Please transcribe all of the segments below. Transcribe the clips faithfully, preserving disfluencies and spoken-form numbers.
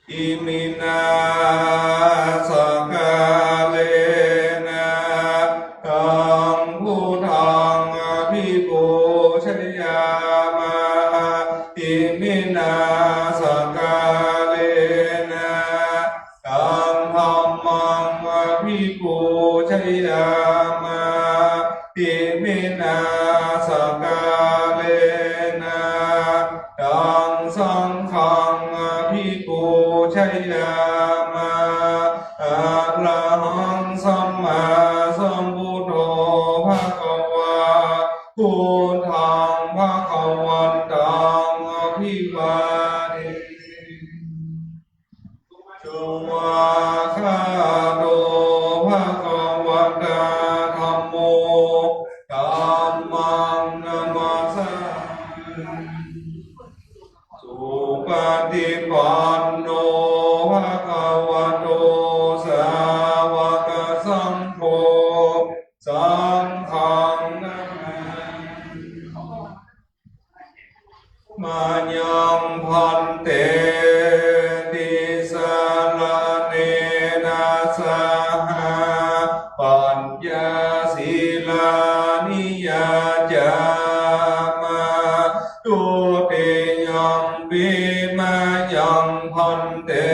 Iminā sakkārena taṃ buddhaṃ abhipūjayāma. Iminā sakkārena taṃ dhammaṃ abhipūjayāma. Iminā sakkārena taṃ saṅghaṃ abhipūjayāma. Arahaṃ sammāsambuddho bhagavā, buddhaṃ bhagavantaṃ abhivādemi. Svākkhāto bhagavatā dhammo, dhammaṃ namassāmi. Supaṭipanno bhagavato sāvakasaṅgho, saṅghaṃ namāmi. Mayaṃ bhante tisaraṇena saha pañca sīlāni yācāma. Dutiyampi mayaṃ bhante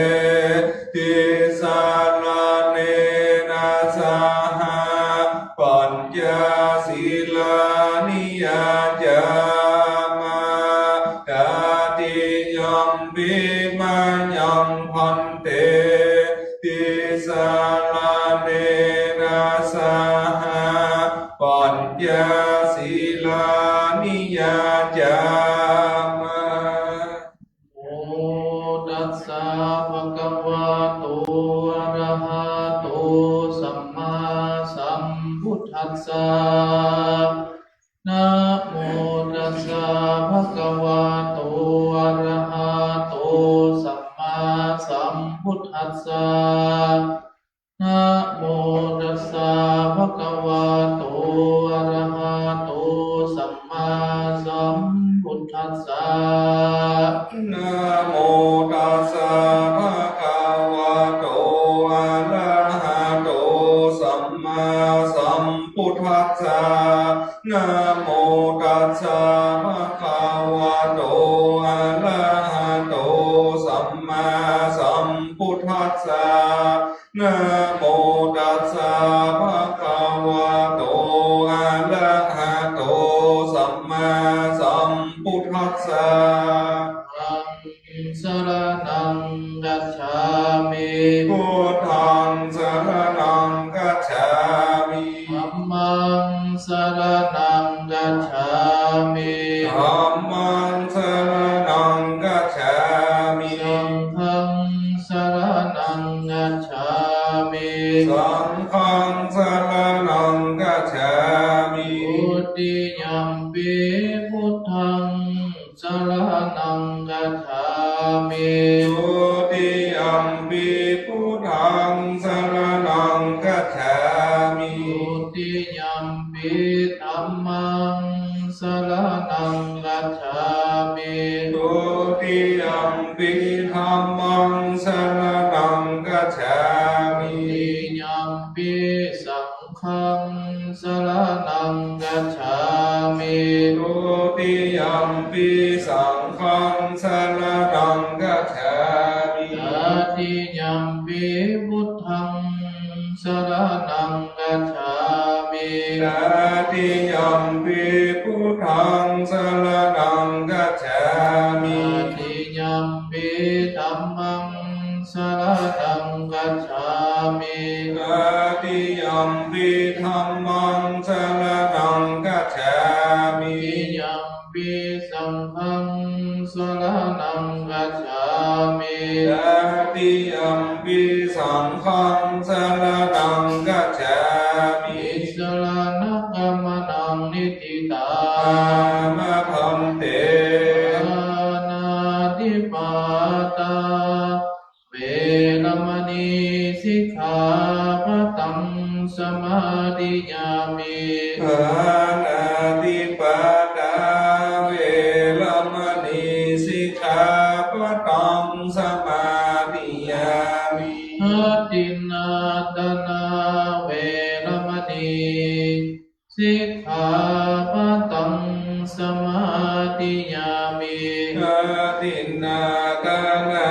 tisaraṇena saha pañca sīlāni yācāma. Tatiyampi mayaṃ bhante tisaraṇena saha pañca sīlāni yācāma. Namo tassa bhagavato arahato sammāsambuddhassa. Namo tassa bhagavato arahato sammāsambuddhassa. Namo tassa bhagavato arahato sammāsambuddhassa. Namo tassa bhagavato arahato sammāsambuddhassa. Namo tassa bhagavato arahato sammāsambuddhassa. Namo tassa bhagavato arahato sammāsambuddhassa. Buddhaṃ saraṇaṃ gacchāmi. Buddhaṃ saraṇaṃ gacchāmi. Dhammaṃ saraṇaṃ gacchāmi. Dhammaṃ saraṇaṃ gacchāmi. Saṅghaṃ saraṇaṃ gacchāmi. Saṅghaṃ saraṇaṃ gacchāmi. Dutiyampi buddhaṃ saraṇaṃ gacchāmi. Dutiyampi buddhaṃ saraṇaṃ gacchāmi. Dutiyampi dhammaṃ saraṇaṃ gacchāmi. Dutiyampi dhammaṃ saraṇaṃ gacchāmi. Tatiyampi saṅ ghaṃ saraṇaṃ gacchāmi. Dutiyampi saṅghaṃ saraṇaṃ gacchāmi. Tatiyampi buddhaṃ saraṇaṃ gacchāmi. Tatiyampi buddhaṃ saraṇaṃ gacchāmi. Tatiyampi dhammaṃ saraṇaṃ gacchāmi. Tatiyampi dhammaṃ saraṇaṃ gacchāmi. Tatiyampi saṅghaṃ saraṇaṃ gacchāmi. Tatiyampi saṅghaṃ saraṇaṃ gacchāmi. Tisaraṇagamanaṃ niṭṭhitaṃ. Āma bhante. Pāṇātipātā veramaṇī sikkhāpadaṃ samādiyāmi. Pāṇātipātā veramaṇī sikkhāpadaṃ สมาธิยามิ Adinnādānā veramaṇī sikkhāpadaṃ samādiyāmi. Adinnādānā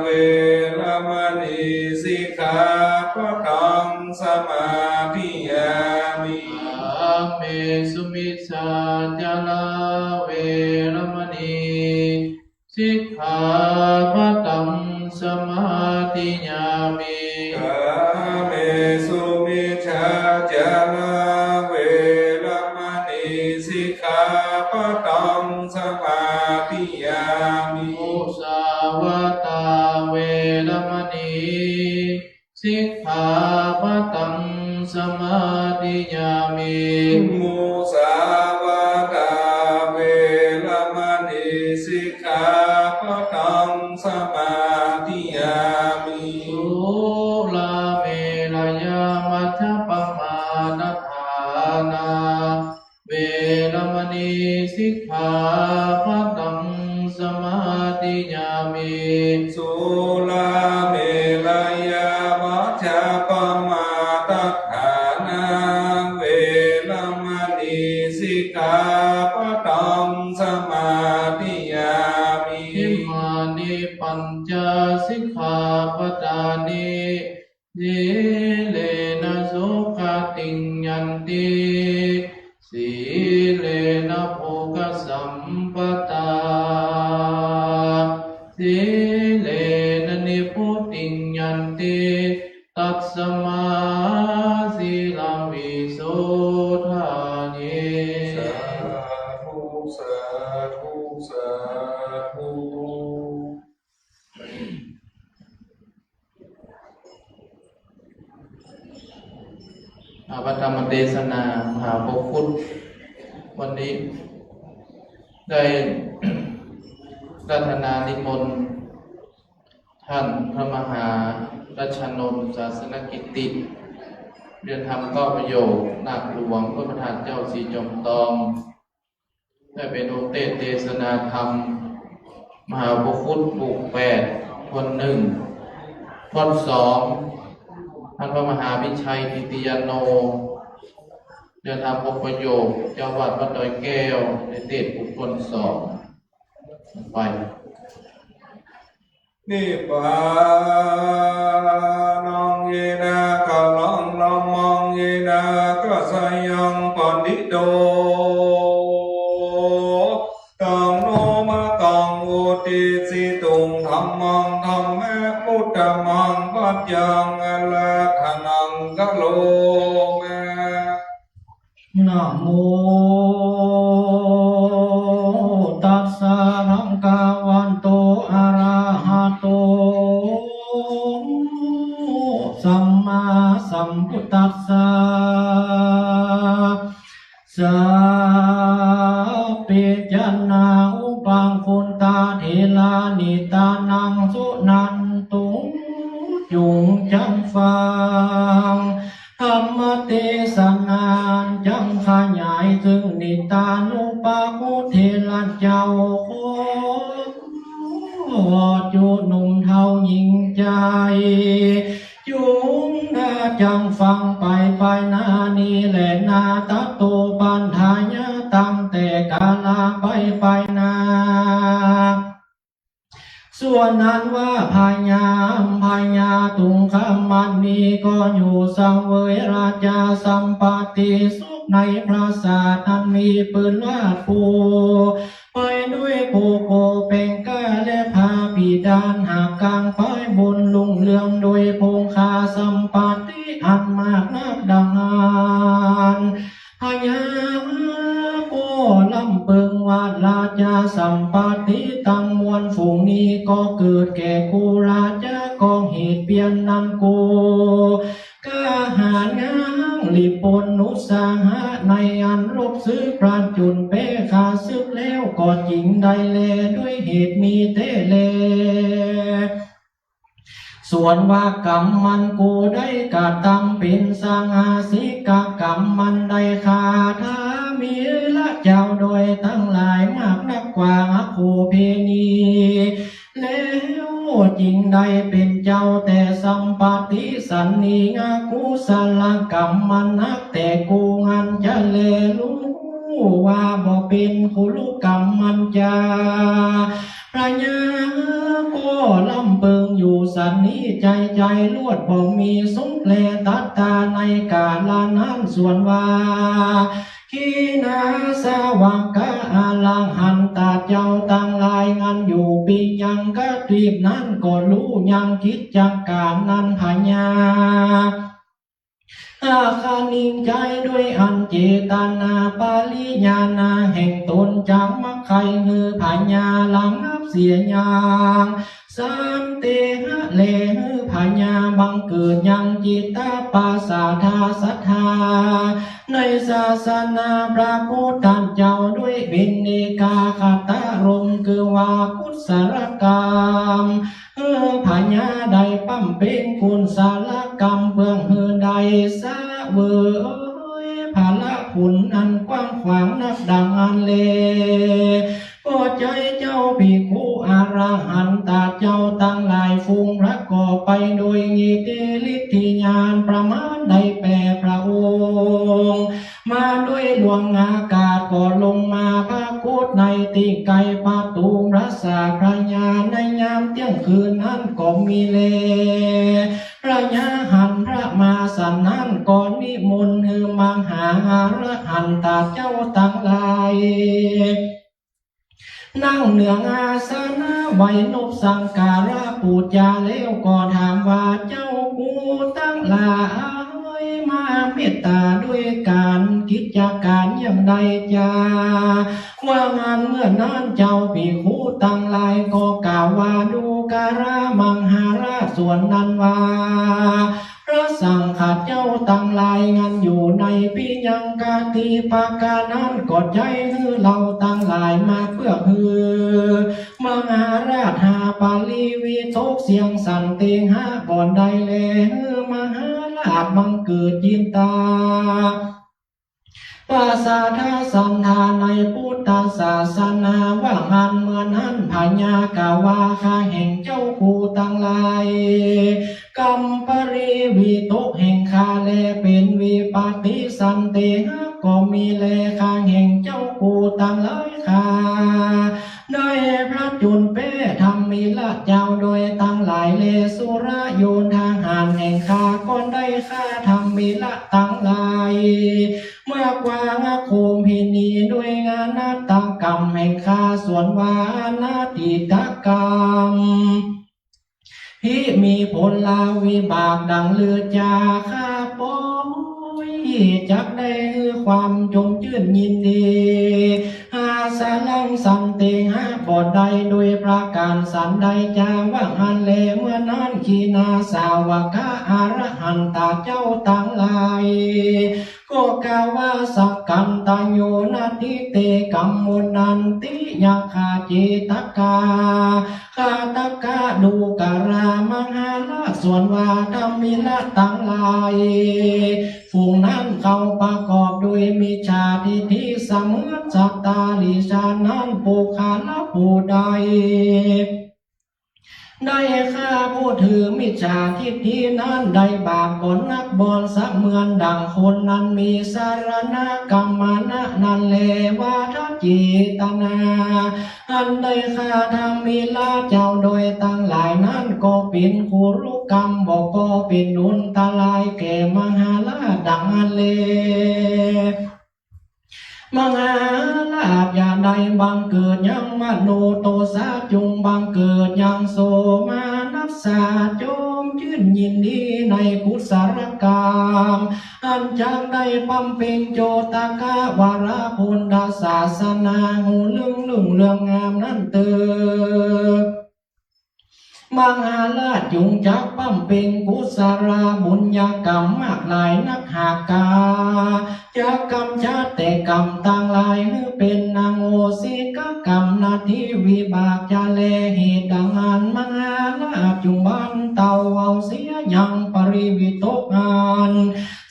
veramaṇī sikkhāpadaṃ samādiyāmi. Kāmesumicchācārā veramaṇī sikkhāpadaṃ samādiyāmi. Kāmesumicchācārā veramaṇī sikkhāpadaṃ samādiyāmi. Musāvādā veramaṇī sikkhāpadaṃ samādiyāmi. Musāvādā veramaṇī sikkhāpadaṃ samādiyāmi. Surāmerayamajjapamādaṭṭhānā veramaṇī sikkhāpadaṃ samādiyāmi. Surāmerayamajjapamādaṭṭhānā veramaṇī sikkhāpadaṃ samādiyāmi. Imāni pañca sikkhāpadāni. Sīlena sugatiṃ yanti, sīlena bhogasampadā, sīlena nibbutiṃ yanti, tasmā sīlaṃ visodhaye. Sādhu, sādhu, sādhu. อ่า พระธรรมเทศนามหาอุปคุต วันนี้ได้ อาราธนานิมนต์ ท่านพระมหารัชนนท์ ศาสนกิตติ เรียนธรรมเก้าประโยค นาคหลวง วัดพระธาตุเจ้าศรีจอมตอง ได้เป๋นองค์เตสน์เทศนาธรรม มหาอุปคุต บทแปด ท่อนหนึ่ง ท่อนสอง ท่านพระมหาวิชัย กิตติยาโน เรียนธรรมหกประโยค เจ้าวัดวัดดอยแก้ว ได้เตสน์บทท่อนสอง ไป Nibbānaṃ yena kalaṃ dhammaṃ yena kassayaṃ paṇīto, taṃ no makaṃ uddisituṃ dhammaṃ dhamme uttamaṃ paccaṃ ārādhanaṃ karoma. Namo tassa bhagavato arahato sammāsambuddhassa. Sabbe janā upakkuttā therā nittānaṃ suṇantu, จงจำฟัง ธรรมเทศนา อันจักขยายเถิงนิทานุปาคุเถระเจ้า ขอจุหนุ่มเฒ่าหญิงชาย จงได้จำฟังไปไปหน้านี้แลนา ตะโตปัฏฐายะ ตั้งแต่กาละไปไปหน้า ส่วนอันว่าพญาอัมพญาตุงคมณี ก็อยู่เสวยราชสัมปัตติสุขในปราสาทอันมีปืนราชภูไปด้วยภูโขงเป๋งก้าและพระบิดา หากกางไปบุญรุ่งเรืองโดยคงคาสัมปัตติอันมากนักดาหาร พญาก็รำพึงว่า ราชสัมปัตติตังมวลฝูงนี้ ก็เกิดแก่กูราชะ ก็เหตุเปียรนั้นกูกล้าหาญงามหลีกปนอุตสาหะ ในอันรบศึกผจญเป๋นข้าศึกแล้วก็จริงได้แล ด้วยเหตุนี้แต๊แล ส่วนว่ากรรมอันกูได้กระทำเป๋นสาหาสิกกรรมอันได้ฆ่าท้าเมระเจ้าโดยตังหลายมากนักกว่าอโขเปณี แล้ว จึงได้เป๋นเจ้าแต่สัมปติสันนิ อกุศลกรรมมันนักแต่กู อันจะแลรู้ว่าบ่เป๋น คุรุกัมมัญจา พญาก็ลำเปิงอยู่สันนี้ ใจ๋ใจ๋ลวดบ่มีสุขแล ตัตตา ในกาละนั้น ส่วนว่า ขีณาสวากะอรหันตะเจ้าตังหลาย อันอยู่ปิยังคทวีปนั้น ก็ฮู้ยังกิจก๋านนั้น พญา อาคานิงใจ๋ด้วยอันเจตนา ปริญาณาแห่งต๋น จักมักใค่หื้อพญาระงับเสียอย่าง สันติหะ แลหื้อพญาบังเกิดยังจิตตปสาทาศรัทธา ในศาสนาพระพุทธเจ้า ด้วยเป๋นเอกาคตารมณ์ คือว่ากุศลกรรม หื้อพญาได้บำเพ็ญกุศลกรรม เปื้อหื้อได้เสวยผละบุญอันกว้างขวางนักดังอั้นแล ก็ใจ๋เจ้าภิกขุอรหันตะเจ้าตังหลาย ฝูงประกอบไปโดยอิทธิฤทธิญาณ ประมาณได้แปดพระองค์ มาด้วยหลวงอากาศ ก็ลงมาปรากฏในตี้ใก้ประตูปราสาทพญา ในยามเตี้ยงคืนนั้นก็มีแล พญาหันพระมาสันนั้น ก็นิมนต์หื้อมหาอรหันตะเจ้าตังหลาย นั่งเนืองอาสนะไหว้นบสักการะปู๋จาแล้ว ก็ถามว่า เจ้ากูตังหลาย มาเมตต๋าด้วยก๋านกิจก๋านอย่างใดจา ว่าอั้น เมื่อนั้นเจ้าภิกขุตังหลาย ก็กล่าวว่า ดูกรามังหาราช ส่วนนั้นว่า พระสังฆะเจ้าตังหลาย อันอยู่ในปิยังคทวีปะนั้น ก็ใจ๋หื้อเฮาตังหลายมาเปื้อหื้อมหาราชหาปริวิตก เสี้ยงสันติหะบ่ได้ แลหื้อมหาราชบังเกิดจิตตา ปสาทะสัทธาในพุทธศาสนา ว่าอั้น เมื่อนั้นพญากล่าวว่า ข้าแห่งเจ้ากูตังหลาย กรรมปริวิตกแห่งข้าแล เป๋นวิปติสันติหะก็มีแล ข้าแห่งเจ้ากูตังหลาย ข้าได้ผจญแป๊ธรรมิละเจ้าโดยตังหลาย แลสุรโยธาหารแห่งข้าก็ได้ฆ่าธรรมิละตังหลาย เมื่อกวางโคมพินีด้วยอนาถกรรมแห่งข้า ส่วนว่าอนาถกรรม ที่มีผลวิบากดังฤๅจาข้าปอย จักได้ความจมจื้นยินดี อาสรังสันติหะบ่ได้โดยประก๋านสันใดจา ว่าอั้นแล เมื่อนั้นขีณาสาวกะอรหันตะเจ้าตังหลาย ก็กล่าวว่า สักกันตะโย นัตถิเต กัมโม นันติ ยักขา เจตกา ฆาตกะ ดูกรามหาราช ส่วนว่าธรรมิละตังหลาย ฝูงนั้นเขาประกอบโดยมิจฉาทิฏฐิ เสมือนสัตว์ตาริฉันนั้น ปุคคละผู้ใด ได้ฆ่าผู้ถือมิจฉาทิฏฐินั้น ได้บาปก็นักบ่อน เสมือนดั่งคนนั้นมีสรณะกรรมนะนั้นแล วาทะเจตนา อันได้ฆ่าธรรมิละเจ้าโดยตังหลายนั้น ก็เป๋นคุรุกรรม บ่ปอเป๋นอันตรายแก่มหาราชดังอั้นแล มหาราชอย่าได้บังเกิดยังมโนโทสะ จงบังเกิดยังโสมนัสสะ จมจื้นยินดีในกุศลกรรม อันจักได้บำเพ็ญโจตกะวรพลศาสนา ฮู้ลึ่งเรื่องงามนั้นเตอ มหาราชจุ่งจักบำเพ็ญกุศลบุญญากรรมมากหลายนักหากา จักก๋ำจัดแต่กรรมตังหลายหื้อเป๋นอโหสิกกรรม นัตถิวิบากจา แลเหตุดังอั้น มหาราชจุ่งบรรเตาเอาเสียยังปริวิตกอัน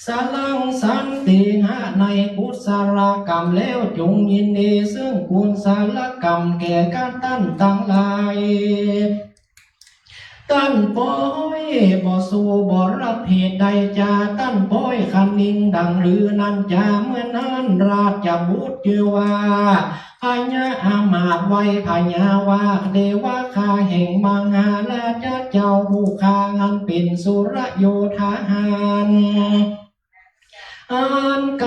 สรังสันติหะในกุศลกรรม แล้วจุ่งยินดีซึ่งกุศลกรรมแก่กัตตันตังหลาย ต้านป๊อยบ่สู้บ่ฮับเหตุใดจา ต้านป๊อยคะนิงดังลือนั้นจา เมื่อนั้นราชบุตรจื้อว่า พญาอามาตย์ไหว้พญาว่า เดวะคาแห่งมหาราชเจ้า ผู้ข้าอันเป๋นสุรโยธาหาร อันก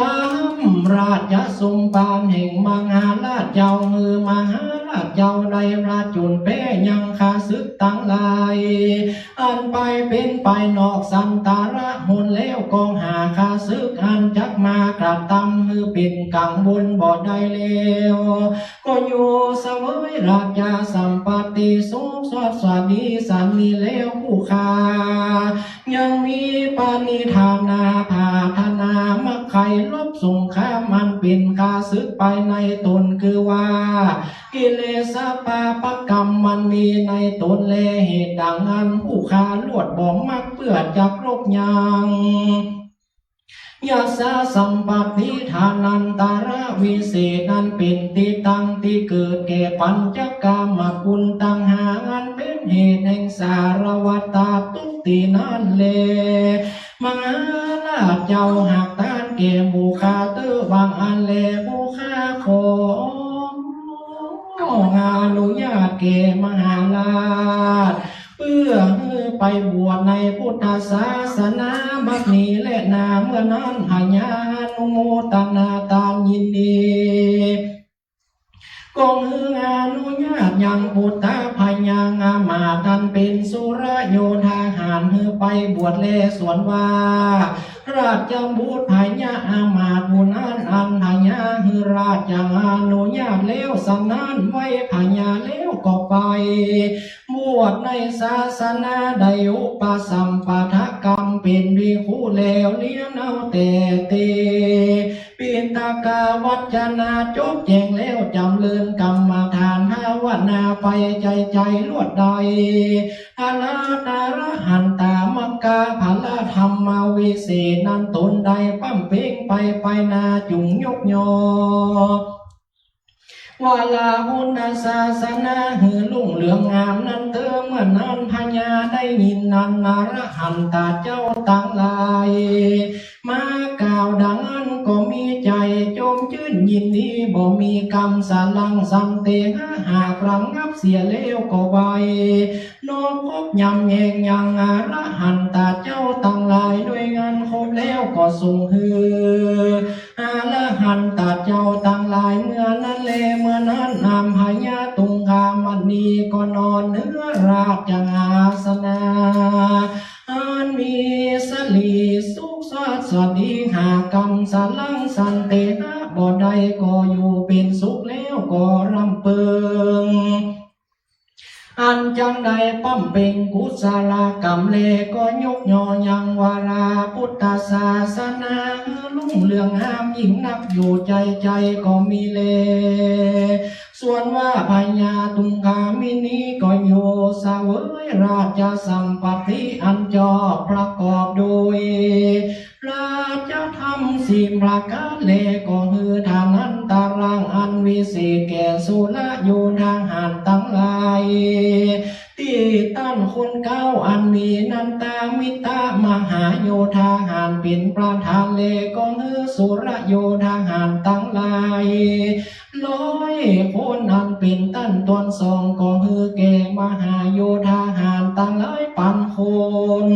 ำราชสมภารแห่งมหาราชเจ้า หื้อมหาราชเจ้าได้ผจญแป๊ยังข้าศึกตังหลาย อันไปเป๋นไปนอกสันตาระหนแล้ว ก็หาข้าศึกอันจักมากระตำหื้อเป๋นกังวลบ่ได้แล้ว ก็อยู่เสวยราชสัมปัตติสุขสวัสดีสันนี้แล้ว ผู้ข้ายังมีปณิธานาปรารถนามักใค่รบสงครามอันเป๋นข้าศึกไปในตน คือว่ากิเลสปาปกรรมมันมีในตนแล เหตุดังอั้นผู้ข้าลวดบ่มักเปื้อจักรบยัง ยสสัมปัตติ ฐานันตรวิเศษนั้นเป๋นตี้ตั้งตี้เกิดแก่ปัญจกามคุณตังห้า อันเป๋นเหตุแห่งสารวัตรทุกข์ตี้นั้นแล มหาราชเจ้าหากต้านแก่ผู้ข้าเต๊อะ บางอันแลผู้ข้าขออนุญาตแก่มหาราช เปื้อหื้อไปบวชในพุทธศาสนาบัดนี้แลนา เมื่อนั้นพญาอนุโมตนาต้านยินดี ก็หื้ออนุญาตยังปุตตะพญาอามาตย์อันเป๋นสุรโยธาหารหื้อไปบวชแล ส่วนว่า ราชบุตรพญาอามาตย์ผู้นั้นอันพญาหื้อราชอนุญาตแล้วสันนั้น ไหว้พญาแล้วก็ไปบวชในศาสนา ได้อุปสัมปาทกรรมเป๋นภิกขุแล้ว เรียนเอาแต่ตี้ปิฎกวัจนะจบแจ้งแล้ว จ๋ำเริญกรรมฐานภาวนาไปใจ๋ใจ๋ลวดได้ อรหันตะมรรคผลธรรมวิเศษนั้นตนได้ปำเพ็งไปไปนา จุ่งยกยอ วาลาพุทธศาสนาหื้อรุ่งเรืองงามนั้นเต๊อะ เมื่อนั้นพญาได้ยินนั้นอรหันตะเจ้าตังหลาย มากล่าวดังนั้นก็มีใจ๋จมจื้นยินดี บ่มีกำสะลังสันเตหะ หากระงับเสียแล้วก็ไหว้ นอบคบยำแยงยังอรหันตะเจ้าตังหลาย ด้วยอันคบแล้วก็ทรงหื้ออรหันตะเจ้าตังหลาย เมื่อนั้นแล เมื่อนั้นนางพญาตุงคามณีก็นอนเหนือราชอาสนะ อันมีสลีสุขสวัสดี หากกำสะลังสันเตหะบ่ได้ ก็อยู่เป๋นสุขแล้วก็ร่ำเปิง อันจักได้ปำเพ็งกุศลกรรมแล ก็ยกยอยังวาลาพุทธศาสนาหื้อรุ่งเรืองงามยิ่งนักอยู่ใจ๋ใจ๋ก็มีแล ส่วนว่าพญาตุงคามินีก็อยู่เสวยราชสัมปัตติอันจอบประกอบโดยราชธรรมสี่ประก๋านแล ก็หื้อฐานันตรังอันวิเศษแก่สุรโยธาหารตังหลาย ตี้ต้านคนเก๊าอันมีนันตามิตรมหาโยธาหารเป๋นประธานแล ก็หื้อสุรโยธาหารตังหลาย ร้อยคนอันเป๋นต้านตวนสอง ก็หื้อแก่มหาโยธาหารตังหลายปันคน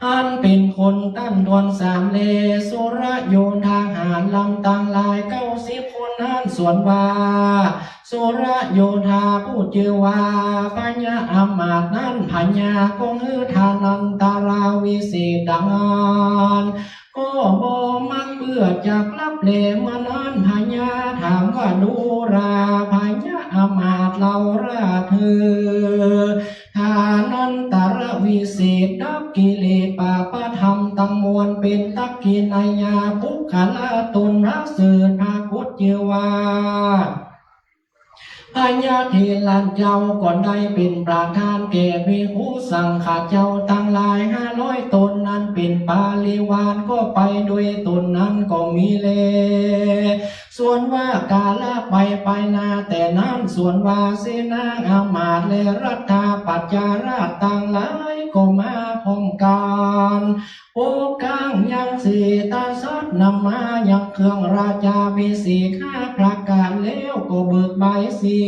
อันเป๋นคนต้านตวนสามแล สุรโยธาหารลำตังหลายเก้าสิบคนนั้น ส่วนว่า สุรโยธาผู้จื้อว่าพญาอามาตย์นั้น พญาก็หื้อฐานันตราวิเศษดังอั้น ก็บ่มักเปื้อจักฮับแล เมื่อนั้นพญาถามว่า ดูราพญาอามาตย์ เฮาราชหื้อฐานันตรวิเศษดับกิเลสปาปธรรมตังมวล เป๋นทักขิณายะปุคคละตนประเสริฐ ปรากฏจื้อว่า พญาเถระเจ้าก็ได้เป๋นประธานแก่ภิกขุสังฆะเจ้าตัง หลายห้าร้อยต๋นนั้นเป๋นปริวารก็ไปโดยต๋นนั้นก็มีแล ส่วนว่ากาละไปไปนาแต่นั้น ส่วนว่าเสนาอามาตย์และรัฐปัจจาราชตังหลายก็มาพร้อมกั๋น ปกก๋างยังเสตสัตว์นำมายังเครื่องราชาภิเษกห้าประก๋านแล้วก็เบิกบายสี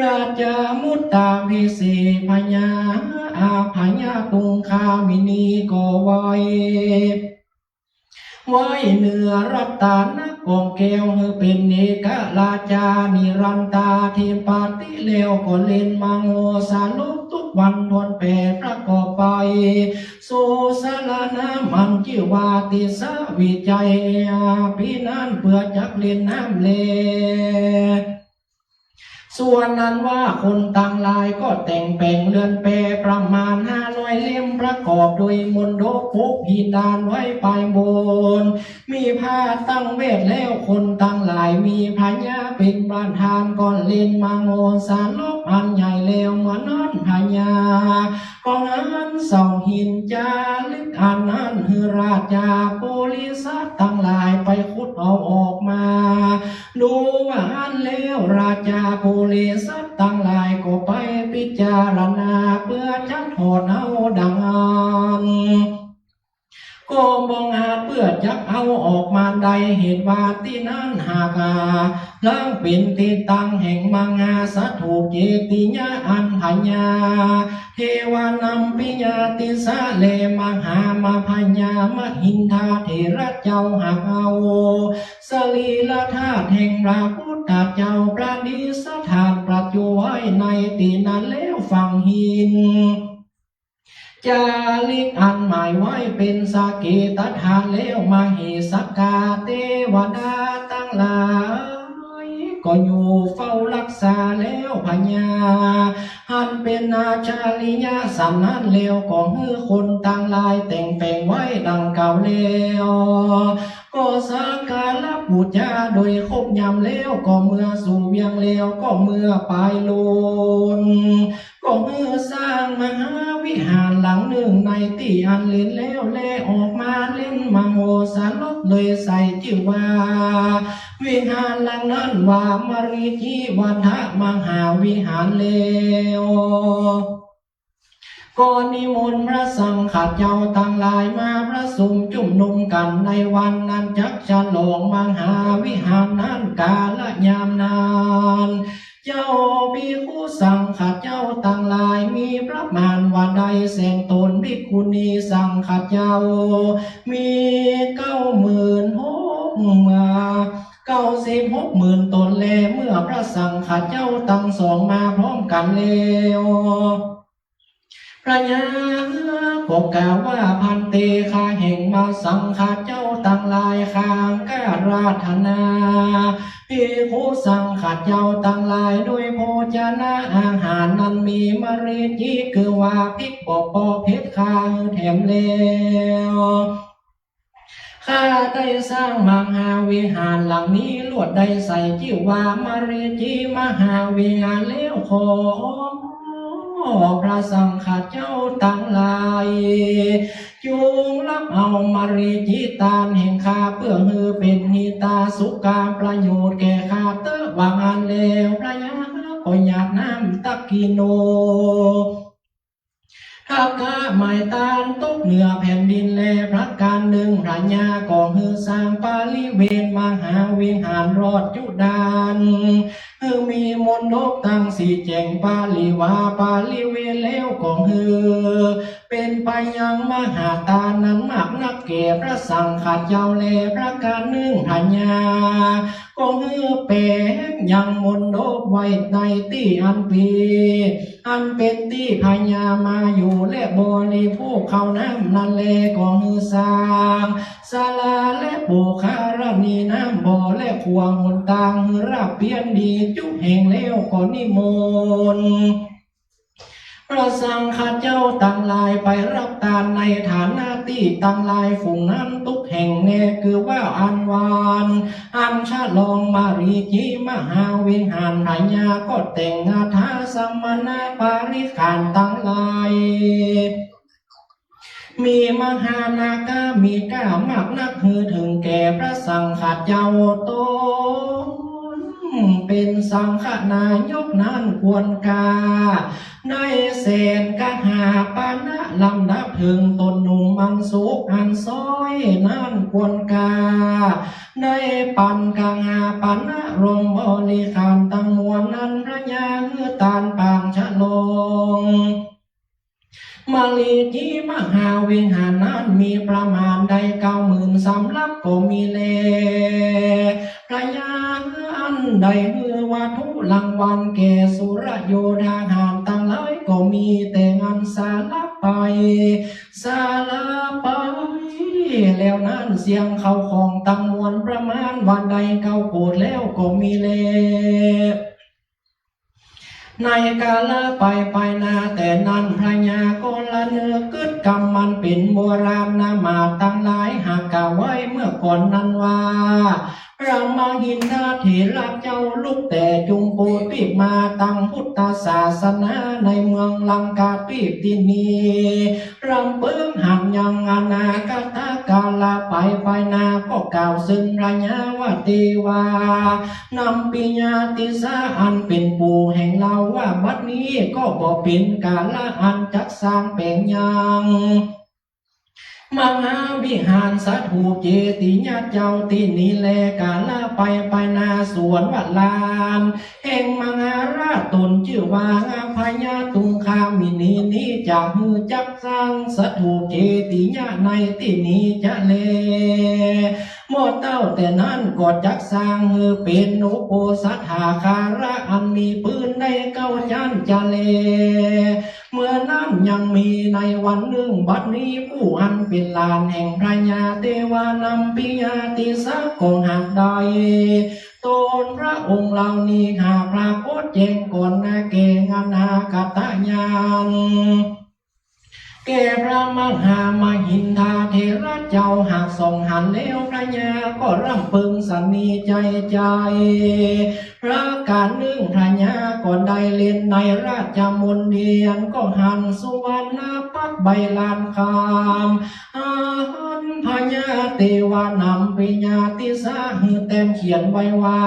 ราชามุตตาภิเษก พญาอาพญาตุงคามินีก็ไหว้ ไหว้เนื้อรัตนกองแก้วหื้อเป๋นเอกราชานิรันตาธิปติแล้วก็เล่นมโหสถรบทุกวันถ้วนแปดประกอบไป สู่สาราน้ำอันจื้อว่าติสวิจัย ปีนั้นเปื้อจักเล่นน้ำแล ส่วนอันว่าคนตังหลายก็แต่งแป๋งเรือนแปประมาณห้าร้อยเล่ม ประกอบโดยมณฑปปุพพิดานไว้ปลายบน มีผ้าตั้งเวทแล้ว คนตังหลายมีพญาเป๋นประธานก็เล่นมโหสถรบอันใหญ่แล้ว เมื่อนั้นพญาก็หันส่องเห็นจาริกอันนั้น หื้อราชาปุริสตังหลายไปขุดเอาออกมา ดูว่าอั้นแล้วราชาปุริสตังหลายก็ไปพิจารณาเปื้อจะถอดเอาดังอั้น ก็บ่อาจเปื้อจักเอาออกมาได้ เหตุว่าตี้นั้นหากว่า ลางเป๋นตี้ตั้งแห่งมหาสถูปเจติยะอันพญาเทวานำปิยติสสะและมหามาพญามหินทาเถระเจ้าหากเอา สรีระธาตุแห่งพระพุทธเจ้าประดิษฐานประจุไว้ในตี้นั้นแล้วฝังหิน จาริกอันหมายไว้เป๋นสาเกตธาตุแล้ว มเหสกาเตวดาตังหลายก็อยู่เฝ้ารักษาแล้ว พญาหันเป๋นอาจาริยะสันนั้นแล้ว ก็หื้อคนตังหลายแต่งแป๋งไว้ดังกล่าวแล้ว ก็สักการะปู๋จาโดยครบยามแล้ว ก็เมือสู่เวียงแล้ว ก็เมือปายลุน ก็หื้อสร้างมหาวิหารหลังนึ่งในตี้อันเล่นแล้ว และออกมาเล่นมโหสถรบเลยใส่จื้อว่า วิหารหลังนั้นว่ามฤๅจิวัฏฏมหาวิหารแล้ว ก็นิมนต์พระสังฆะเจ้าตังหลายมาประชุมจุมนุมกั๋นในวันนั้นจักฉลองมหาวิหารนั้นกาละยามนั้น เจ้าภิกขุสังฆะเจ้าตังหลายมีประมาณว่าได้แสนต๋น ภิกขุณีสังฆะเจ้ามีเก้าหมื่นหก เก้าสิบหกหมื่นต๋นแล เมื่อพระสังฆะเจ้าตังสองมาพร้อมกั๋นแล้ว พญาก็กล่าวว่า ภันเต ข้าแห่งมหาสังฆะเจ้าตังหลาย ข้าอาราธนาภิกขุสังฆะเจ้าตังหลายโดยโภชนะอาหารนั้นมีมฤๅจิ คือว่าพริกปอเปาะเผ็ด ข้าหื้อแถมแล้ว ข้าได้สร้างมหาวิหารหลังนี้ลวดได้ใส่จื้อว่ามฤๅจิมหาวิหารแล้ว ขอพระสังฆะเจ้าตังหลาย จงรับเอามฤๅจิตานแห่งข้าเปื้อหื้อเป๋นหิตาสุขาประโยชน์แก่ข้าเต๊อะ ว่าอั้นแล้ว พญาก็หยาดน้ำตักขิโณ ทกะไมตานตกเหนือแผ่นดินแล ประก๋านนึ่ง พญาก็หื้อสร้างบริเวณมหาวิหารรอดจุดาน หื้อมีมณฑปตังสี่แจ๋งปริวา บริเวณแล้วก็หื้อเป๋นไปยังมหาตานนั้นมากนักแก่พระสังฆะเจ้าแล ประก๋านนึ่ง พญาก็หื้อแป๋งยังมณฑปไว้ในตี้อันปี อันเป๋นตี้พญามาอยู่และบริโภคข้าวน้ำนั้นแล ก็หื้อสร้างศาลาและปูกธรณีน้ำบ่อและขวางหนตางหื้อราบเปียนดีจุแห่งแล้วก็นิมนต์พระสังฆะเจ้าตังหลายไปรับตานในฐานะตี้ตังหลายฝูงนั้นตุ๊กแห่งแน่ คือว่าอันวาน อันฉลองมฤๅจิมหาวิหาร พญาก็แต่งคาถาสมณะบริขารตังหลาย มีมหานาคามีกล้ามากนัก หื้อเถิงแก่พระสังฆเจ้าต๋น เป๋นสังฆนายกนั้นควรกล้า ได้แสนกหาปณะ ลำดับเถิงต๋นหนุ่มอันสุขอันซ้อยนั้นควรกล้า ได้ปั๋นกหาปณะ ลงบริขารตังมวลนั้น พระญาหื้อตานปางฉลอง มะลิจีมหาวิหารนั้นมีประมาณได้เก้าหมื่นสำรับก็มีแล พระญาอั้นได้หื้อวัตถุรางวัลแก่สุรโยธาหารตังหลายก็มี แต่อันสละไป สละไปแล้วนั้นเสี้ยงเข้าของตังมวลประมาณว่าได้เก้าโกฏแล้วก็มีแล ในกาละไปไปหน้าแต่นั้น พระญาก็ละนึกกึ๊ดกำมันเป๋นโบราณมาตรตังหลาย หากกล่าวไว้เมื่อก่อนนั้นว่า พระมหินทเถระเจ้าลุกแต่จุมปูทวีปมาตังพุทธศาสนาในเมืองลังกาทวีปตี้นี้ รำเปิงหันยังอนาคตกาละไปไปหน้า ก็กล่าวซึ่งพระญาว่า เตวา นัมปิยาติสสะ อันเป๋นปู่แห่งเฮาว่า บัดนี้ก็บ่เป๋นกาละอันจักสร้างแป๋งยัง มหาวิหารสถูปเจติยะเจ้าตี้นี้แล กาละไปไปหน้า สวนวลานแห่งมหาราชต๋นจื้อว่าพญาตุงคามินีนี้ จะหื้อจักสร้างสถูปเจติยะในตี้นี้จะแล หมดเต้าแต่นั้นก็จักสร้างหื้อเป๋นอุโปสถาคารอันมีปื้นได้เก้าจั๊นจะแล เมื่อนั้นยังมีในวันนึ่ง บัดนี้ผู้อันเป๋นหลานแห่งพระญาเตวานัมปิยาติสสะก็หากได้ ตนพระองค์เหล่านี้หากปรากฏแจ้งก่อนหน้าแก่งอนาคตญาณ แก่พระมหามหินทาเถระเจ้า หากส่องหันแล้วพระญาก็ร่ำเปิงสะหนีใจใจ๋ ประก๋านนึ่งพระญาก็ได้เล่นในราชมณเฑียร ก็หันสุวรรณปัตรใบลานคำ อันพญาเตวานัมปิยาติสสะหื้อแต้มเขียนไว้ว่า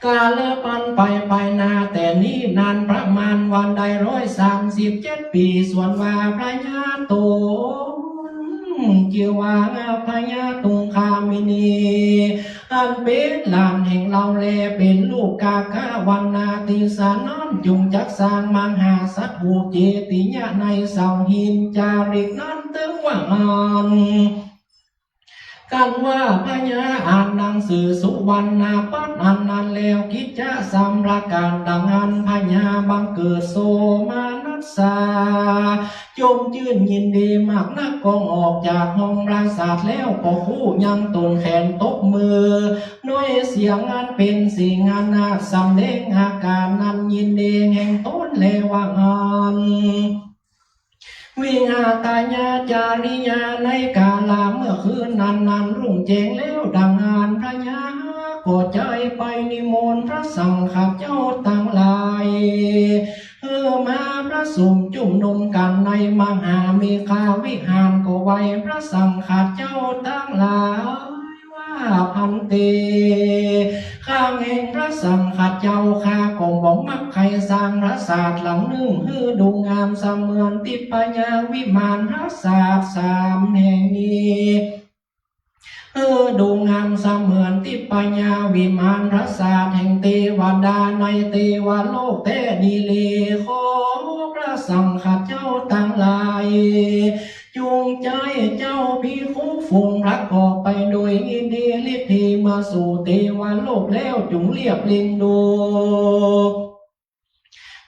กาละปันไปไปหน้าแต่นี้นานประมาณวันได้ร้อยสามสิบเจ็ดปี๋ ส่วนว่าพระญาต๋นจื้อว่าพญาตุงคามินี อันเป๋นหลานแห่งเฮาแล เป๋นลูกกาคะวรรณาติสสะนั้น จุ่งจักสร้างมหาสถูปเจติยะในเสาหินจาริกนั้นเติมว่าอั้น กันว่าพญาอ่านหนังสือสุวรรณปัตรอันนั้นแล้ว กิจจะสามประก๋านดังอั้น พญาบังเกิดโสมนัสสา จมจื้นยินดีมากนัก ก็ออกจากห้องปราสาทแล้วก็คู่ยังต๋นแขนตบมือ ด้วยเสียงอันเป๋นเสียงอันน่าสำแดงอาก๋านอันยินดีแห่งต๋นแลว่าอั้น วิหาตายาจาริยาในกาละเมื่อคืนนั้นนั้นรุ่งแจ้งแล้วดังอั้น พญาก็ใจ๊ไปนิมนต์พระสังฆเจ้าตังหลาย หื้อมาประสุมจุมนุมกั๋นในมหาเมฆาวิหาร ก็ไหว้พระสังฆเจ้าตังหลาย ว่า ภันเต ข้าแห่งพระสังฆเจ้า ข้าก็บ่มักใค่สร้างปราสาทหลังนึ่งหื้อดูงามเสมือนทิพยาวิมานปราสาทสามแห่งนี้ หื้อดูงามเสมือนทิพยาวิมานปราสาทแห่งเตวดาในเตวโลกแต๊ดีแล ขอพระสังฆเจ้าตังหลาย จุ่งใจ๊เจ้าภิกขุฝูงประกอบไปโดยอิทธิฤทธิมาสู่เตวโลกแล้ว จุ่งเรียบเรียงดู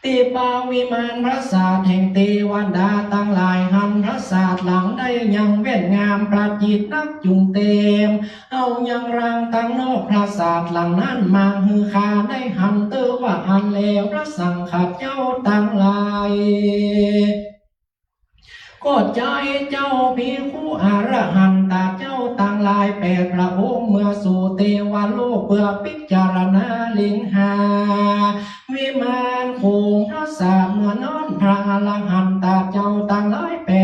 ทิพยาวิมานปราสาทแห่งเตวดาตังหลาย หันปราสาทหลังใดยังแว่นงามประจิตรนัก จุ่งเตรียมเอายังรางตังนอกปราสาทหลังนั้นมาหื้อข้าได้หันเต๊อะ ว่าอั้นแล้ว พระสังฆเจ้าตังหลาย ก็ใจ๊เจ้าภิกขุอรหันตะเจ้าตังหลายแปดพระองค์ เมือสู่เตวโลกเปื้อพิจารณาเล็งหาวิมานของปราสาท เมื่อนั้นพระอรหันตะเจ้าตังหลายแปด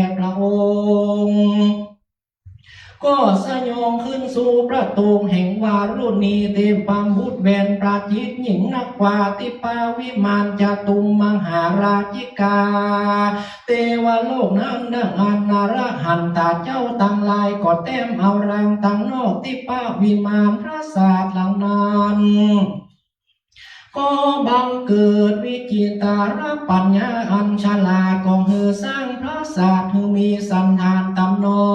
ก็สยองขึ้นสู่พระตูแห่งวารุณี เตปะบุตรแว่นประจิตรยิ่งนักกว่า ทิพวิมานจตุมมหาราชิกา เตวโลกนั้นดังอั้น อรหันตาเจ้าตังหลายก็แต้มเอาร่างตังนอกทิพวิมานปราสาทหลังนั้น ก็บังเกิดวิจิตรปัญญาอันฉลาด ก็หื้อสร้างปราสาทหื้อมีสันฐานต๋ำนอ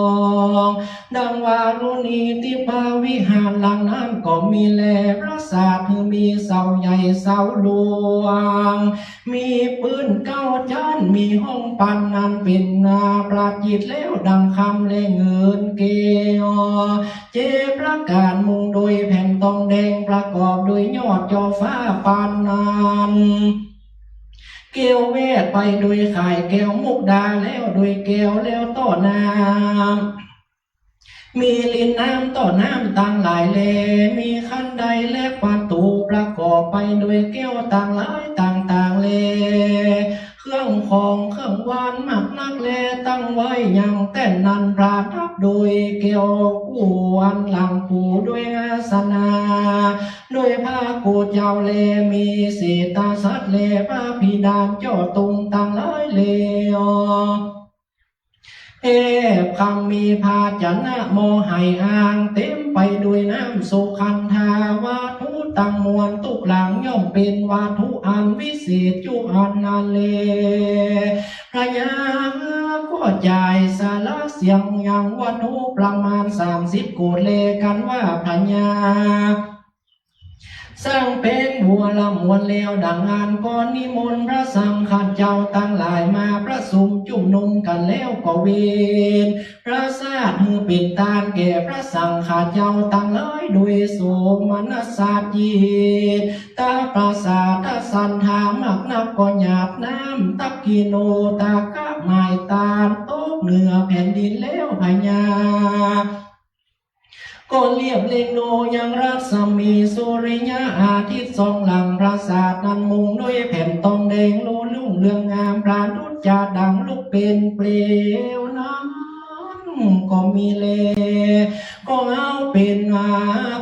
ง ดังวารุณีทิพวิหารหลังนั้นก็มีแล ปราสาทหื้อมีเสาใหญ่เสาหลวง มีปื๊นเก้าจั๊น มีห้องปันอันเป๋นนาประจิตรแล้วดังคำและเงินแก้ว เจ็ดประก๋านมุงโดยแผ่นตองแดง ประกอบโดยยอดจอฟ้าปานนั้น แก้วแวดไปโดยข่ายแก้วมุกดา แล้วโดยแก้วแล้วต่อน้ำ มีลินน้ำต่อน้ำตังหลายแล มีคันไดและประตู๋ ประกอบไปโดยแก้วตังหลายต่างๆ แล เครื่องของเครื่องหวานมากนักแล ตั้งไว้ยังแต้นนั้น ประดับโดยแก้วคู่อันหลังปูโดยอาสนะ โดยพระโกศเจ้าแล มีเศรษฐสัตว์และพระพิดานเจ้าตรงตังหลายแล แอบคำมีภาชนะหม้อไหอ่าง เต็มไปโดยน้ำสุขันธา วัตถุตังมวลตุ๊กหลังย่อมเป๋นวัตถุอันวิเศษจุอันนั้นแล พญาก็จ่ายสละเสียงยังวัตถุประมาณสามสิบโกฏแล กันว่าพญา สร้างแป๋งบัวละมวลแล้วดังอั้น ก็นิมนต์พระสังฆะเจ้าตังหลายมาประสุมจุมนุมกั๋นแล้วก็เวนปราสาทหื้อเป๋นตานแก่พระสังฆะเจ้าตังหลายโดยโสมนัสจิต ตะปราสาทสันธามากนักก็หยาดน้ำตักขิโณตกะหมายตานตกเหนือแผ่นดินแล้วพญา ก็เลียบเล็งดูยังรัศมีสุริยะอาทิตย์ส่องหลังปราสาทนั้นมุงด้วยแผ่นตองแดงโลลุ่งเรืองงามประดุจจะดังลุกเป๋นเปลวนั้นก็มีแล ก็เอาเป๋นว่า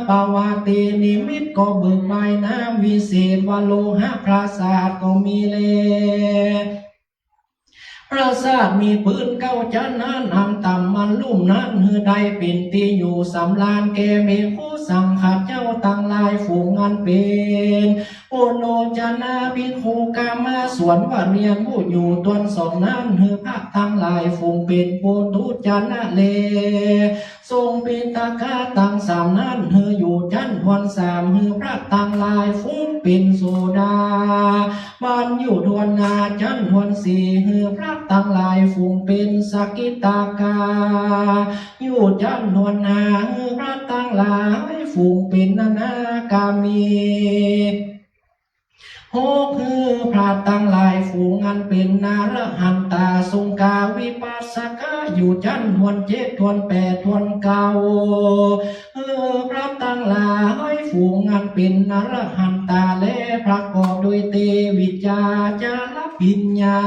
ปวาเตนิมิตก็เบิกบายนามวิเศษว่าโลหะปราสาทก็มีแล ปราสาทมีปื๊นเก้าจั๊นนั้น อันต่ำอันลุ่มนั้น หื้อได้เป๋นตี้อยู่สำราญแก่ภิกขุสังฆะเจ้าตังหลายฝูงอันเป๋นปุโนจนะภิกขุกามาสวนวเรียนผู้อยู่ตวนสองนั้น หื้อพระตังหลายฝูงเป๋นปุถุจนะแล ทรงปิฎกะตังสามนั้น หื้ออยู่จั๊นทวนสาม หื้อพระตังหลายฝูงเป๋นโสดาบันอยู่ทวนห้า จั๊นทวนสี่ หื้อพระตังหลายฝูงเป๋นสกิทาคา อยู่จั๊นทวนห้า หื้อพระตังหลายฝูงเป๋นอนาคามี หก หื้อพระตังหลายฝูงอันเป๋นอรหันตา สุงกาวิปัสสกะ อยู่จั๊นทวนเจ็ด ทวนแปด ทวนเก้า หื้อพระตังหลายฝูงอันเป๋นอรหันตา และประกอบโดยเตวิจจาจารปิญญา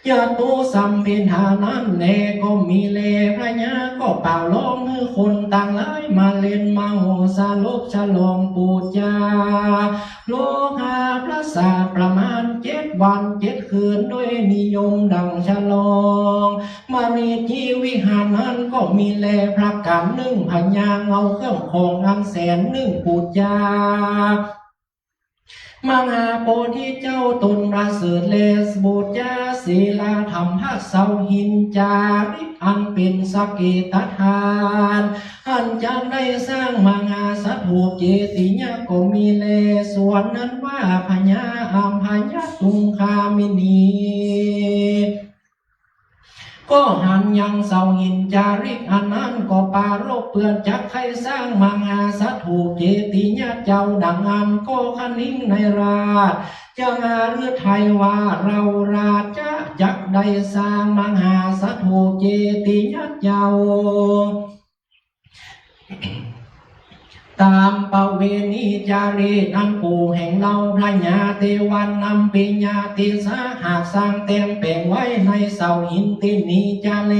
จตุสัมภิญญานั้นแลก็มีแล พญาก็เป่าฮ้องหื้อคนตังหลายมาเล่นมโหสถฉลองปู๋จาโลหะปราสาทประมาณเจ็ดวันเจ็ดคืน ด้วยนิยมดังฉลองมฤๅจีวิหารนั้นก็มีแล ประก๋านนึ่ง พญาเอาเครื่องของอันแสนนึ่งปู๋จา มหาโพธิเจ้าต๋นประเสริฐแล ปู๋จาศีลธรรมพระเสาหินจาริก อันเป๋นสะเกตฐาน อันจักได้สร้างมหาสถูปเจติยะก็มีแล ส่วนนั้นว่าพญาอัมพยตุงคามินี ก็หันยังเสาหินจาริกอันนั้นก็ปรารภเปื้อจักใค่สร้างมหาสถูปเจติยะเจ้าดังอั้น ก็คะนิงในราชหฤทัยว่า เราราชจักได้สร้างมหาสถูปเจติยะเจ้า ต๋ามประเวณีจารีตอันปู่แห่งเฮาพญาเตวันนำปิยะติสสะหากสร้างแต้มแป๋งไว้ในเสาหินตี้นี้จาแล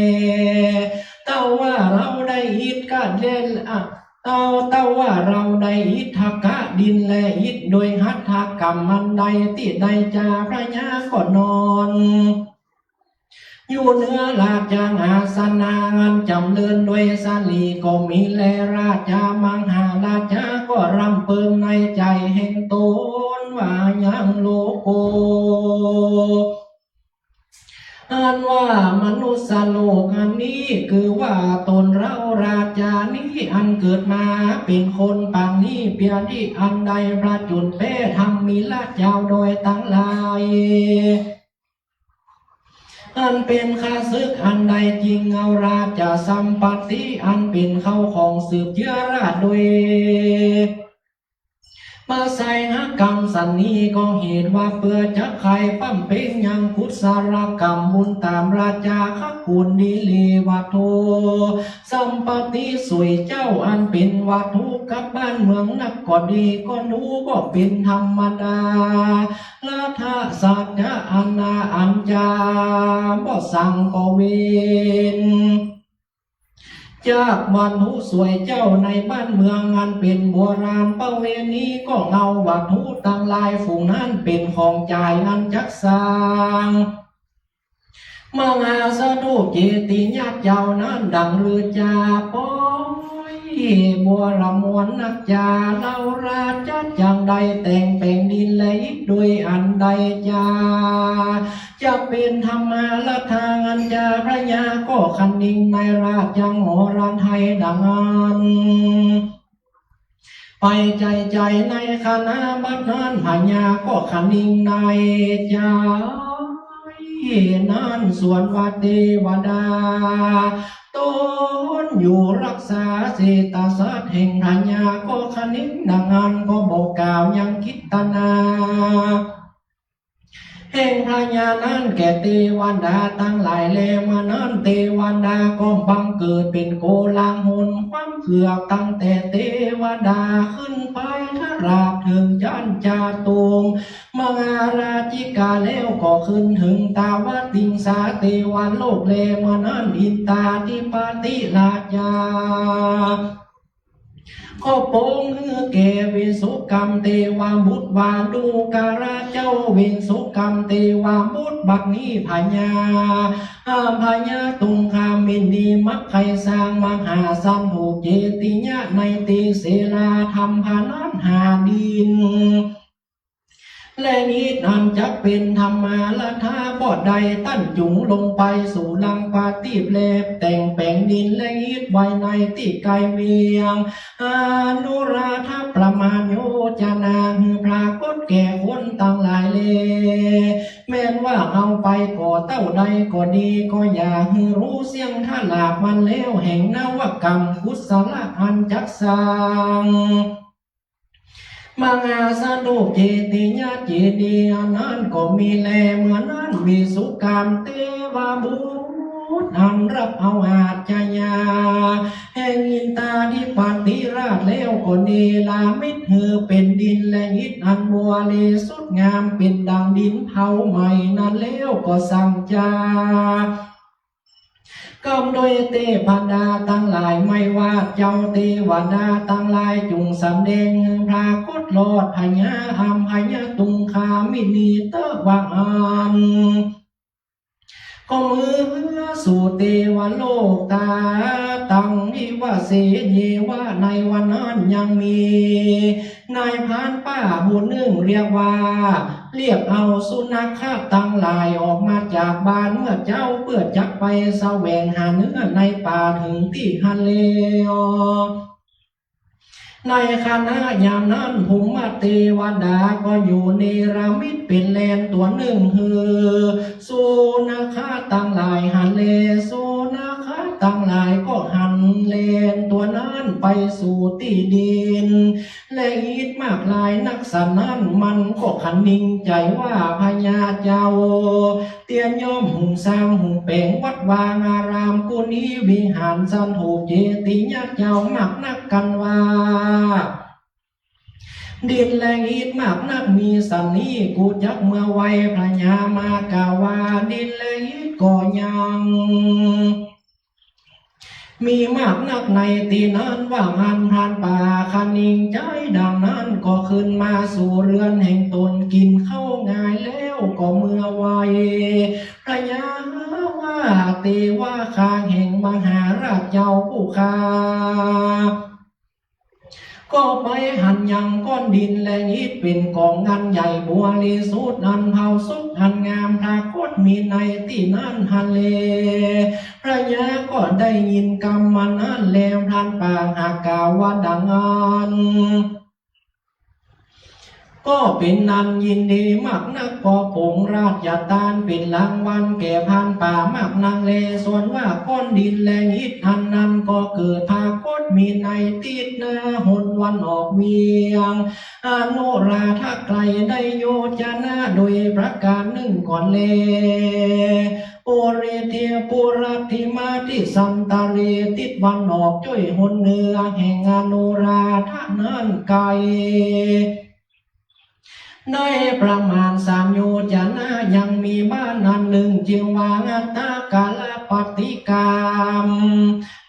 เต้าว่าเฮาได้อิดกะเด่นอะ เต้า เต้าว่าเฮาได้อิทธกะดินและอิดโดยหัตถกรรมอันใดตี้ได้จาพระยาก็นอน อยู่เหนือราชาอาสนะอันจ๋ำเริญด้วยสาลีก็มีแล ราชามังหาราชาก็ร่ำเปิงในใจ๋แห่งตนว่ายังโลโก อันว่ามนุษย์โลกอันนี้คือว่าตนเฮาราชานี้อันเกิดมาเป๋นคนปางนี้เปียดิ อันได้ผจญแป๊ธรรมมีราชาโดยตังหลาย อันเป๋นข้าศึกอันได้จิงเอาราชสัมปัตติอันเป๋นเข้าของสืบเจื้อราชโดย มาใส่หากรรมสันนี้ก็เหตุว่าเปื้อจะใค่ปั๊มเป๋งยังกุศลกรรมบุญต๋ามราชาขกุลดีลีวัตถุสัมปัตติสวยเจ้าอันเป๋นวัตถุกับบ้านเมืองนักก็ดีก็ดูบ่เป๋นธรรมดา รัฐสัจจะอันนาอันจาบ่สังก็เว้น จากวัตถุสวยเจ้าในบ้านเมืองอันเป๋นโบราณประเวณีก็เอาวัตถุตังหลายฝูงนั้นเป๋นของจ่ายอันจักสร้าง มหาสาธุเจติยะเจ้านั้นดังฤๅจาป้อย บัวละมวลนักจา เฮาราชจักจั่งได้แต่งแป๋งดินและอิฐโดยอันใดจา จะเป๋นธรรมารัตถาอันจา พญาก็คะนิงในราชจักหฤทัยดังอั้น ไปใจ๋ใจ๋ในขณะบัดนั้นพญาก็คะนิงในใจ๋นั้นสวนว่าเตวดา ตนอยู่รักษาเศรษฐสัตว์แห่งพญาก็คะนิงดังอั้นก็บอกกล่าวยังกิตตนา แห่งพญานั้นแก่เตวดาตังหลายแล เมื่อนั้นเตวดาก็บังเกิดเป๋นโกลาหลความเกือกตั้งแต่เตวดาขึ้นไปทราบเถิงจั๊นจาตุม มหาราชิกาแล้วก็ขึ้นเถิงตาวติงสาเตวโลกแล เมื่อนั้นอินตาธิปติราชา ก็ปรงหื้อแก่วิสุกรรมเตวบุตรวาดูกราชเจ้า วิสุกรรมเตวบุตรบัดนี้พญา อาพญาตุงคามินีมักใค่สร้างมหาสันถูปเจติยะในติเสลาธรรมพนันหาดิน และอิฐอันจักเป๋นธรรมารัตถาบ่ได้ ต้านจุ่งลงไปสู่ลังปาติแลบแต่งแป๋งดินและอิฐไว้ในตี้ใก้เวียง อนุราธประมาณโยจนา หื้อปรากฏแก่คนตังหลายแล แม่นว่าเฮาไปก่อเต้าใดก็ดี ก็อย่าหื้อฮู้เสี้ยงทราบมันแล้วแห่งนวกรรมกุศละอันจักสร้าง มหาสถูปเจติยะเจดีย์อันนั้นก็มีแล เมื่อนั้นวิสุกรรมเตวบุตรอันฮับเอาอาชญาแห่งอินตาธิปติราชแล้วก็เนรมิตหื้อเป๋นดินและอิฐอันบริสุทธิ์งามเป๋นดังดินเผาใหม่นั้นแล้วก็สั่งจา กำด้วยเตพดาตังหลาย ไม่ว่าเจ้าเตวดาตังหลาย จุ่งสำแดงหื้อปรากฏรอดพญาอัมพญาตุงคามินีเต๊อะว่าอั้น ก็เมื่อสู่เตวโลกตาตังวิวเสเยวะ ในวันนั้นยังมี นายพรานป้าผู้นึ่งเรียกว่า เรียกเอาสุนัขะตังหลายออกมาจากบ้านเมื่อเจ๊า เปื้อจักไปแสวงหาเนื้อในป่าเถิงตี้หั้นแล้ว ในขณะยามนั้นภูมิเตวดาก็อยู่เนรมิตเป๋นแลนตั๋วนึ่งหื้อสุนัขะตังหลายหั้นแล สุนัขะตังหลายก็หันแลนตั๋วนั้นไปสู่ตี้ดิน และอิฐมากหลายนักสันนั้น มันก็คะนิงใจ๋ว่าพญาเจ้า เตียนย่อมหุงสร้างหุงแป๋งวัดวาอาราม กุฏิวิหารสันถูปเจติยะเจ้ามากนักกันว่า ดินและอิฐมากนักมีสันนี้ กูจักเมือไหว้พญามากล่าวว่า ดินและอิฐก็ยัง มีมากนักในตี้นั้น ว่าอั้น พรานป่าคณิงใจ๋ดังนั้น ก็คืนมาสู่เฮือนแห่งต๋น กิ๋นข้าวง่ายแล้วก็เมือไว พญาว่า เตวะคางแห่งมหาราชเจ้าผู้ข้า ก็ไปหันยังก้อนดินแลอิฐเป๋นก๋องอันใหญ่บริสุทธิ์อันเผาสุกอันงาม ปรากฏมีในตี้นั้นหั้นแล พญาก็ได้ยินกำอันนั้นแล้ว พรานป่าหากกล่าวว่าดังอั้น ก็เป๋นอันยินดีมากนัก ก็ปรงราชทานเป๋นรางวัลแก่พรานป่ามากนักแล ส่วนว่าก้อนดินแลอิฐอันนั้นก็เกิดปรากฏมีในตี้หน้าหนวันออกเวียงอนุราธะไกลได้โยจนะโดยประก๋านนึ่งก่อนแล ปุริเทปุรัตถิมาติสันตะเร ติดวันออกจ้วยหนเหนือแห่งอนุราธะนั้นไกล ได้ประมาณสามโยจนะ ยังมีบ้านอันนึ่งจื้อว่าอัตตะกาละปฏิกาม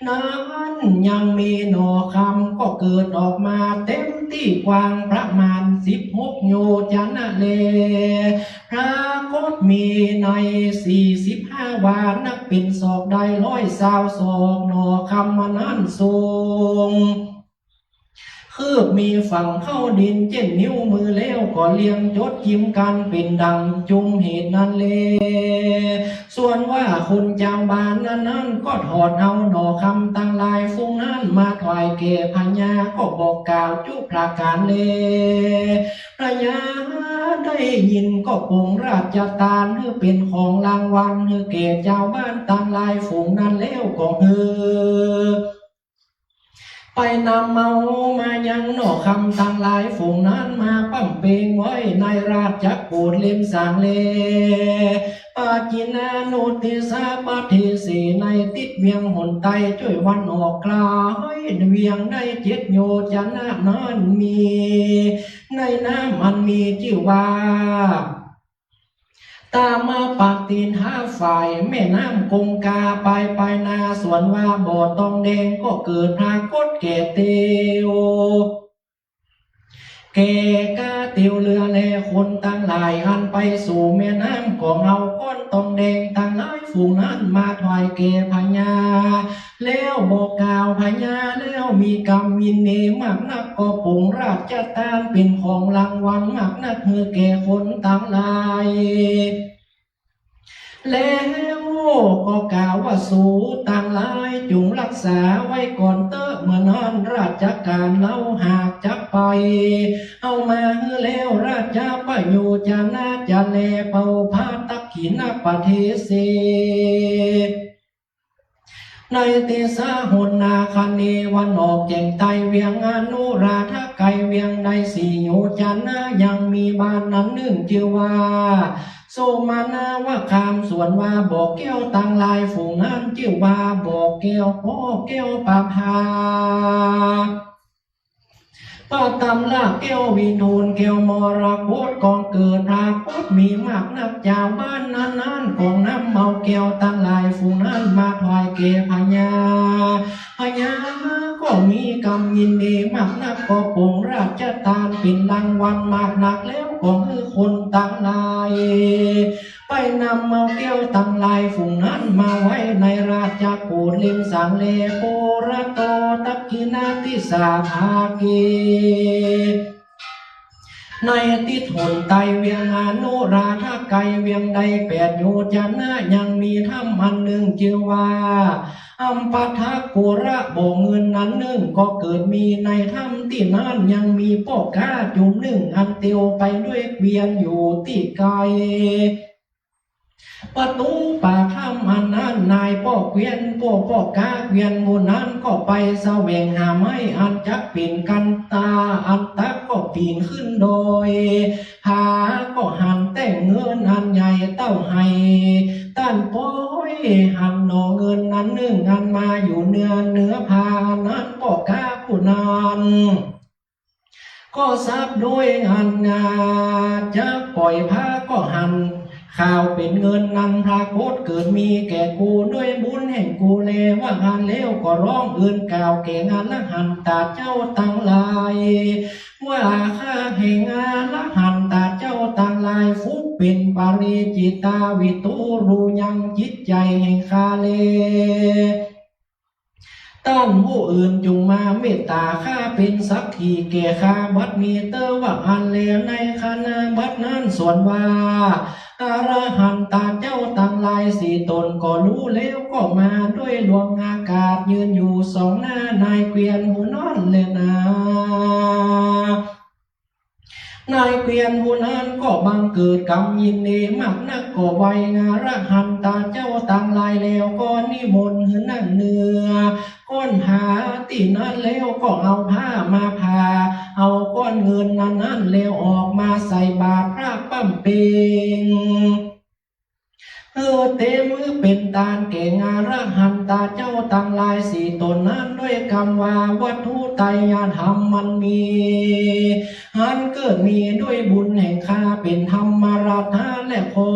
นั้นยังมีหน่อคำก็เกิดออกมาเต็มตี้กว้างประมาณสิบหกโยจนะแล ปรากฏมีในสี่สิบห้าวา นับเป๋นศอกได้ร้อยซาวศอก หน่อคำอันนั้นสูง คืบมีฝั่งเข้าดินเจ้นนิ้วมือแล้ว ก็เรียงจดจิมกั๋นเป๋นดังจุมเหตุนั้นแล ส่วนว่าคนจาวบ้านนั้นๆ ก็ถอดเอาหน่อคำตังหลายฝูงนั้นมาถวายแก่พญา ก็บอกกล่าวจุประก๋านแล พญาได้ยินก็ปรงราชทานหื้อเป๋นของรางวัลหื้อแก่จาวบ้านตังหลายฝูงนั้นแล้วก็หื้อ ไปนำเอามายังหน่อคำตังหลายฝูงนั้นมาป้ำเปงไว้ในราชโกศเล็มสางแล ปาจินานุติสสะปะเทเส ในติดเวียงหนใต้จ้วยวันออกไกลเวียงได้เจ็ดโยจนะนั้นมี ในน้ำอันมีจื้อว่า ตามะปะตินหาฝ่ายแม่น้ำกงกา ปายปายนา ส่วนว่าบ่อตองแดงก็เกิดปรากฏแก่เตียว แก่กาเตียวเรือแลคนตังหลายอันไปสู่แม่น้ำ ก็เอาก้อนตองแดงตังหลายฝูงนั้นมาถวายแก่พญา แล้วบอกกล่าวพญาแล้วมีกำยินดีมากนัก ก็ปรงราชทานเป๋นของรางวัลมากนักหื้อแก่คนตังหลาย แล้วก็กล่าวว่า สูตังหลายจุ่งฮักษาไว้ก่อนเต๊อะ เมื่อนั้นราชก๋านเฮาหากจักไปเอามาหื้อแล้ว ราชประโยชนะจะแลเป่าพระตักขิณปะเทเส ในติสาหนนาคเนวันออกแจ่งใต้เวียงอนุราธะไกลเวียงได้สี่โยจนะ ยังมีบ้านอันนึ่งจื้อว่า โสมนาวคาม ส่วนว่าบ่อแก้วตังหลายฝูงนั้นจื้อว่าบ่อแก้ว บ่อแก้วประภา ปะตำละแก้ววิทูลแก้วมรกต กองเกิดปรากฏมีมากนัก จาวบ้านนั้นๆ ก็นำเอาแก้วตังหลายฝูงนั้นมาถวายแก่พญา พญาก็มีกำยินดีมากนัก ก็ปรงราชทานเป๋นรางวัลมากนัก แล้วก็หื้อคนตังหลาย ไปนำเอาแก้วตังหลายฝูงนั้นมาไว้ในราชโกศเล็มสางแล ปุระโตตักขิณาทิสาภาเก ในติศหนใต้เวียงอนุราธะไกลเวียงได้แปดโยจนะ ยังมีถ้ำอันนึ่งจื้อว่า อัมปะทะกุระ บ่อเงินอันนึ่งก็เกิดมีในถ้ำตี้นั้น ยังมีป้อก๊าจุ่มนึ่งอันเตียวไปด้วยเกวียนอยู่ตี้ไกล ประตู๋ปากถ้ำอันนั้น นายป้อเกวียน ป้อ ป้อก๊าเกวียนหมู่นั้นก็ไปแสวงหาไม้อันจักเป๋นกัณฑา อันตักก็ปี๋นขึ้นดอย หาก็หันแต้งเงินอันใหญ่เต้าไห ต้านปอยหันหน่อเงินอันนึ่งอันมาอยู่เหนือ เหนือผ้าอันนั้น ป้อก๊าผู้นั้น ก็สับด้วยอันงา จักปอยผ้าก็หัน ข้าวเป๋นเงินนั้นปรากฏเกิดมีแก่กู ด้วยบุญแห่งกูแล ว่าอั้นแล้วก็ร้องเอิ้นกล่าวแก่อรหันตะเจ้าตังหลาย ว่าข้าแห่งอรหันตะเจ้าตังหลาย ผู้เป๋นปาริจิตตาวิทู ฮู้ยังจิตใจ๋แห่งข้าแล ต้านผู้อื่นจุ่งมาเมตต๋าข้าเป๋นสักขีแก่ข้าบัดนี้เต๊อะ ว่าอั้นแล้วในขณะบัดนั้นส่วนว่า อรหันตะเจ้าตังหลายสี่ต๋นก็ฮู้แล้วก็มาด้วยหลวงอากาศ ยืนอยู่สองหน้านายเกวียนผู้นั้นแลนา นายเกวียนผู้นั้นก็บังเกิดกำยินดีมากนัก ก็ไหว้อรหันตะเจ้าตังหลายแล้วก็นิมนต์หื้อนั่งเนื้อก้อนผาตี้นั้นแล้วก็เอาผ้ามาผ่า เอาก้อนเงินนั้นๆ แล้วออกมาใส่บาตรพระป้ำเป็ง หื้อเต๋มหื้อเป๋นตานแก่อรหันตะเจ้าตังหลายสี่ต๋นนั้น ด้วยกำว่าวัตถุไตรยธรรมมันมี อันเกิดมีด้วยบุญแห่งข้าเป๋นธรรมราชา และขอ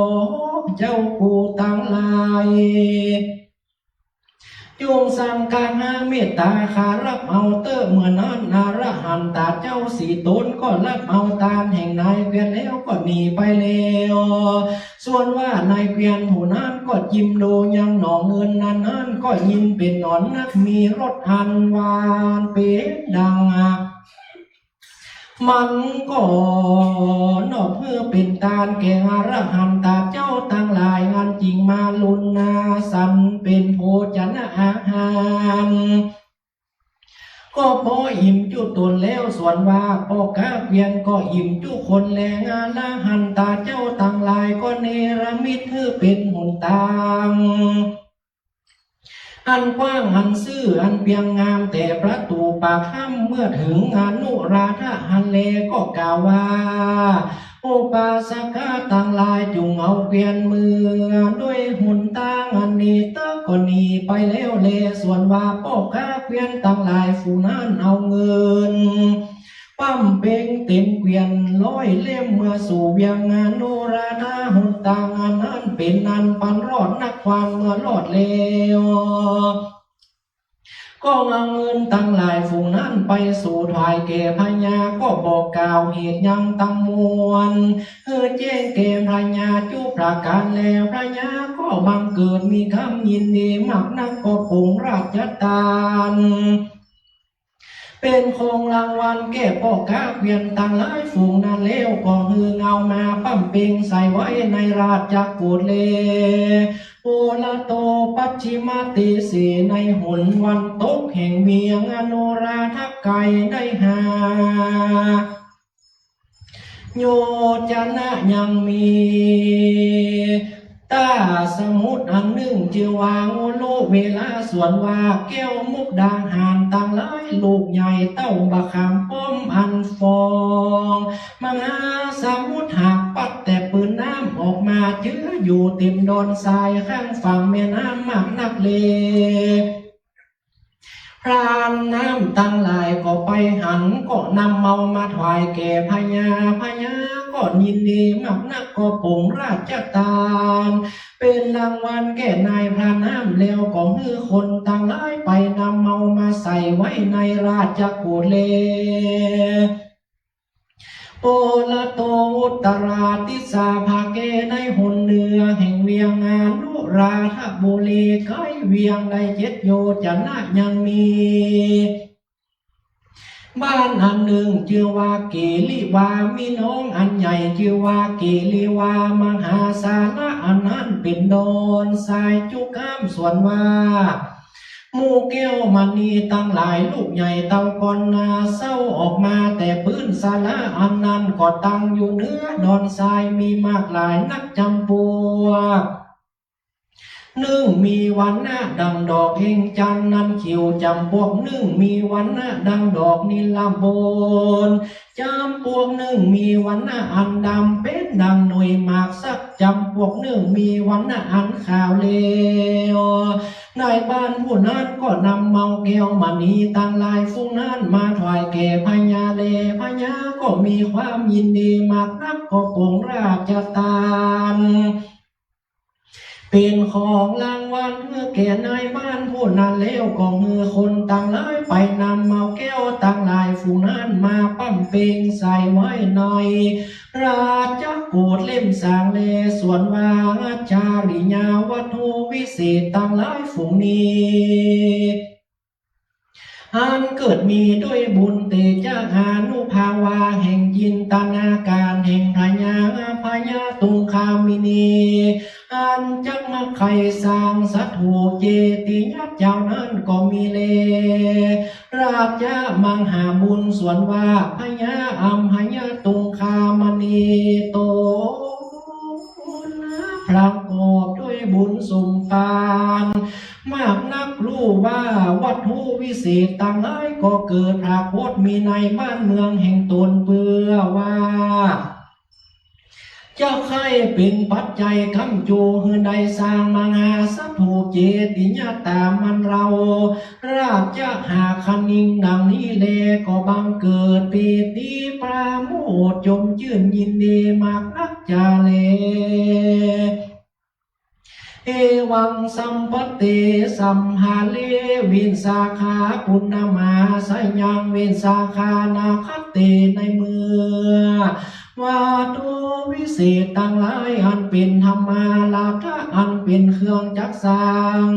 เจ้ากูตังหลาย จุ่งสังกาหาเมตต๋าข้าฮับเอาเต๊อะ เมื่อนั้นอรหันตะเจ้าสี่ต๋นก็ฮับเอาตานแห่งนายเกวียนแล้วก็หนีไปแล้ว ส่วนว่านายเกวียนผู้นั้นก็จิมดูยังหนองเงินนั้นๆ ก็ยินเป๋นหนอนนัก มีรสอันหวานเป๋นดัง มันก็นอบหื้อเป๋นตานแก่อรหันตะเจ้าตังหลาย อันจิ่งมาลุนนาสันเป๋นโภชนะอาหาร ก็ปออิ่มจุต๋นแล้ว ส่วนว่าป้อก๊าเกวียนก็อิ่มจุคนแล อรหันตะเจ้าตังหลายก็เนรมิตหื้อเป๋นหนตาง อันกว้างอันซื่ออันเปียงงามแต่ประตู๋ปากถ้ำ เมื่อเถิงอนุราธะหั้นแลก็กล่าวว่า อุปาสกะตังหลายจุ่งเอาเกวียนเมือ ด้วยหนตางอันนี้เต๊อะ ก็หนีไปแล้วแล ส่วนว่าป้อก๊าเกวียนตังหลายฝูงนั้นเอาเงิน ป้ำเป็งเต๋มเกวียนร้อยเล่ม เมือสู่เวียงอนุราธะ หนตางอันนั้นเป๋นอันปันรอดนัก ควานเมือรอดแล้ว ก็เอาเงินตังหลายฝูงนั้นไปสู่ถวายแก่พญา ก็บอกกล่าวเหตุยังตังมวล หื้อแจ้งแก่พญาจุประก๋านแล พญาก็บังเกิดมีกำยินดีมากนัก ก็ปรงราชทาน เป๋นของรางวัลแก่ป้อก๊าเกวียนตังหลายฝูงนั้นแล้ว ก็หื้อเอามาป้ำเป็งใส่ไว้ในราชกุฏแล ปุระโตปัจฉิมะเตเส ในหนวันตกแห่งเวียงอนุราธะไก๋ได้ห้า โยจนะยังมี ต้าสมุทรอันนึ่งจื้อว่าอุรุเวลา ส่วนว่าแก้วมุกดาหารตังหลาย ลูกใหญ่เต้าบะขามป้อมอันฟอง มหาสมุทรหากปัดแต่ปืนน้ำออกมา จื้ออยู่เต๋มดอนทรายข้างฝั่งแม่น้ำมากนักแล พรานน้ำตังหลายก็ไปหัน ก็นำเอามาถวายแก่พญา พญาก็ยินดีมากนัก ก็ปรงราชทาน เป๋นรางวัลแก่นายพรานน้ำแล้ว ก็หื้อคนตังหลายไปนำเอามาใส่ไว้ในราชกุฏแล ปุระโตอุตตราทิสสาภาเก ในหนเหนือแห่งเวียงอนุราธะบุรี ไก๋เวียงได้เจ็ดโยจนะยังมี บ้านอันนึ่งจื้อว่าเกลิวา มีหนองอันใหญ่จื้อว่าเกลิวา มหาสาระอันนั้นเป๋นดอนทรายจุก้าม ส่วนว่า หมู่แก้วมณีตังหลาย ลูกใหญ่เต้าก้อนนา เซาออกมาแต่ปื้นสาระอันนั้น ก็ตั้งอยู่เหนือดอนทราย มีมากหลายนักจำปวก นึ่งมีวรรณะดังดอกเอ็งจันทร์ นั้นขิวจ๋ำปวกนึ่งมีวรรณะดังดอกนิลบน จ๋ำปวกนึ่งมีวรรณะอันดำเป๋นดังหน่วยหมากสัก จ๋ำปวกนึ่งมีวรรณะอันขาวแล้ว นายบ้านผู้นั้นก็นำเมาแก้วมณีตังหลายฝูงนั้นมาถวายแก่พญาแล พญาก็มีความยินดีมากนัก ก็ปรงราชทาน เป๋นของรางวัลหื้อแก่นายบ้านผู้นั้นแล้ว ก็หื้อคนตังหลายไปนำเมาแก้วตังหลายฝูงนั้นมาปั๊มเป๋งใส่ไว้ในราชโกศเล่มสางแล ส่วนว่าจาริยาวัตถุวิเศษตังหลายฝูงนี้ อันเกิดมีด้วยบุญเตจะอานุภาวาแห่งจินตนาการแห่งพญา พญาตุงคามินี อันจักมาใค่สร้างสถูปเจติยะเจ้านั้นก็มีแล ราชมังหาบุญส่วนว่าพญาอัมพญาตุงคามณีตนประกอบด้วยบุญสมภาร มากนัก ฮู้ว่าวัตถุวิเศษตังหลายก็เกิดปรากฏมีในบ้านเมืองแห่งตน เปื้อว่าจะใค่เป๋นปัจจัยค้ำจูหื้อได้สร้างมหาสถูปเจติยะต๋ามอันเฮาราชหาคะนิงดังนี้แล ก็บังเกิดปีติปราโมทย์จมจื้นยินดีมากนักจาแล เอวังสัมปัตเตสัมภาเร วิสาขาปุณณมา สยังวิสาขานาคเต ในเมื่อวัตถุวิเศษตังหลายอันเป๋นธรรมาราธะอันเป๋นเครื่องจักสร้าง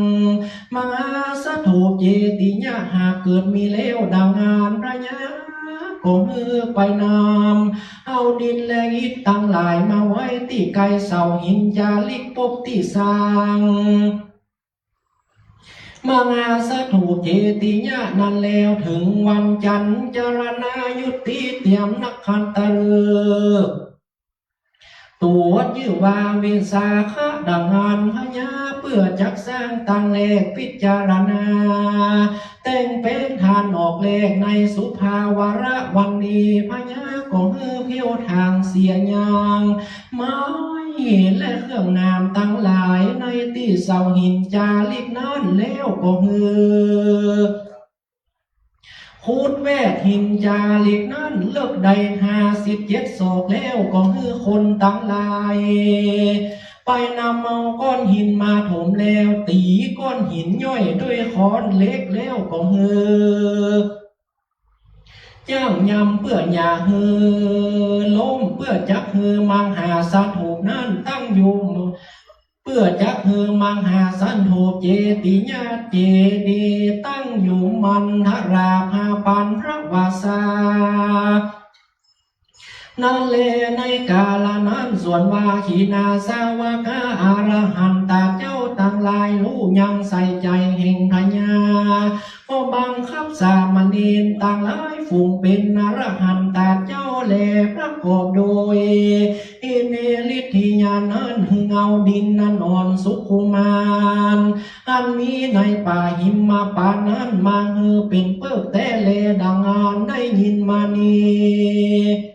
มหาสถูปเจติยะหากเกิดมีแล้วดังอั้น พญาก็หื้อไปนำ เอาดินและอิฐตังหลายมาไว้ตี้ใก้เสาหินจาริกภพตี้สร้างมหาสถูปเจติยะนั้นแล้ว เถิงวันจันทร์จรณายุติเตียมนักขันตฤกษ์ ตั๋วจื้อว่าวิสาขะดังอั้น พญาเปื้อจักสร้างตั้งแลกพิจารณา แต่งเป๋นทานออกแลกในสุภาวะละวันนี้ พญาก็หื้อเผี้ยวทางเสียอย่างไม้และเครื่องนามตังหลายในตี้เสาหินจาริกนั้นแล้วก็หื้อขุดแวดหินจาริกนั้นเลิกได้ห้าสิบเจ็ดศอกแล้วก็หื้อคนตังหลายไปนำเอาก้อนหินมาถมแล้ว ตี๋ก้อนหินย่อยด้วยค้อนเหล็กแล้วก็หื้อ จ้างยำเปื้ออย่าหื้อล้ม เปื้อจักหื้อมหาสถูปนั้นตั้งอยู่ เปื้อจักหื้อมหาสถูปเจติยะเจดีย์ตั้งอยู่มันทราภาปันพระวาสา นั้นแล ในกาละนั้นส่วนว่าขีณาสาวกะอรหันตะเจ้าตังหลายฮู้ยังใส่ใจ๋แห่งพญา ก็บังคับสามเณรตังหลายฝูงเป๋นอรหันตะเจ้าแล ประกอบโดยอินทรีย์ฤทธิญาณนั้น หื้อเอาดินอันอ่อนสุขุมาน อันมีในป่าหิมพานต์นั้นมาหื้อเป๋นเปิ๊กแต๊แล ดังอั้นได้ยินมานี้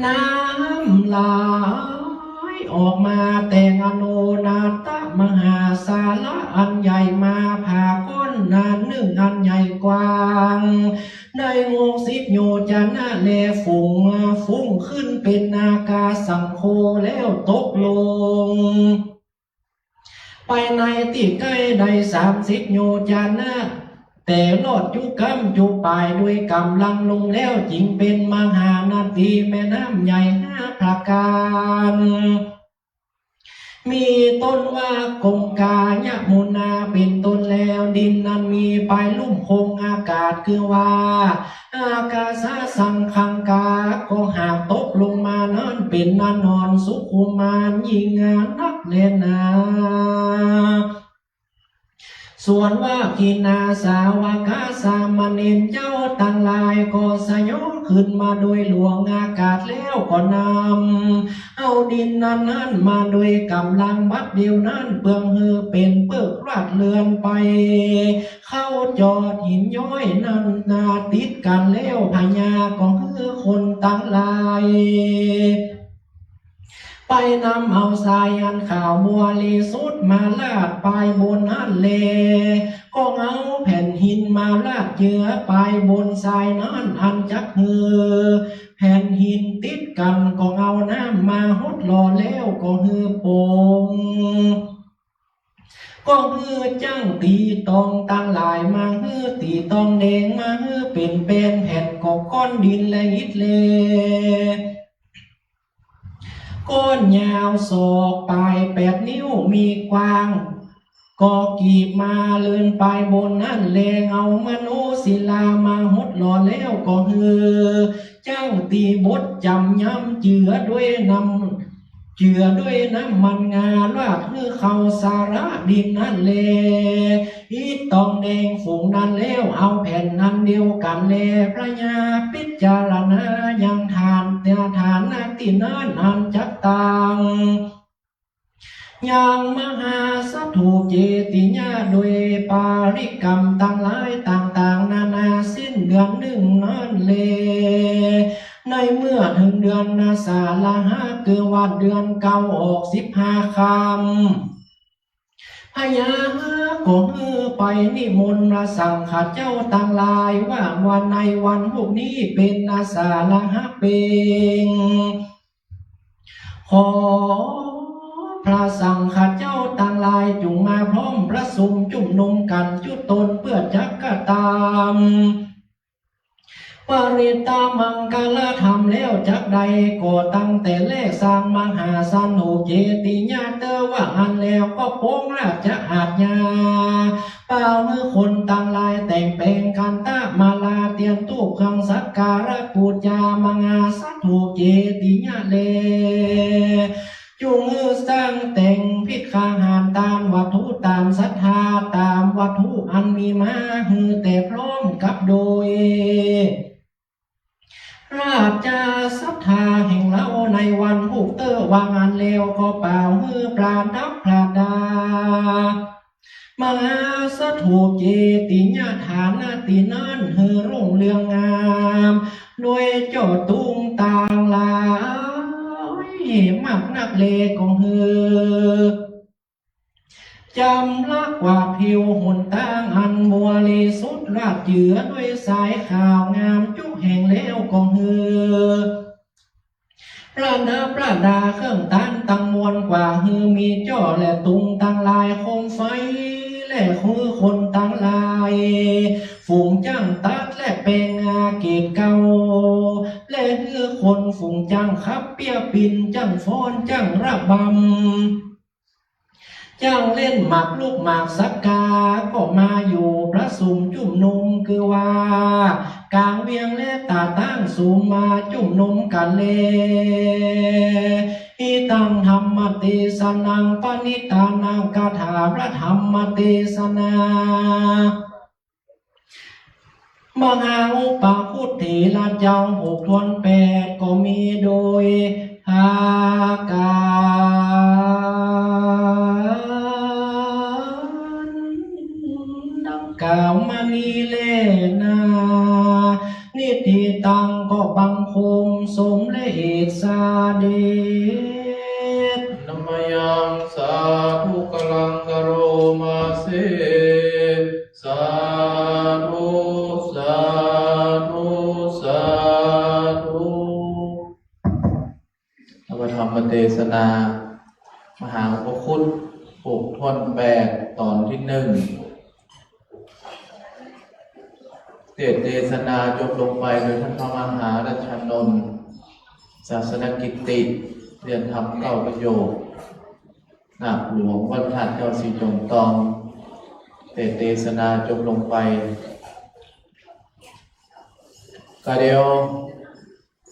น้ำไหลออกมาแต่อโนนาถมหาสาละอันใหญ่มาผ่าก้อนนั้นนึ่งอันใหญ่กว้าง ได้หกสิบโยจนะแล ฟุ้ง ฟุ้งขึ้นเป๋นอากาสังโคแล้วตกลง ไปในตี้ใก้ได้สามสิบโยจนะ แต่ลอดจุก้ำจุป่ายด้วยก๋ำลังลงแล้ว จึงเป๋นมหานทีแม่น้ำใหญ่ห้าประก๋าน มีต้นว่าคงคา ยมุนา เป๋นต้นแล้ว ดินนั้นมีปายลุ่มคงอากาศ คือว่า อากาสะสังคังคา ก็หากตกลงมานั้นเป๋นอันอ่อนสุขุมานยิ่งนักแลนา ส่วนว่าขีณาสาวกะสามเณรเจ้าตังหลายก็สยองขึ้นมาโดยหลวงอากาศแล้วก็นำเอาดินนั้นนั้นมาโดยก๋ำลังบัดเดียวนั้น เปื้องหื้อเป๋นเปิ้งราชเรือนไป เข้าจอดหินย้อยนั้นนาติดกั๋นแล้วพญาก็หื้อคนตังหลาย ไปนำเอาทรายอันขาวบริสุทธิ์มาราดปายบนนั้นแล ก็เอาแผ่นหินมาราดเจือปายบนทรายนั้นอันจักหื้อแผ่นหินติดกั๋น ก็เอาน้ำมาหดหล่อแล้วก็หื้อโป่ง ก็หื้อจั้งตี๋ตองตังหลายมาหื้อตี๋ตองแดงมาหื้อเป๋นแปนแผ่นก็ก้อนดินและอิฐแล ก้อนยาวศอกปายแปดนิ้วมีกว้าง ก็กีบมาเลินปายบนนั้นแล เอามโนศิลามาหดหล่อแล้วก็หื้อจั้งตี๋บทจ๋ำย้ำเจือด้วยน้ำ เจือด้วยน้ำมันงาราดหื้อเข้าสาระดินนั้นแล อิฐตองแดงฝูงนั้นแล้วเอาแผ่นอันเดียวกั๋นแล พญาพิจารณายังฐาน ฐานะตี้นั้นอันจักตั้งยังมหาสถูปเจติยะโดยปาริกรรมตังหลายต่างๆ นานาสิ้นเดือนนึ่งนั้นแล ในเมื่อเถิงเดือนอาสาฬหะ คือว่าเดือนเก้าออกสิบห้าค่ำ พญาก็หื้อไปนิมนต์พระสังฆเจ้าตังหลายว่า วันในวันพุธนี้เป๋นอาสาฬหะเป๋ง ขอพระสังฆเจ้าตังหลายจุ่งมาพร้อมประชุมจุมนุมกั๋นจุต้นเปื้อจักกระตำ ปริตตมังคลธรรมแล้วจักได้ ก็ตั้งแต่แรกสร้างมหาสถูปเจติยะเต๊อะว่าอั้นแล้วก็ปรงราชอาชญา เป่าหื้อคนตังหลายแต่งแป๋งขันธมาลาเตียนธูปเครื่องสักการะปู๋จามหาสถูปเจติยะแล จุ่งหื้อสร้างแต่งภิกขาหารต๋ามวัตถุต๋ามศรัทธาต๋ามวัตถุอันมีมาหื้อแต่พร้อมกับโดยราชศรัทธาแห่งเฮาในวันพุธเต๊อะว่าอั้นแล้วก็เป่าหื้อประดับประดา มหาสถูปเจติยะฐานะตี้นั้นหื้อรุ่งเรืองงามโดยเจ้าตุงต่างหลายมากนักแล ก็หื้อจำระกวาดผิวหนตางอันบริสุทธิ์ราดเจือด้วยทรายขาวงามจุแห่งแล้วก็หื้อ ประดับประดาเครื่องต้านตังมวลกว่าหื้อมีจ้อและตุงตังหลายโคมไฟ และหื้อคนตังหลายฝูงจั้งตัดและแป๋งอาเกตเก่า และหื้อคนฝูงจั้งขับเปี้ยปิ่นจั้งฟ้อนจั้งระบำ จั้งเล่นหมากรุกหมากสักกา ก็มาอยู่ประชุมจุมนุม คือว่ากางเวียงและต๋าตั้งสุมมาจุมนุมกั๋นแล อิตังธัมมเตสนังปะณิตานัง คาถาพระธรรมเตสนา มหาอุปคุตเถระเจ้าหกถ้วนแปด ก็มีโดยอาก๋านดังกล่าวมานี้แลนา นิทธิตังก็บังคมสมและเอสาเดช นะมะยังสาธุกะลังกะโรมาเส สาธุ สาธุ สาธุ พระธรรมเตสนา มหาอุปคุต หกถ้วนแปด ต๋อนตี้นึ่ง เตสน์เตสนาจบลงไปโดยต้านพระมหารัชชานนท์ ศาสนกิตติ เรียนธรรมเก้าประโยค นาคหลวงวัดธาตุเจ้าสีจอมตอง เตสน์เตสนาจบลงไป ก็เดี๋ยว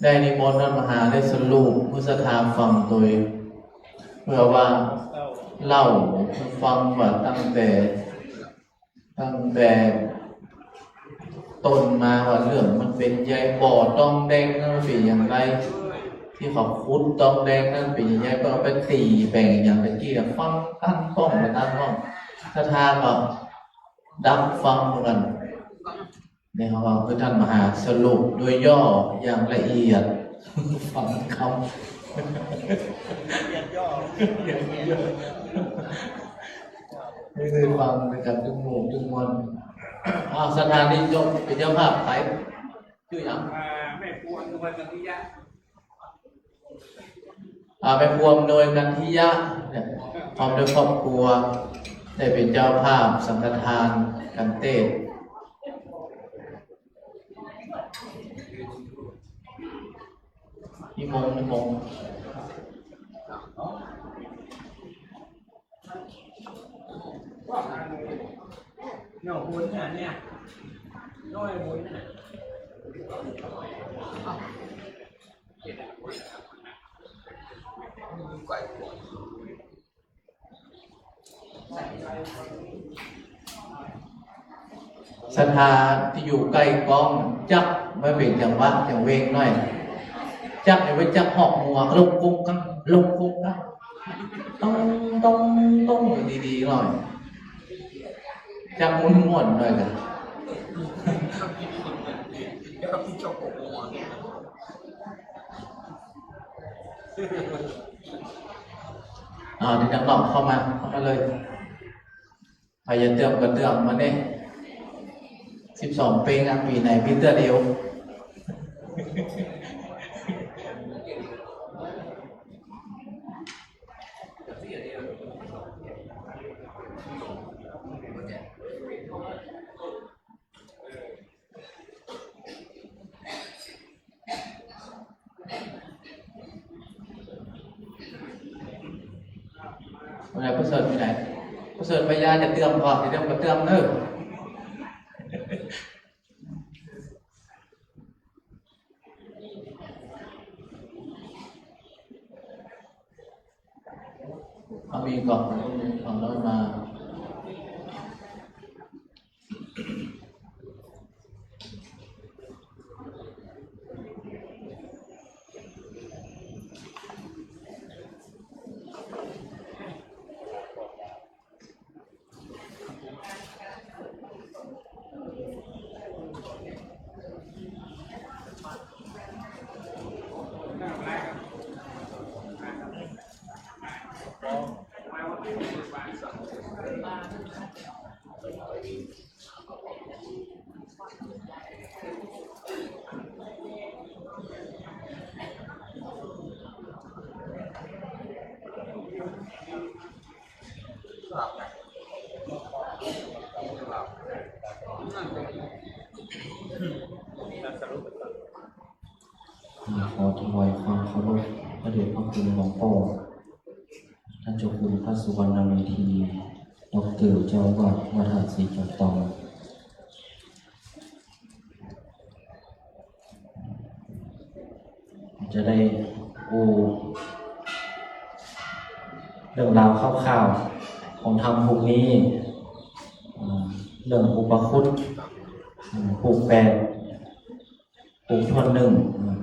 ได้นิมนต์ต้านมหาได้สรุปหื้อศรัทธาฟังโตย เปื้อว่าเล่าหื้อฟังว่าตั้งแต่ ตั้งแต่ต้นมาว่าเรื่องมันเป๋นใย บ่อตองแดงนั้นมันเป๋นอย่างไร ตี้เขาขุดตองแดงนั้นเป๋นอย่างไร ก็เอาไปตี๋แบ่งอย่างตะกี้อะ ฟังตันป้องไปตันป้อง ศรัทธาก็ดักฟังเหมือนกั๋น นี่เขาก็คือต้านมหาสรุปโดยย่ออย่างละเอียด ฟังกำ นี่คือฟังในกั๋นตึงหมู่ตึงมวล อ้าว ศรัทธานี่จงเป๋นเจ้าภาพ ใผจื้อหยัง อ่า แม่ครัวอำนวยกันทิยะ อ่า แม่ครัวอำนวยกันทิยะเนี่ย พร้อมด้วยครอบครัว ได้เป๋นเจ้าภาพสังฆทานกั๋นเต๊อะ นิมนต์ นิมนต์ เนี่ย บุญน่ะเนี่ย น้อยบุญน่ะ ศรัทธาตี้อยู่ใก้ก้อง จักมาเป๋นจังหวะจังเวงหน่อย จักไอ้ไว้จักหอกหัว ลงกุ๊กกัง ลงกุ๊กกัง ต้อง ต้อง ต้อง ดีๆ หน่อย จักม่วนๆ หน่อยกั๋น อ่า ตี้ตังนอกเข้ามา เข้ามาเลย ใผจะเติมก็เติมมาเนี่ย สิบสองเพลงอะ ปี๋ไหนมีเตื้อเดียว วันนี้ประเสริฐไปไหน ประเสริฐไปยาจะเติมก่อน จะเติมก็เติมเนอะ เอามีก่อน เอาน้อยมา ขอถวายความเคารพพระเดชพระคุณหลวงป้อ ท่านเจ้าคุณพระสุวรรณเมธี ด็อกเตอร์ เจ้าอาวาสวัดท่าสีจอมตอง จะได้อู้เรื่องราวคร่าวๆ ของธรรมผูกนี้ อ่า เรื่องอุปคุต อ่า ผูกแปด ผูกถ้วนหนึ่ง อ่า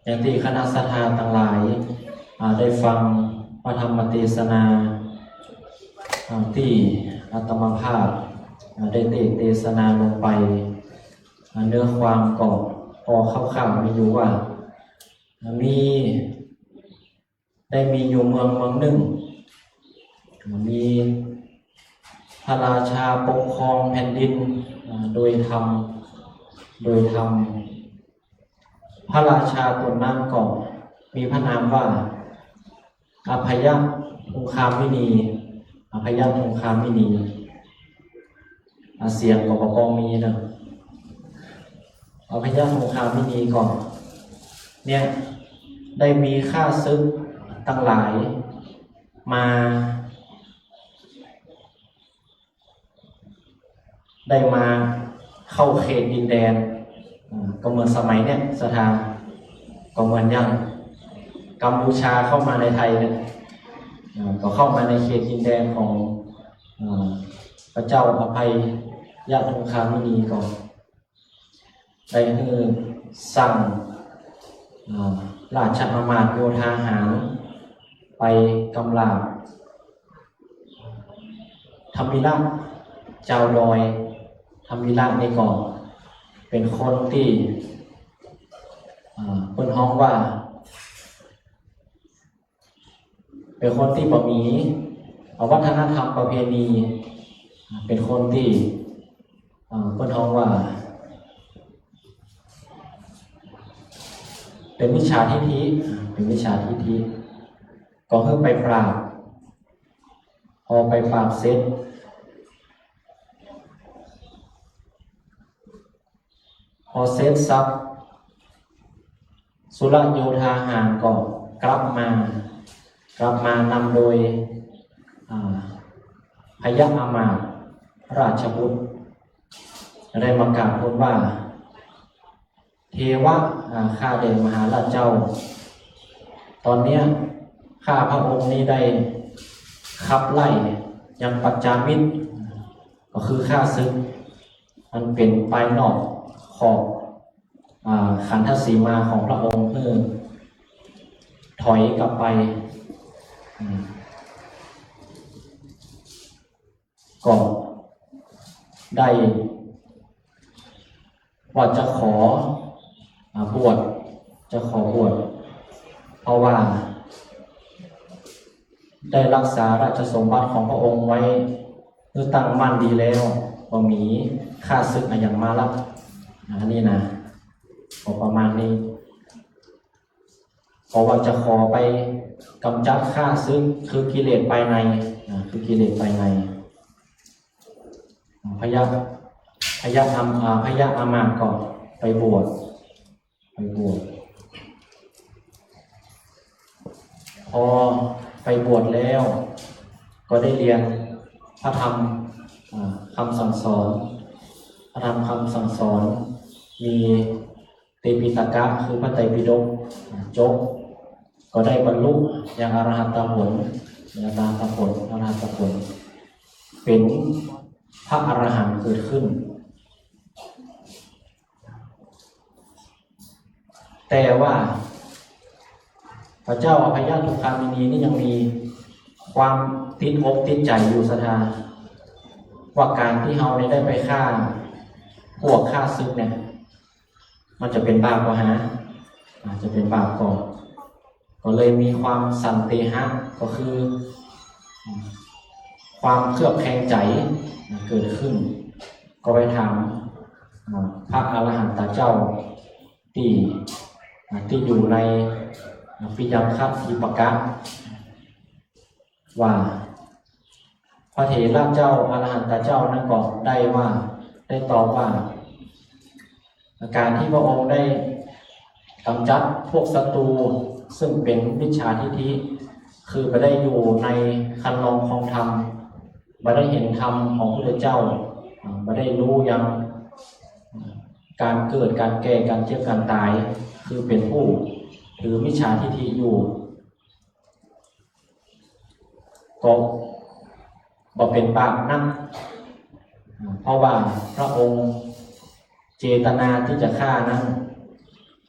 อย่างตี้คณะศรัทธาตังหลาย อ่า ได้ฟังพระธรรมเตสนา อ่า ตี้อาตมาภาพ อ่า ได้เตสน์เตสนาลงไป อ่า เนื้อความก็ ก็คร่าวๆ มีอยู่ว่า อ่า มี ได้มีอยู่เมืองเมืองนึ่ง มีพระราชาปกครองแผ่นดิน อ่า โดยธรรม โดยธรรม พระราชาต๋นนั้นก็มีพระนามว่า อภยคงคามินี อภยคงคามินี อ่า เสียงก็บ่ปองมีเนาะ อภยคงคามินีก็ เนี่ย ได้มีข้าศึกตังหลายมา ได้มาเข้าเขตดินแดน อ่า ก็เหมือนสมัยเนี่ย ศรัทธา ก็เหมือนอย่างกัมพูชาเข้ามาในไทยเนี่ย อ่า ก็เข้ามาในเขตดินแดนของ อ่า พระเจ้าอภัยยะทุงคามินีก็ได้หื้อสั่ง อ่า ราชอามาตย์โยธาหารไปกำราบ ธรรมิระ จาวดอย ธรรมิระนี่ก็เป๋นคนตี้ อ่า เปิ้นฮ้องว่า เป๋นคนตี้บ่มี อ่า วัฒนธรรมประเพณี อ่า เป๋นคนตี้ อ่า เปิ้นฮ้องว่า เป๋นมิจฉาทิฏฐิ อ่า เป๋นมิจฉาทิฏฐิ ก็หื้อไปปราบ พอไปปราบเสร็จ พอเสร็จสับ สุรโยธาหารก็กลับมา กลับมานำโดย อ่า พญาอามาตย์ราชบุตร ได้มากราบทูลว่า เทวะ อ่า ข้าแต่มหาราชเจ้า ต๋อนเนี้ยข้าพระองค์นี้ได้ขับไล่ยังปัจจามิตร ก็คือข้าศึก อันเป๋นปายนอกขอบ อ่า ขันธสีมาของพระองค์หื้อถอยกลับไป อืม ก็ได้ว่าจะขอ อ่า บวช จะขอบวช เพราะว่าได้รักษาราชสมบัติของพระองค์ไว้หื้อตั้งมั่นดีแล้ว บ่มีข้าศึกอะหยังมาลัก อันนี้นะ ก็ประมาณนี้ เพราะว่าจะขอไปกำจัดข้าศึก คือกิเลสภายใน อ่า คือกิเลสภายใน พญา พญาอามาตย์ อ่า พญาอามาตย์ก็ไปบวช ไปบวช พอไปบวชแล้ว ก็ได้เรียนพระธรรม อ่า คำสั่งสอน พระธรรมคำสั่งสอน มี เตปิฎกะ คือพระไตรปิฎก จบ ก็ได้บรรลุยังอรหัตผล ยังอรหัตผล อรหัตผล เป๋นพระอรหันต์เกิดขึ้น แต่ว่าพระเจ้าอภัยทุงคามินีนี่ยังมีความติดอกติดใจ๋อยู่ศรัทธา ว่าก๋านตี้เฮาเนี่ยได้ไปฆ่าพวกข้าศึกเนี่ย มันจะเป๋นบาปก่อหา อาจจะเป๋นบาปก่อ ก็เลยมีความสันเตหะ ก็คือ ความเคลือบแคลงใจ๋เกิดขึ้น ก็ไปถาม อ่า พระอรหันตเจ้าตี้ อ่า ตี้อยู่ใน อ่า ปิยมัคคทิปกะ ว่า พระเถระเจ้าอรหันตเจ้านั้นก็ได้ว่า ได้ตอบว่า ก๋านตี้พระองค์ได้กำจัดพวกศัตรูซึ่งเป๋นมิจฉาทิฏฐิ คือบ่ได้อยู่ในคันลองครองธรรม บ่ได้หันธรรมของพระพุทธเจ้า อ่า บ่ได้ฮู้ยัง อ่า ก๋านเกิด ก๋านแก่ ก๋านเจ็บ ก๋านต๋าย คือเป๋นผู้ถือมิจฉาทิฏฐิอยู่ ก็บ่เป๋นบาปนัก อ่า เพราะว่าพระองค์เจตนาตี้จะฆ่านั้น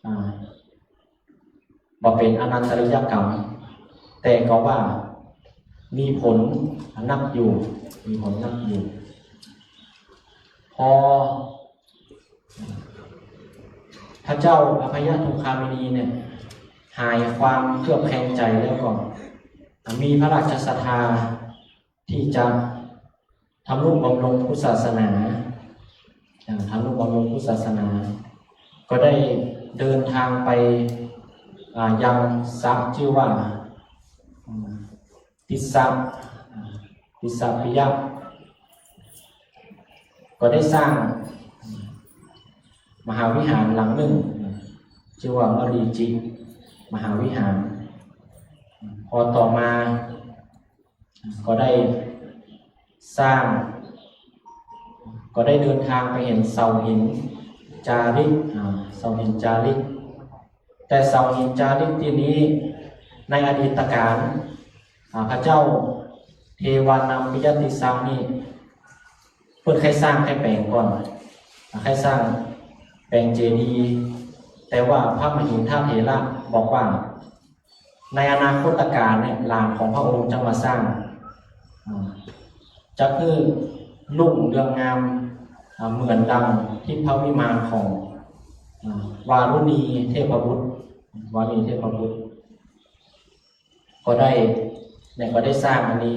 อ่า บ่เป๋นอนันตริยกรรม แต่ก็ว่ามีผลนักอยู่ มีผลนักอยู่ พอ พระเจ้าอภัยทุงคามินีเนี่ย หายความเคลือบแคลงใจ๋แล้วก็ มีพระราชศรัทธาตี้จะทำนุบำรุงพุทธศาสนา อ่า ทำนุบำรุงพุทธศาสนา ก็ได้เดินทางไป อ่า ยังสระจื้อว่า อ่า ติสสะ ติสสะปิยะ ก็ได้สร้างมหาวิหารหลังนึ่ง จื้อว่ามรีจิมหาวิหาร พอต่อมา ก็ได้สร้าง ก็ได้เดินทางไปหันเสาหินจาริก อ่า เสาหินจาริก แต่เสาหินจาริกตี้นี้ในอดีตกาล อ่า พระเจ้าเทวานัมปิยติสสะนี่ เปิ้นใค่สร้างแค่แป๋งก่อน อ่า ใค่สร้างแป๋งเจดีย์ แต่ว่าพระมหินทเถระบอกว่า ในอนาคตกาลเนี่ย หลานของพระองค์จะมาสร้าง อ่า จะหื้อรุ่งเรืองงาม อ่า เหมือนดังทิพวิมานของ อ่า วารุณีเทพบุตร วารุณีเทพบุตร ก็ได้ เนี่ย ก็ได้สร้างอันนี้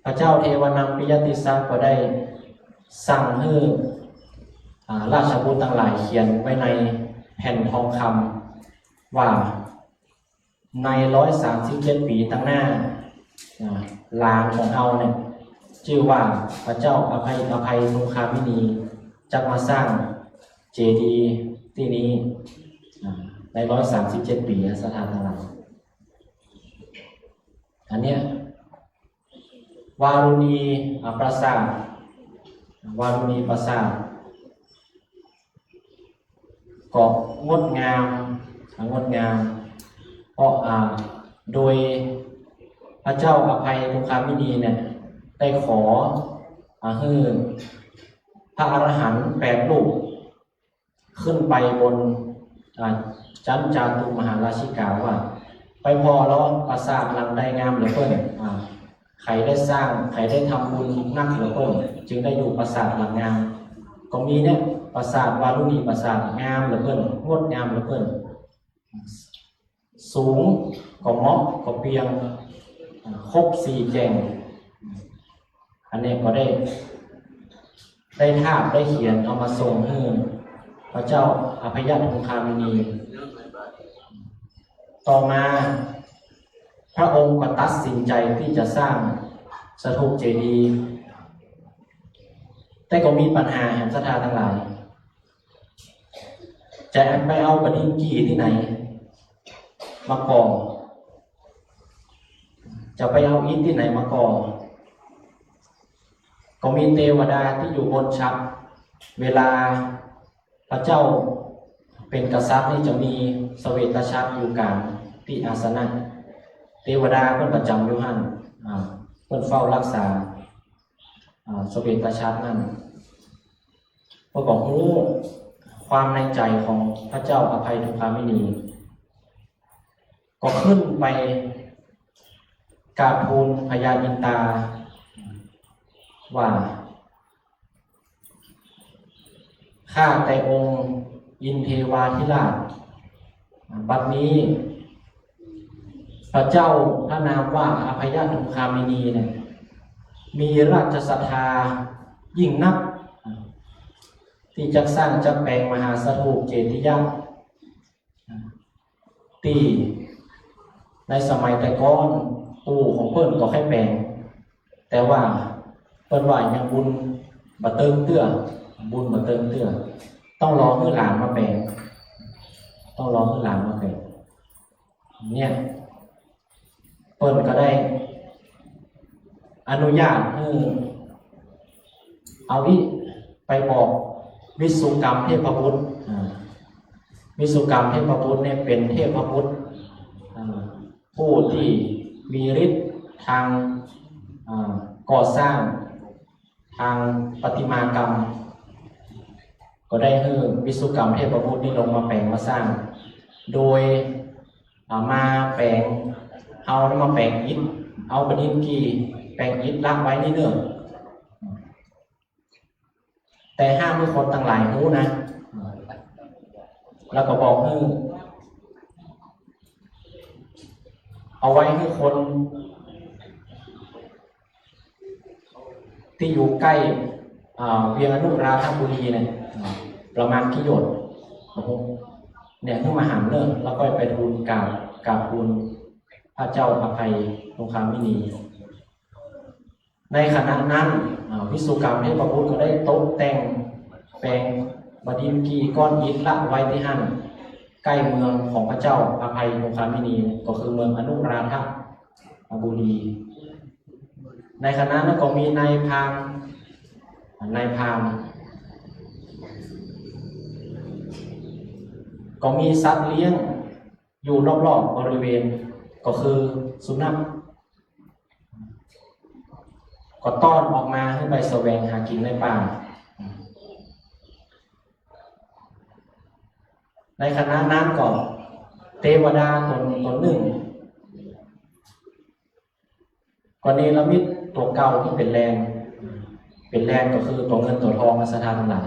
พระเจ้าเทวานัมปิยติสสะก็ได้สั่งหื้อ อ่า ราชบุตรตังหลายเขียนไว้ในแผ่นทองคำว่า ในร้อยสามสิบเจ็ดปี๋ตังหน้า อ่า หลานของเฮาเนี่ย จื้อว่าพระเจ้าอภัย อภัยทุงคามินี จักมาสร้างเจดีย์ตี้นี้ อ่า ในร้อยสามสิบเจ็ดปี๋ ศรัทธาตังหลาย อันเนี้ย วารุณี อ่า ปราสาท วารุณีปราสาท ก็งดงาม อ่า งดงาม เพราะ อ่า โดยพระเจ้าอภัยทุงคามินีเนี่ย ได้ขอ อ่า หื้อพระอรหันต์แปดรูป ขึ้นไปบน อ่า จั๊นจาตุมหาราชิกาว่า ไปผ่อลอปราสาทหลังใดงามเหลือเปิ้น อ่า ใผได้สร้าง ใผได้ทำบุญนักเหลือเปิ้น จึงได้อยู่ปราสาทหลังงาม ก็มีเนี่ย ปราสาทวารุณีปราสาทงามเหลือเปิ้น งดงามเหลือเปิ้น สูงก็เหมาะก็เปียง อ่า ครบสี่แจ่ง อันนี้ก็ได้ ได้ทาบได้เขียนเอามาส่งหื้อพระเจ้าอภัยทุงคามินี ต่อมาพระองค์ก็ตัดสินใจตี้จะสร้างสถูปเจดีย์ แต่ก็มีปัญหาแหมศรัทธาตังหลาย จะไปเอาบดินทร์กี่ตี้ไหนมาก่อ จะไปเอาอิฐตี้ไหนมาก่อ ก็มีเตวดาตี้อยู่บนฉัตร เวลาพระเจ้าเป๋นกษัตริย์นี่จะมีเสวตฉัตรอยู่ก๋างตี้อาสนะ เตวดาเปิ้นประจ๋ำอยู่หั้น อ่า เปิ้นเฝ้ารักษา อ่า เสวตฉัตรนั้น เปิ้นก็ฮู้ความในใจ๋ของพระเจ้าอภัยทุงคามินี ก็ขึ้นไปกราบทูลพญาอินตาว่า ข้าแต่องค์อินเทวาธิราช บัดนี้ พระเจ้าพระนามว่าอภัยทุงคามินีเนี่ย มีราชศรัทธายิ่งนัก ตี้จักสร้างจักแป๋งมหาสถูปเจติยะ ตี้ในสมัยแต่ก่อนปู่ของเปิ้นก็ใค่แป๋ง แต่ว่าเปิ้นว่ายังบุญบ่เติงเตื้อ บุญบ่เติงเตื้อ ต้องรอหื้อหลานมาแป๋ง ต้องรอหื้อหลานมาแป๋ง เนี่ย เปิ้นก็ได้อนุญาตหื้อเอาอิไปบอกวิสุกรรมเทพบุตร อ่า วิสุกรรมเทพบุตรเนี่ยเป๋นเทพบุตร อ่า ผู้ตี้มีฤทธิ์ตาง อ่า ก่อสร้าง ตางประติมากรรม ก็ได้หื้อวิสุกรรมเทพบุตรนี่ลงมาแป๋งมาสร้าง โดย อ่า มาแป๋ง เอามาแป๋งอิฐ เอาบดินทร์กี่ แป๋งอิฐละไว้นี่เน่อ แต่ห้ามหื้อคนตังหลายฮู้นะ แล้วก็บอกหื้อ เอาไว้หื้อคน ตี้อยู่ใก้ อ่า เวียงอนุราธบุรีเนี่ย อ่า ประมาณกิโยชน์ เนี่ย หื้อมาหันเน่อ แล้วก็ไปทูลกราบ กราบทูลพระเจ้าอภัยทุงคามินี ในขณะนั้น อ่า วิสุกรรมเทพบุตรก็ได้ตกแต่งแป๋งบดินทร์กี่ก้อนอิฐละไว้ตี้หั้น ใก้เมืองของพระเจ้าอภัยทุงคามินี ก็คือเมืองอนุราธบุรี ในขณะนั้นก็มีนายพราหมณ์ นายพราหมณ์ ก็มีสัตว์เลี้ยงอยู่รอบๆบริเวณ ก็คือสุนัข ก็ต้อนออกมาหื้อไปแสวงหากิ๋นในป่า ในขณะนั้นก็เตวดาต๋น ต๋นนึ่ง ก็เนรมิตตั๋วเก่าตี้เป๋นแลน เป๋นแลนก็คือตั๋วเงินตั๋วทอง ศรัทธาตังหลาย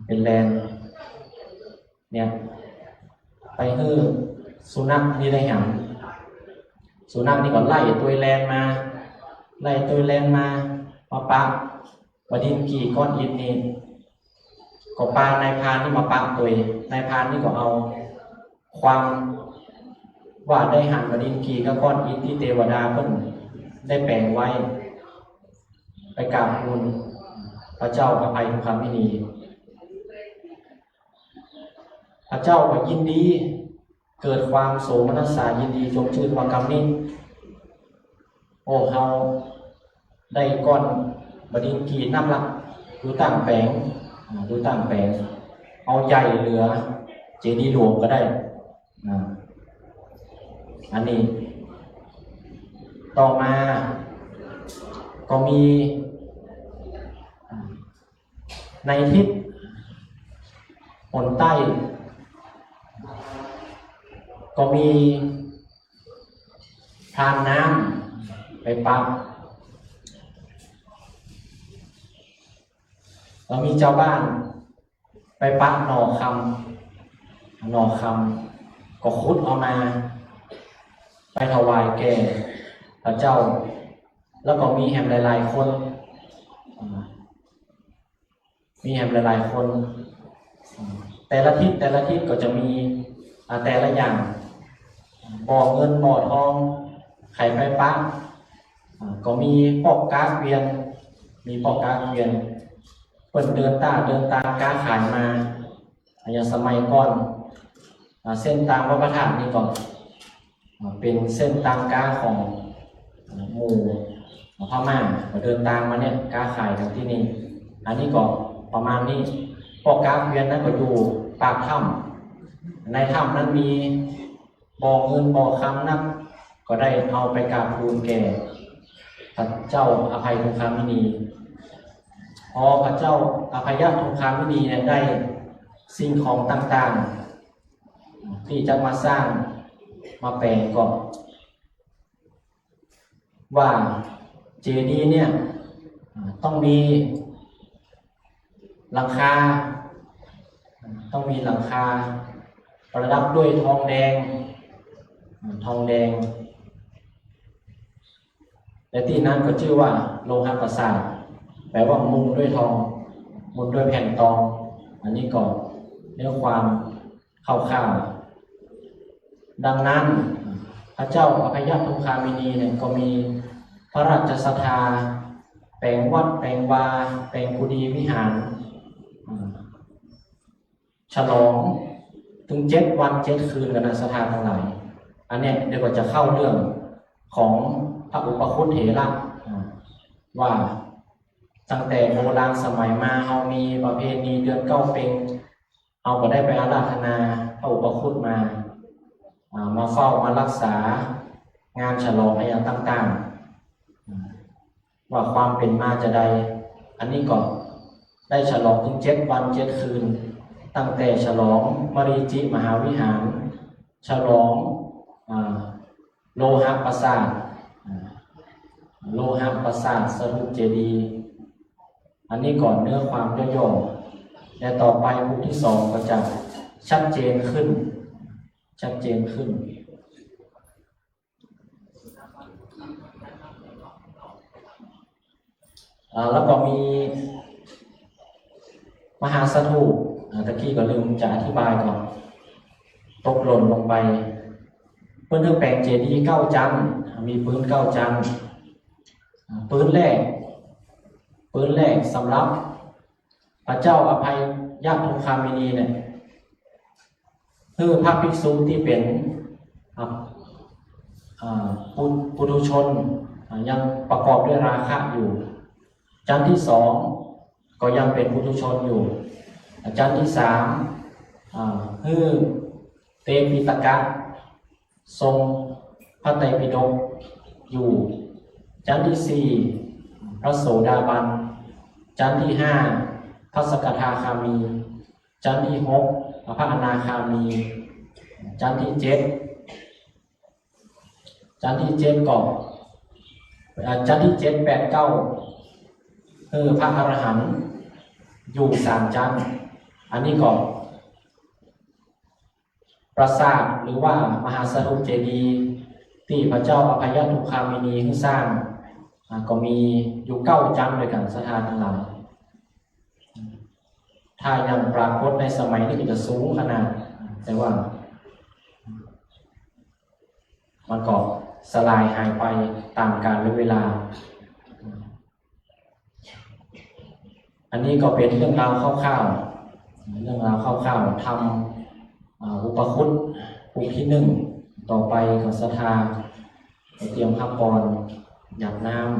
เป๋นแลน เนี่ย ไปหื้อสุนัขนี่ได้หัน สุนัขนี่ก็ไล่ตวยแลนมา ไล่ตวยแลนมา มาปะบ่าดินกี่ก้อนอิฐนี่ ก็ปานายพรานนี่มาปะตวย นายพรานนี่ก็เอาความว่าได้หันบ่าดินกี่กับก้อนอิฐตี้เตวดาเปิ้นได้แป๋งไว้ ไปกราบทูลพระเจ้าอภัยทุกขามุนี พระเจ้าก็ยินดี เกิดความโสมนัสสายินดีจมจื้นว่ากำนี้ โอ้ เฮาได้ก้อนบ่าดินกี่นักละ ดูต้างแป๋ง อ่า ดูต้างแป๋ง เอาใหญ่เหลือเจดีย์หลวงก็ได้ อ่า อันนี้ ต่อมาก็มี อ่า ในทิศหนใต้ ก็มีพรานน้ำไปปะ ก็มีจาวบ้านไปปะหน่อคำ หน่อคำ ก็ขุดเอามา ไปถวายแก่พระเจ้า แล้วก็มีแหมหลายๆ คน อ่า มีแหมหลายๆ คน แต่ละทิศ แต่ละทิศก็จะมี อ่า แต่ละอย่าง บ่อเงินบ่อทอง ใผไปปะ อ่า ก็มีป้อก๊าเกวียน มีป้อก๊าเกวียน เปิ้นเดินตา เดินตางก๊าขายมา อ่า อย่างสมัยก่อน อ่า เส้นตางวัดพระธาตุนี่ก็ อ่า เป๋นเส้นตางก๊าของ อ่า หมู่พม่า ก็เดินตางมาเนี่ย ก๊าขายกั๋นตี้นี่ อันนี้ก็ประมาณนี้ ป้อก๊าเกวียนนั้นก็อยู่ปากถ้ำ ในถ้ำนั้นมีบ่อเงินบ่อคำนัก ก็ได้เอาไปกราบทูลแก่พระเจ้าอภัยทุกขามุนี พอพระเจ้าอภัยทุกขามุนีเนี่ยได้สิ่งของต่างๆ ตี้จะมาสร้างมาแป๋งก็ ว่าเจดีย์เนี่ย อ่า ต้องมีหลังคา อ่า ต้องมีหลังคาประดับด้วยทองแดง อ่า ทองแดง และตี้นั้นก็จื้อว่าโลหะปราสาท แป๋ว่ามุงด้วยทอง มุงด้วยแผ่นตอง อันนี้ก็เนื้อความ คร่าวๆ ดังนั้น พระเจ้าอภัยทุกขามุนีเนี่ยก็มีพระราชศรัทธาแป๋งวัดแป๋งวา แป๋งกุฏิวิหาร อ่า ฉลองเถิงเจ็ดวันเจ็ดคืนกั๋นนะศรัทธาตังหลาย อันเนี้ยเดี๋ยวก็จะเข้าเรื่องของพระอุปคุตเถระ อ่า ว่าตั้งแต่โบราณสมัยมาเฮามีประเพณีเดือนเก้าเป็ง เฮาก็ได้ไปอาราธนาพระอุปคุตมา อ่า มาเฝ้ามารักษางานฉลองอะหยังต่างๆ อ่า ว่าความเป๋นมาจาใด อันนี้ก็ได้ฉลองเถิงเจ็ดวันเจ็ดคืน ตั้งแต่ฉลองมรีจิมหาวิหาร ฉลอง อ่า โลหะปราสาท อ่า โลหะปราสาทสถูปเจดีย์ อันนี้ก่อนเนื้อความย่อๆ และต่อไปบทตี้สองก็จะชัดเจนขึ้น ชัดเจนขึ้น อ่า แล้วก็มีมหาสถูป อ่า ตะกี้ก็ลืมจะอธิบายก่อน ตกหล่นลงไป เปิ้นเถิงแป๋งเจดีย์เก้าจั๊น มีปื๊นเก้าจั๊น อ่า ปื๊นแรก ปื๊นแรกสำหรับพระเจ้าอภัยทุกขามุนีเนี่ย หื้อพระภิกษุตี้เป๋น อ่า อ่า ปุ ปุถุชน อ่า ยังประกอบด้วยราคะอยู่ จั๊นตี้สองก็ยังเป๋นปุถุชนอยู่ อ่า จั๊นตี้สาม อ่า หื้อเตปิฎกะ ทรงพระไตรปิฎกอยู่ จั๊นตี้สี่ พระโสดาบัน ชั้นตี้ห้า พระสกทาคามี ชั้นตี้หก พระอนาคามี ชั้นตี้เจ็ด ชั้นตี้เจ็ดก็ เอ่อ ชั้นตี้เจ็ด แปด เก้า คือพระอรหันต์ อยู่สามชั้น อันนี้ก็ ปราสาทหรือว่ามหาสถูปเจดีย์ตี้พระเจ้าอภัยทุคคามินีหื้อสร้าง อ่า ก็มีอยู่เก้าชั้นด้วยกั๋น ศรัทธาตังหลาย ถ้ายังปรากฏในสมัยนี้ก็จะสูงขนาด แต่ว่า มันก็สลายหายไปต๋ามกาลและเวลา อันนี้ก็เป๋นเรื่องราวคร่าวๆ เรื่องราวคร่าวๆ ธรรม อ่า อุปคุตต์ ปุกตี้หนึ่ง ต่อไปก็ศรัทธา เตรียมพระพร หยาดน้ำ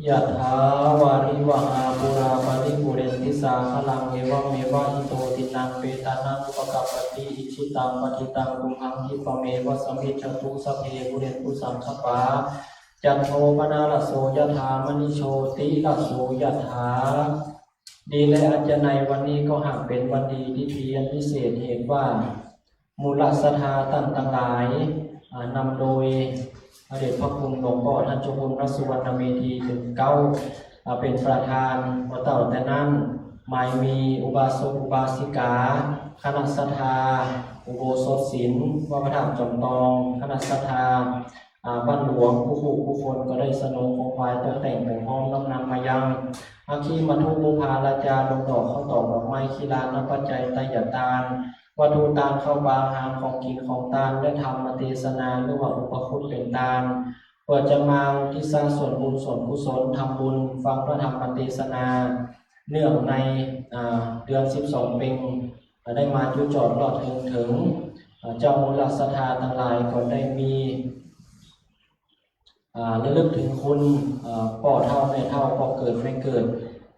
ยะถา วาริวะหา ปูรา ปะริปูเรนติ สาคะลัง เอวะเมวะ อิโต ทินนัง เปตานัง อุปะกัปปะติ อิจฉิตัง ปะฏิตัง ตุมหัง คิปปะเมวะ สะมิชฌะตุ สัพเพ ปูเรนตุ สังกะปา จันโท ปะนะระโส ยะถา มะณิ โชติระโส ยะถา ดีแล อาจารย์ ในวันนี้ก็หากเป๋นวันดีตี้ดีอันพิเศษ เหตุว่า มูลศรัทธาต้านตังหลาย อ่า นำโดยพระเดชพระคุณหลวงป้อต้านเจ้าคุณพระสุวรรณเมธี เถิงเก๊า อ่า เป๋นประธาน บ่าเต้าแต่นั้น หมายมีอุบาสกอุบาสิกา คณะศรัทธา อุโบสถศิลป์ วัดพระธาตุจอมตอง คณะศรัทธา อ่า บ้านหลวง กู้ๆ กู้คนก็ได้สนองของไหว้ตกแต่งเป๋นพร้อมน้อมนำมายัง อัคคีมัตถุปุพพาราจา ลงดอกข้าวตอกดอกไม้ ขีลานะปัจจัย ไตรยตาน วัตถุตาน ข้าวปลาอาหาร ของกิ๋นของตาน และธรรมเตสนา หรือว่าอุปคุตต์เป๋นตาน เปื้อจะมาอุทิศส่วนบุญส่วนกุศล ทำบุญฟังพระธรรมเตสนา เนื่องใน อ่า เดือนสิบสองเพ็ญ ได้มาจุจอดรอดเถิงเถิง อ่า เจ้ามูลศรัทธาตังหลายก็ได้มี อ่า ระลึกเถิงคุณ อ่า ป้อเฒ่าแม่เฒ่า ป้อเกิดแม่เกิด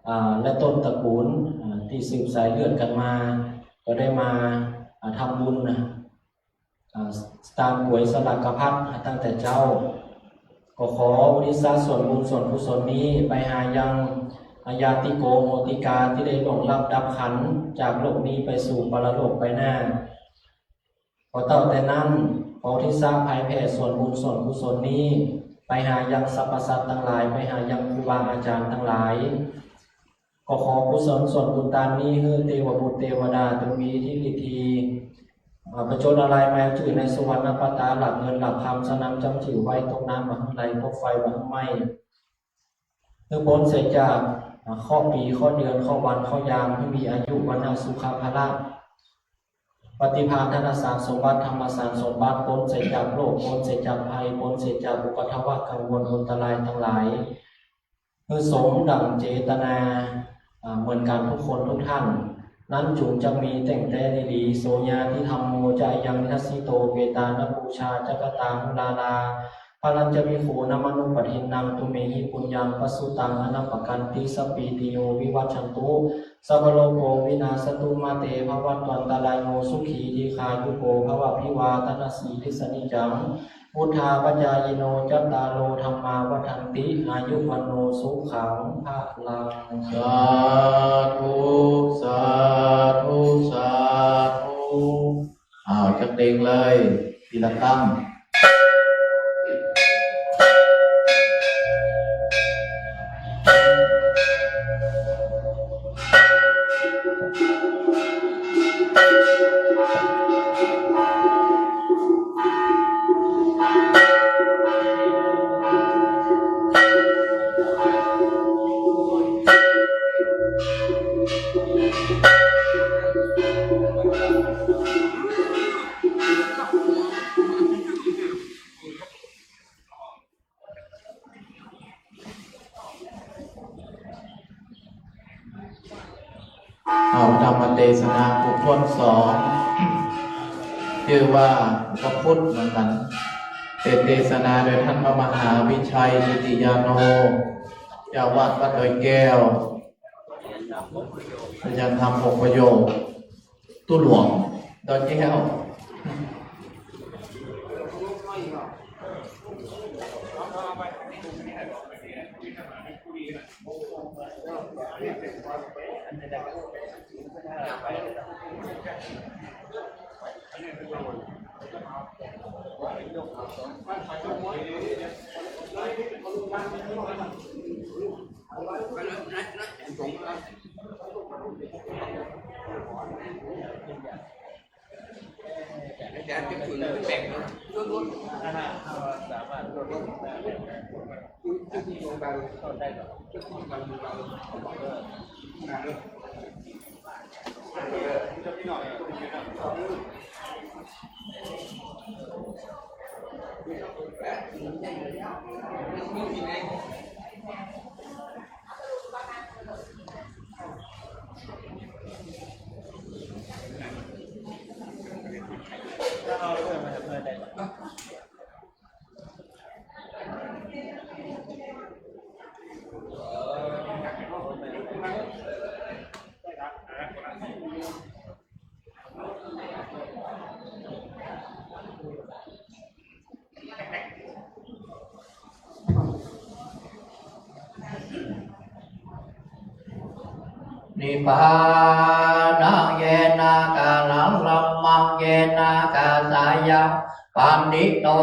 อ่า และต้นตระกูล อ่า ตี้สืบสายเลือดกั๋นมา ก็ได้มา อ่า ทำบุญนะ อ่า ตานก๋วยสลากพัดตั้งแต่เจ๊า ก็ขออุทิศส่วนบุญส่วนกุศลนี้ไปหายังญาติโกโหติกาตี้ได้ล่วงลับดับขันธ์จากโลกนี้ไปสู่ปรโลกไปหน้า บ่าเต้าแต่นั้น ขออุทิศเผยแผ่ส่วนบุญส่วนกุศลนี้ ไปหายังสรรพสัตว์ตังหลาย ไปหายังครูบาอาจ๋ารย์ตังหลาย ก็ขอกุศลส่วนบุญตานนี้ หื้อเตวบุตรเตวดาจงมีอิทธิฤทธี อ่า ประจนอะไรมาจื้อในสุวรรณปตา หลักเงินหลักคำ สนามจำจื้อไว้ ตกน้ำบ่หื้อไหล ตกไฟบ่หื้อไหม้ หื้อป๊นเสียจาก อ่า เคราะห์ปี เคราะห์เดือน เคราะห์วัน เคราะห์ยาม หื้อมีอายุ วรรณะ สุขะ พละ ปฏิภาณ ธนสารสมบัติ ธรรมสารสมบัติ ป๊นเสียจากโรค ป๊นเสียจากภัย ป๊นเสียจากอุปัทวะกังวลอันตรายตังหลาย หื้อสมดั่งเจตนา อ่า เหมือนกั๋นกู้คนกู้ต้าน นั้นจุ่งจักมีแต่งแต่ดีๆ โส ญาติธัมโม จะ ยัง นิทัสสิโต เปตานัปปูชา จักกะตา หุรารา ภะรัญจะ ภิกขู นะ มะนุปะทินนัง ตุมเหหิ ปุญญัง ปะสุตัง อะนะปะกันติ สัปปีติโย วิวัชชันตุ สัพพะโรโก วินาสสะตุ มา เต ภะวัตวันตะราโย สุขี ทีฆายุโก ภะวะ อภิวาทะนะสีลิสสะนิจจัง วุฑฒาปะจายิโน จัตตาโร ธัมมา วัฑฒันติ อายุ วัณโณ สุขัง พะลัง สาธุ สาธุ สาธุ อ้าว จักเต็งเลย ทีละตั้ง เอาธรรมเตสนาปุกคนสอง จื้อว่าอุปคุตต์เหมือนกั๋น เตสนาโดยต้านพระมหาวิชัย กิติยาโน เจ้าวัดวัดดอยแก้ว อาจารย์ธรรม หกประโยค ตุ๊หลวง ดอยแก้ว อาจารย์จะฝืนแบ่งเนาะ ลดๆ อ่าฮะ สามารถลดลงได้ Nibbānaṃ yena kālaṃ dhammaṃ yena kāsayaṃ paṇīto,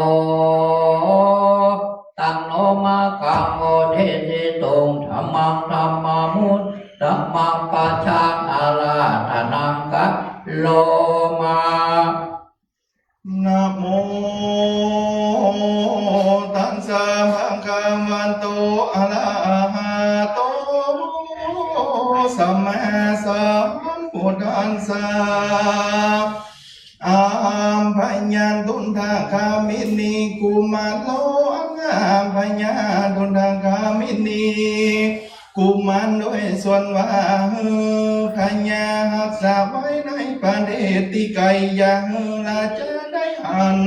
taṃ no maggaṃ uddisituṃ dhammaṃ dhammamud dhammaṃ pajānārāṭanaṃ karoma. Namo tassa bhagavato arahato sammāsambuddhassa. Abhayantundagāminī kumāro, abhayantundagāminī กุมารด้วยส่วนว่าหื้อพญาฮักษาไว้ในประเทศตี้ไก๋ อย่าหื้อราชาได้หัน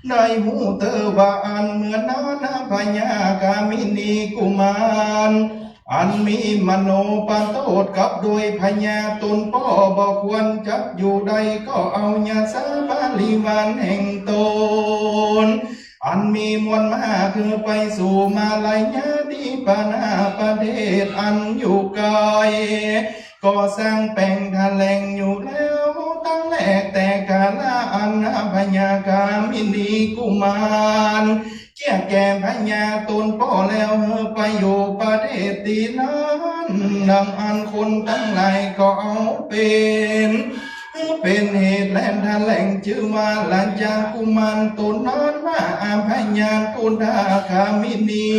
ได้ฮู้เต๊อะว่าอั้น เมื่อนั้นนะพญากามินีกุมาร อันมีมโนปโตษกับโดยพญาตนป้อ บ่ควรจักอยู่ได้ ก็เอาญาติสาบริวารแห่งตน อันมีมวลมากหื้อไปสู่มาลายาตี้ปาณาประเทศอันอยู่ไก๋ ก็สร้างแป๋งแถลงอยู่แล้วตั้งแรกแต่กาละอั้นนะ พญากามินีกุมาร เคียดแก่พญาตนป้อแล้วหื้อไปอยู่ประเทศตี้นั้น ดังอั้นคนตังหลายก็เอาเป๋น หื้อเป๋นเหตุและแถลงจื้อว่าราชากุมารตนนั้นว่า อภยาตุนดาคามินี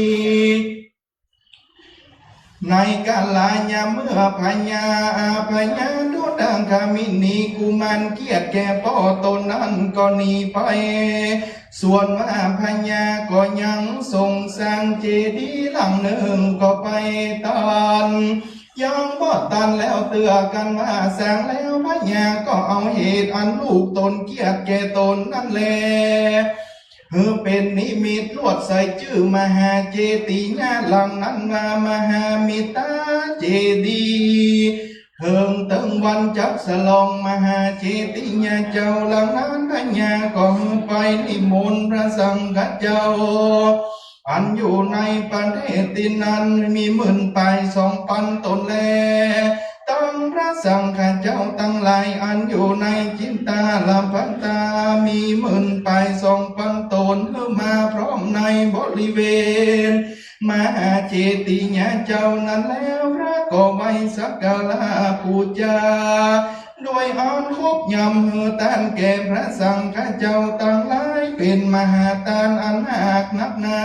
ในกาลายามเมื่อพญา อภยาตุนดาคามินีกุมารเคียดแก่ป้อตนนั้นก็หนีไป ส่วนว่าพญาก็ยังทรงสร้างเจดีย์หลังนึ่งก็ไปตัน ยังบ่ตันแล้วเตื้อกั๋นว่าสร้างแล้ว พญาก็เอาเหตุอันลูกตนเคียดแก่ตนนั้นแล หื้อเป๋นนิมิตลวดใส่จื้อมหาเจดีย์หลังนั้นว่ามหามิตตาเจดีย์ เถิงเติงวันจักสลองมหาเจดีย์เจ้า หลังนั้นพญาก็หื้อไปนิมนต์พระสังฆเจ้า อันอยู่ในประเทศตี้นั้นมีหมื่นปายสองปันต๋นแล ตังพระสังฆเจ้าตังหลายอันอยู่ในจิตตาลปัตตา มีหมื่นปายสองปันต๋นหื้อมาพร้อมในบริเวณ มหาเจดีย์เจ้านั้นแล้ว พระก็ไหว้สักการะปู๋จา โดยอันครบยำหื้อต้านแก่พระสังฆเจ้าตังหลาย เป๋นมหาต้านอันมากนักหนา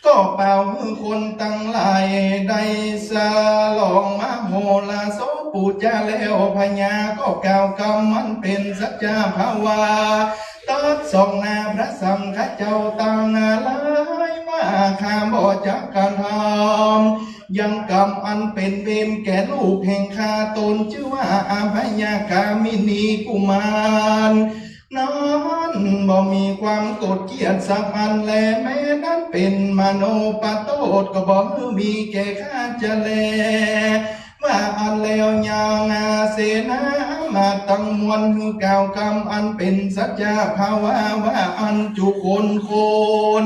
ก็เป่าหื้อคนตังหลายได้สลองมโหรสพปู๋จาแล้ว พญาก็กล่าวกำอันเป๋นสัจจภาวา ตรัสส่องหน้าพระสังฆเจ้าตังหลายว่า ข้าบ่จักกระทำยังกรรมอันเป๋นเวรแก่ลูกแห่งข้าตนจื้อว่าอภยาคามินีกุมาร นั้นบ่มีความโกรธเกลียดสักอันแล แม้นั้นเป๋นมโนปโตษก็บ่หื้อมีแก่ข้าจะแล ว่าอั้นแล้วยังเสนาอามาตย์ตังมวลหื้อกล่าวกำอันเป๋นสัจจภาวาว่าอั้นจุคนคน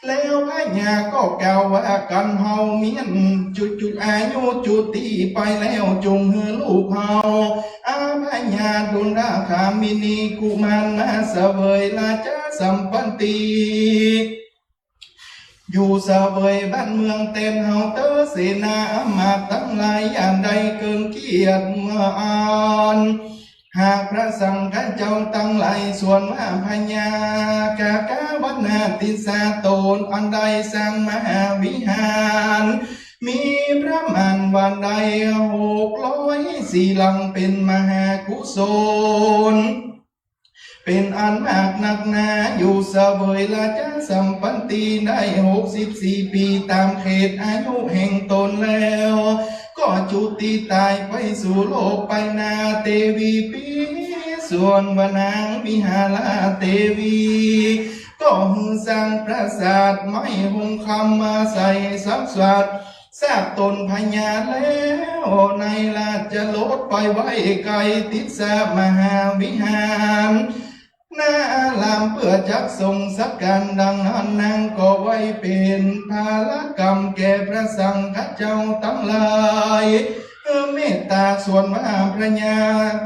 แล้วพญาก็กล่าวว่า กั๋นเฮาเมี้ยนจุ จุ อายุจุติไปแล้ว จุ่งหื้อลูกเฮา อา พญาตุนทคามินีกุมารมาเสวยราชสัมปัตติ อยู่เสวยบ้านเมืองแตนเฮาเต๊อะ เสนาอำมาตย์ตังหลาย อย่าได้เกิงเกียรติเมื่ออั้น หากพระสังฆเจ้าตังหลาย ส่วนว่าพญา กากาวัณณาติสสาต๋น อันได้สร้างมหาวิหาร มีประมาณว่าได้หกร้อยสี่หลัง เป๋นมหากุศล เป๋นอันมากนักหนา อยู่เสวยราชสัมปัตติได้หกสิบสี่ปี๋ ต๋ามเขตอายุแห่งต๋นแล้ว ก็จุติต๋ายไปสู่โลกไปนาเตวีปี ส่วนว่านางวิหาราเตวี ก็หื้อสร้างปราสาทไม้ฮงคำมาใส่สักสัตว์ สร้างต๋นพญาแล้ว ในราชโอรสไปไหว้ไกลติสสามหาวิหาร ณ อารามเปื้อจักส่งสักการ ดังนั้นนางก็ไหว้เป๋นพาลกรรมแก่พระสังฆเจ้าตังหลาย เออ เมตต๋า ส่วนว่าพญา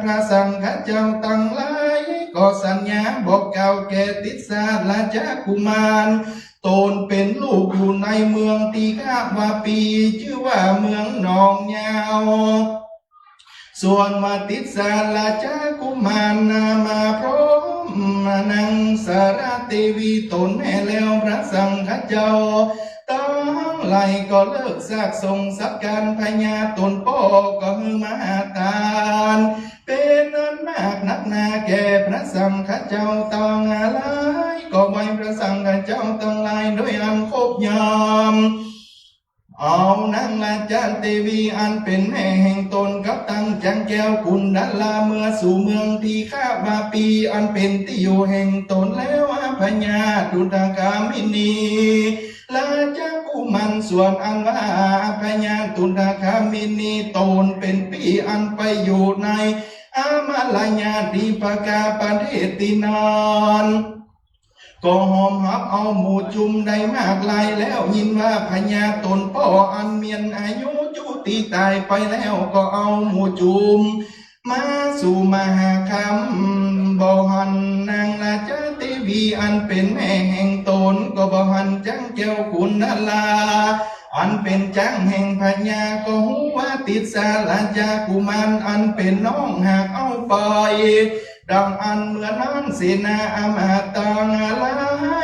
พระสังฆเจ้าตังหลาย ก็สัญญาบอกกล่าวแก่ติสสาราชกุมาร ต๋นเป๋นลูกอยู่ในเมืองติขวาปี จื้อว่าเมืองหนองยาว ส่วนว่าติสสาราชกุมารนามาพร้อมนางสาราเตวีต๋นแม่แล้ว พระสังฆเจ้าตังหลายก็เลิกสร้างส่งสักการ พญาต๋นป้อก็หื้อมหาตาน เป๋นอันมากนักหนาแก่พระสังฆเจ้าตังหลาย ก็ไหว้พระสังฆเจ้าตังหลายโดยอันครบย่อม เอานางราชเตวีอันเป๋นแม่แห่งต๋นกับตังจางแก้วกุณฑาลา เมือสู่เมืองติขวาปี อันเป๋นตี้อยู่แห่งต๋นแล้ว อา พญาตุนทคามินี ราชกุมาร ส่วนอันว่าอา พญาตุนทคามินีต๋นเป๋นปี้อันไปอยู่ในอมรยาติปกาประเทศตี้นั้น ก็หอมฮับเอาหมู่จุมได้มากหลายแล้ว ยินว่าพญาต๋นป้ออันเมียนอายุจุติต๋ายไปแล้ว ก็เอาหมู่จุมมาสู่มหาคำ บ่หันนางราชเตวีอันเป๋นแม่แห่งต๋น ก็บ่หันจางแก้วกุณฑาลา อันเป๋นจางแห่งพญา ก็ฮู้ว่าติสสาราชกุมารอันเป๋นน้องหากเอาไป ดังอั้นเมื่อนั้นเสนาอำมาตย์ตังหลา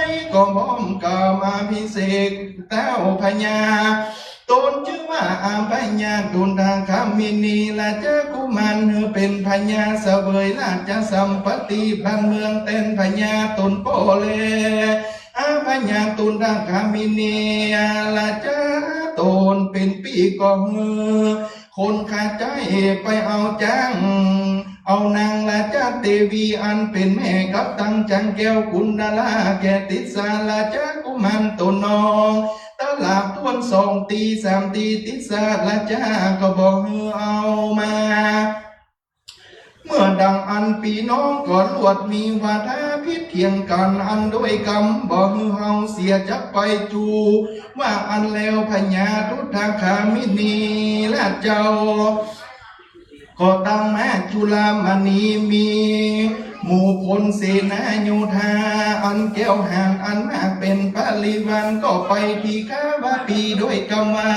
ยก็พร้อมกำอภิเษกเต้าพญา ต๋นจื้อว่าอา พญาตุนทคามินีราชกุมาร หื้อเป๋นพญาเสวยราชสัมปัตติบ้านเมืองแตนพญาต๋นป้อแล อา พญาตุนทคามินีราชต๋นเป๋นปี้ก็หื้อคนข้าใจ๊ไปเอาจาง เอานางราชเตวีอันเป๋นแม่กับตังจางแก้วกุณฑาลาแก่ติสสาราชกุมารต๋นน้อง ตลาดถ้วนสองตี้สามตี้ ติสสาราชก็บ่หื้อเอามา เมื่อดังอั้นปี้น้องก็ลวดมีวาทะผิดเถียงกั๋นอันด้วยกำ บ่หื้อเฮาเสียจักไป จื้อว่าอั้นแล้วพญาตุนทคามินีราชเจ้า ก็ตั้งม้าจุลามณี มีหมู่พลเสนาโยธาอันแก้วหาญอันมากเป๋นปริวาร ก็ไปติขวาปีด้วยกำว่า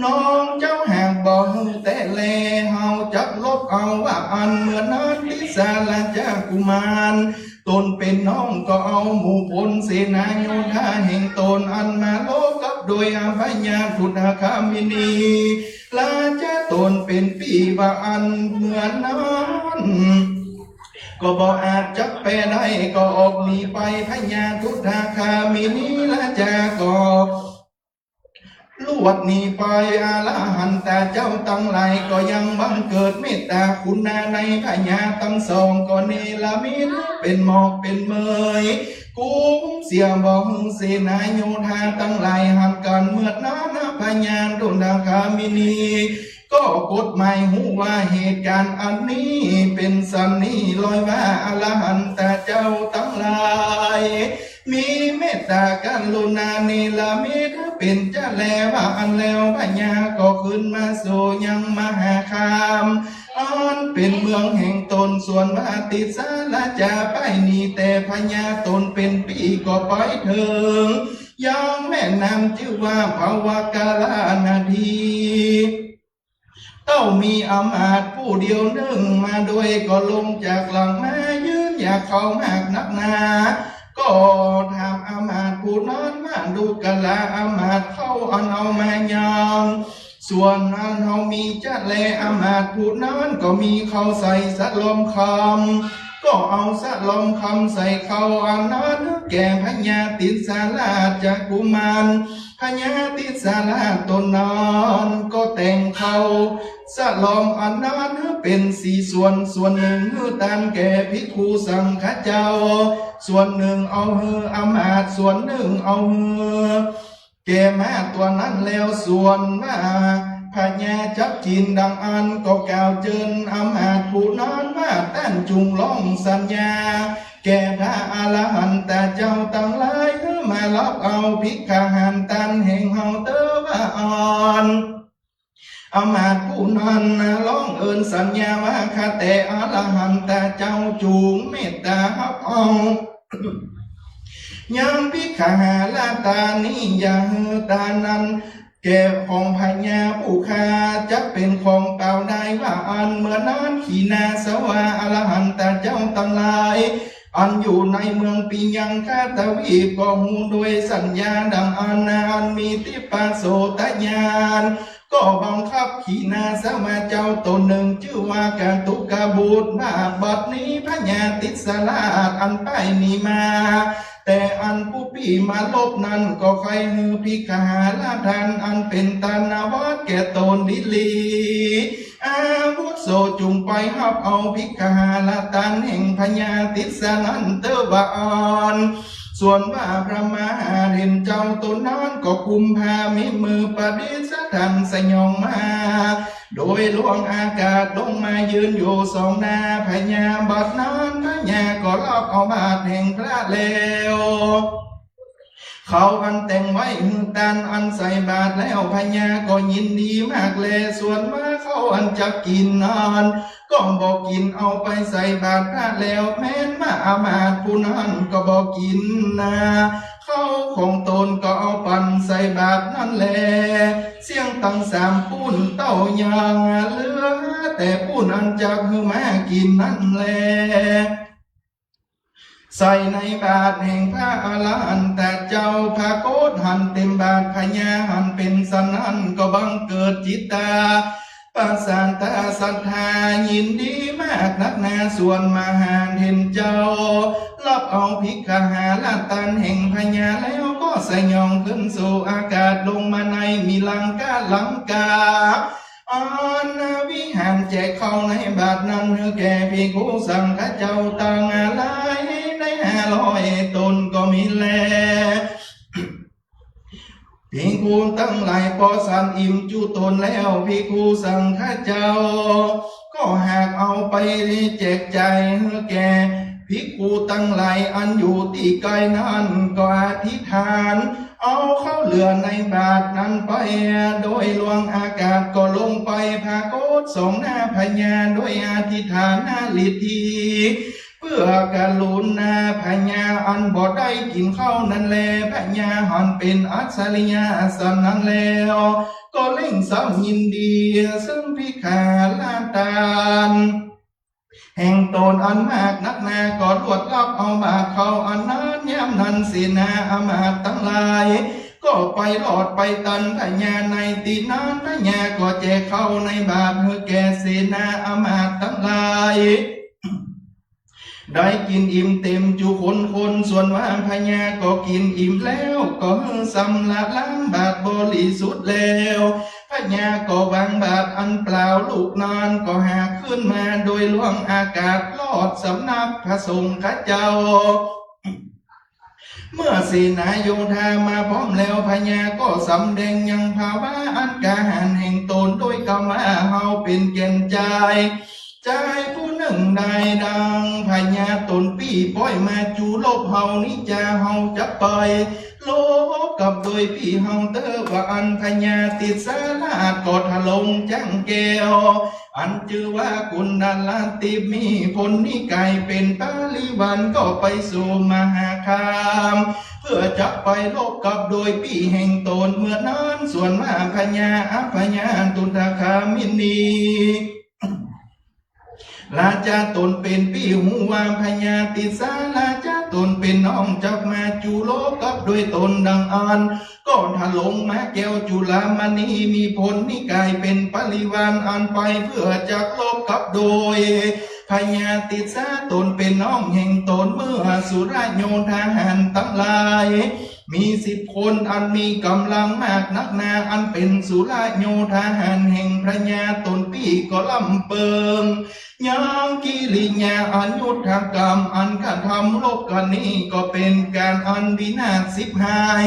น้องเจ้าหากบ่หื้อแต๊แล เฮาจักลบเอา ว่าอั้นเมื่อนั้นติสสาราชกุมาร ต๋นเป๋นน้องก็เอาหมู่พลเสนาโยธาแห่งต๋นอันมาลบกับด้วยอา พญาตุนทคามินีราชต๋นเป๋นปี้ ว่าอั้นเมื่อนั้นก็บ่อาจจักแปได้ ก็ออกหนีไป พญาตุนทคามินีราชาก็ ลวดหนีไป อรหันตาเจ้าตังหลายก็ยังบังเกิดเมตตาขุณาใน พญาตังสองก็เนรมิตเป๋นหมอกเป๋นเมย กุมเสียบ่หื้อเสนาโยธาตังหลายหันกั๋น เมื่อนั้นพญาตุนทคามินี ก็กฎหมายฮู้ว่าเหตุก๋ารณ์อันนี้เป๋นสันนี้ ลอยว่าอรหันตะเจ้าตังหลาย มีเมตต๋ากรุณาเนรมิตเป๋นจะแลว่าอั้นแล้ว พญาก็คืนมาสู่ยังมหาคาม อันเป๋นเมืองแห่งต๋น ส่วนว่าติสาราจะไปนี้ แต่พญาต๋นเป๋นปี้ก็ไปเถิงยังแม่น้ำจื้อว่าภวกรานาที เต้ามีอำมาตย์ผู้เดียวนึ่งมาด้วย ก็ลงจากหลังมายืนอยากเข้ามากนักหนา ก็ถามอำมาตย์ผู้นั้นว่า ดูกราอำมาตย์ เข้าอันเอามายัง ส่วนอันเฮามีจะแล อำมาตย์ผู้นั้นก็มีเข้าใส่สะหลอมคำ ก็เอาสะหลอมคำใส่เข้าอันนั้นแก่พญาติสาราชกุมาร พญาติสาราชต๋นนั้นก็แต่งเข้าสะหลอมอันนั้นเป๋นสี่ส่วน ส่วนนึ่งหื้อตานแก่ภิกขุสังฆะเจ้า ส่วนนึ่งเอาหื้ออำมาตย์ ส่วนนึ่งเอาหื้อแก่ม้าตั๋วนั้นแล้ว ส่วนว่าพญาจักกิ๋นดังอั้น ก็กล่าวเจิญอำมาตย์ผู้นั้นว่า ต้านจุ่งลองสัญญาแก่พระอรหันตะเจ้าตังหลาย หื้อมาฮับเอาภิกขาหารตานแห่งเฮาเต๊อะว่าอั้น อำมาตย์ผู้นั้นนะ ร้องเอิ้นสัญญาว่า ข้าแต่อรหันตะเจ้า จุ่งเมตต๋าฮับเอายังภิกขาหารตานนี้ อย่าหื้อตานนั้นแก่ของพญาผู้ข้า จักเป๋นของเปล่าได้ว่าอั้น เมื่อนั้นขีณาสวาอรหันตะเจ้าตังหลาย อันอยู่ในเมืองปิยังคทวีป ก็ฮู้โดยสัญญาดังอั้น อันมีทิพพโสตญาณ ก็บังคับขีณาสวาเจ้าต๋นนึ่ง จื้อว่ากาตุกบุตร ว่าบัดนี้พญาติสาราชอันไปนี้มา แต่อันผู้ปี้มาฮับนั้น ก็ใค่หื้อภิกขาหารตานอันเป๋นตานวัตรแก่ต๋นดีหลี อาวุโส จุ่งไปฮับเอาภิกขาหารตานแห่งพญาติสานั้นเต๊อะว่าอั้น ส่วนว่าพระมหาเถรเจ้าต๋นนั้นก็กุมภามีมือประดิษฐานสยองมา โดยล่วงอากาศลงมายืนอยู่สองหน้าพญา บัดนั้นพญาก็ฮับเอาบาตรแห่งพระแล้ว ข้าวอันแต่งไว้หื้อตานอันใส่บาตรแล้ว พญาก็ยินดีมากแล ส่วนว่าข้าวอันจักกิ๋นนั้นก็บ่กิ๋น เอาไปใส่บาตรพระแล้ว แม้นว่าอำมาตย์ผู้นั้นก็บ่กิ๋นนา ข้าวของต๋นก็เอาปั่นใส่บาตรนั้นแล เสี้ยงตังสามปู๊นเต้ายังเหลือ แต่ปู๊นอันจักหื้อม้ากิ๋นนั้นแล ใส่ในบาตรแห่งพระอรหันตะเจ้า ผะโกศหันเต็มบาตร พญาหันเป๋นสันนั้น ก็บังเกิดจิตตา ประสาทตาศรัทธายินดีมากนักหนา ส่วนมหาเถรเจ้าฮับเอาภิกขาหารตานแห่งพญาแล้ว ก็สยองขึ้นสู่อากาศลงมาในมิลังกาลังกา อันวิหารแจกข้าวในบาตรนั้นหื้อแก่ภิกขุสังฆะเจ้าตังหลายได้ห้าร้อยต๋นก็มีแล ภิกขุตังหลายปอสันอิ่มจุต๋นแล้ว ภิกขุสังฆะเจ้าก็หากเอาไปแจกจ่ายหื้อแก่ภิกขุตังหลายอันอยู่ตี้ใก้นั้น ก็อธิษฐาน เอาข้าวเหลือในบาตรนั้นไป โดยล่วงอากาศก็ลงไปผะโกศสองหน้าพญา โดยอธิษฐานฤทธี เปื้อกรุณาพญาอันบ่ได้กิ๋นข้าวนั้นแล พญาหันเป๋นอัจฉริยะสันนั้นแล้ว ก็เร่งซ้ำยินดีซึ่งภิกขาหารตาน แห่งต๋นอันมากนักหนา ก็รวดฮับเอาบาตรข้าวอันนั้น ยามนั้นเสนาอำมาตย์ตังหลาย ก็ไปรอดไปตันพญาในตี้นั้น พญาก็แจกข้าวในบาตรหื้อแก่เสนาอำมาตย์ตังหลาย ได้กิ๋นอิ่มเต็มจุคนคน ส่วนว่าพญาก็กิ๋นอิ่มแล้ว ก็หื้อสำระล้างบาตรบริสุทธิ์แล้ว พญาก็วางบาตรอันเปล่าลูกนั้น ก็หากขึ้นมาโดยล่วงอากาศรอดสำนักพระสงฆ์เจ้า เมื่อเสนาโยธามาพร้อมแล้ว พญาก็สำแดงยังภาวะอันกล้าหาญแห่งตนโดยกำว่า เฮาเป๋นแก่นจาย จายผู้นึ่งได้ดังพญาต๋นปี้ป้อยมาจู๋รบเฮานี้จา เฮาจะไปรบกับโดยปี้เฮาเต๊อะ ว่าอั้น พญาติสสาราชก็ทรงจ้างแก้ว อันจื้อว่ากุณฑลทิพย์ มีผลนิกายเป๋นปริวาร ก็ไปสู่มหาคาม เพื่อจะไปรบกับโดยปี้แห่งตน เมื่อนั้นส่วนว่าพญาอัพพญาตุฏฐคามินี ราชาต๋นเป๋นปี้ฮู้ว่าพญาติสสาราชาต๋นเป๋นน้องจักมาจู๋รบกับโดยต๋นดังอั้น ก็ทรงมาแก้วจุลามณี มีผลนิกายเป๋นปริวารอันไปเพื่อจะรบกับโดย พญาติสสาต๋นเป๋นน้องแห่งตน เมื่อสุรโยธาหาญตังหลาย มีสิบคนอันมีก๋ำลังมากนักหนา อันเป๋นสุรโยธาหาญแห่งพญาต๋นปี้ก็ล้ำเปิง ยังกิริยาอันยุทธกรรมอันกระทำรบกั๋นนี้ ก็เป๋นก๋านอันวินาศฉิบหาย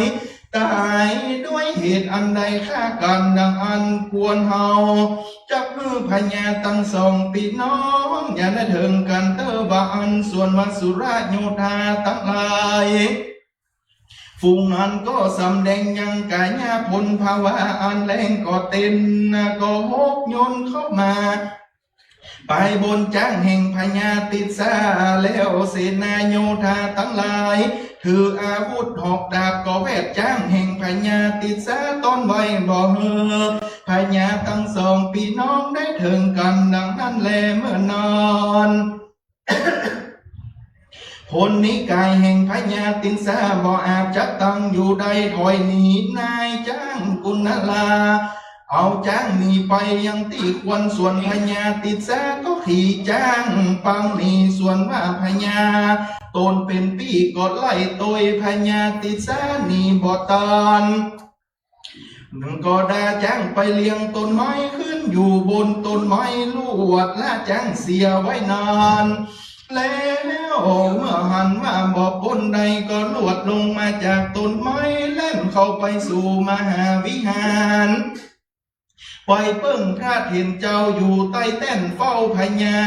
ต๋ายด้วยเหตุอันใดฆ่ากั๋นดังอั้น ควรเฮาจักหื้อพญาตังสองปี้น้อง อย่าได้เถิงกั๋นเต๊อะ ว่าอั้น ส่วนว่าสุรโยธาตังหลาย ฝูงนั้นก็สำแดงยังก๋ายาผลภาวะอันแรงก็เต้น ก็หกยนต์เข้ามา ไปบนจ๊างแห่งพญาติสสา แล้วเสนาโยธาตังหลาย ถืออาวุธหอกดาบก็แวดจ๊างแห่งพญาติสสาต้อนไว้ บ่หื้อพญาตังสองปี้น้องได้เถิงกั๋นดังนั้นแล เมื่อนั้น ผลนิกายแห่งพญาติสสาบ่อาจจะตังอยู่ได้ ถอยหนีนายจ๊างกุณฑลา เอาจ๊างหนีไปยังตี้ควร ส่วนพญาติสสาก็ขี่จ๊างปังหนี ส่วนว่าพญาต๋นเป๋นปี้ก็ไล่โตยพญาติสสาหนีบ่ตัน ก็ดาจ๊างไปเลียงต้นไม้ ขึ้นอยู่บนต้นไม้ลวดละจ๊างเสียไว้นั้น แล้วเมื่อหันว่าบ่ป๊นใด ก็ลวดลงมาจากต้นไม้ แล่นเข้าไปสู่มหาวิหาร ไปเปิ้งพระเถรเจ้าอยู่ใต้แต้นเฝ้าพญา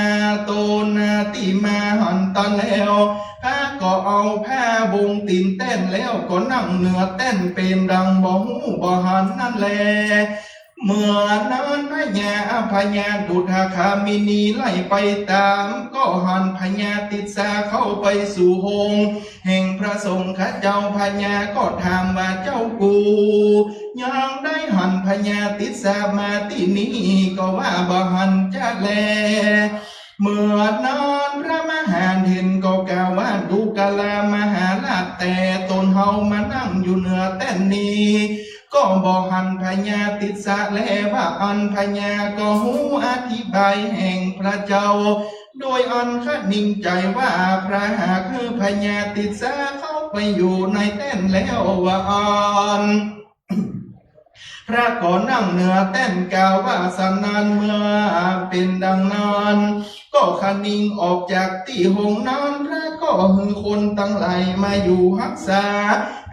ต๋นตี้มาหันตันแล้ว พระก็เอาผ้าบงตี๋นแต้นแล้ว ก็นั่งเหนือแต้นเป๋นดังบ่ฮู้บ่หันนั้นแล เมื่อนั้นพญาอัพพญาตุฏฐคามินีไล่ไปต๋าม ก็หันพญาติสสาเข้าไปสู่โฮงแห่งพระสงฆ์ข้าเจ้า พญาก็ถามว่า เจ้ากูยังได้หันพญาติสสามาตี้นี่ ก็ว่าบ่หันจะแล เมื่อนั้นพระมหาเถรก็กล่าวว่า ดูกรามาหาราช แต่ต๋นเฮามานั่งอยู่เหนือแต้นนี้ ก็บ่หันพญาติสสาแล ว่าอั้นพญาก็ฮู้อธิบายแห่งพระเจ้า โดยอันคะนิงใจ๋ว่า พระหากหื้อพญาติสสาเข้าไปอยู่ในแต้นแล้ว ว่าอั้น พระก็นั่งเหนือแต้นกล่าวว่าสนั้น เมื่อเป๋นดังนั้น ก็คะนิงออกจากตี้โฮงนั้น พระก็หื้อคนตังหลายมาอยู่ฮักษา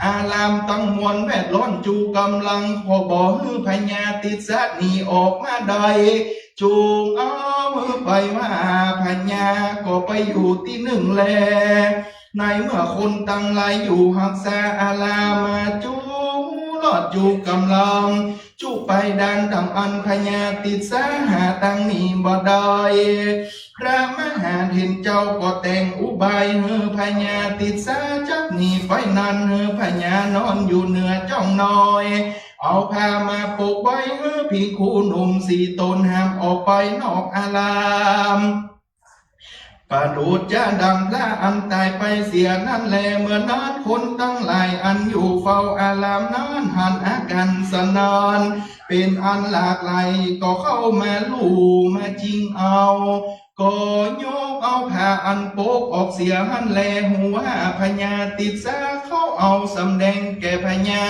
อารามตังมวลแวดล้อมจู๋ก๋ำลัง ก็บ่หื้อพญาติสสาหนีออกมาได้ จูงเอาไปว่าพญาก็ไปอยู่ตี้นึ่งแล ในเมื่อคนตังหลายอยู่ฮักษาอารามมาจู๋รอดอยู่ก๋ำลัง จุไปดานดังอั้นพญาติสสาหาตางหนีบ่ได้ พระมหาเถรเจ้าก็แต่งอุบายหื้อพญาติสสาจักหนีไปนั้น หื้อพญานอนอยู่เหนือจ้องน้อย เอาผ้ามาปกไว้หื้อภิกขุหนุ่มสี่ต๋น ห้ามออกไปนอกอาราม ประดุจจะดังพระอันต๋ายไปเสียนั้นแล เมื่อนั้นคนตังหลายอันอยู่เฝ้าอารามนั้นหันอาก๋านสนั้นเป๋นอันหลากหลาย ก็เข้ามาลู่มาจิงเอา ก็ยกเอาผ้าอันปกออกเสียหั้นแล ฮู้ว่าพญาติสสาเข้าเอาสำแดงแก่พญา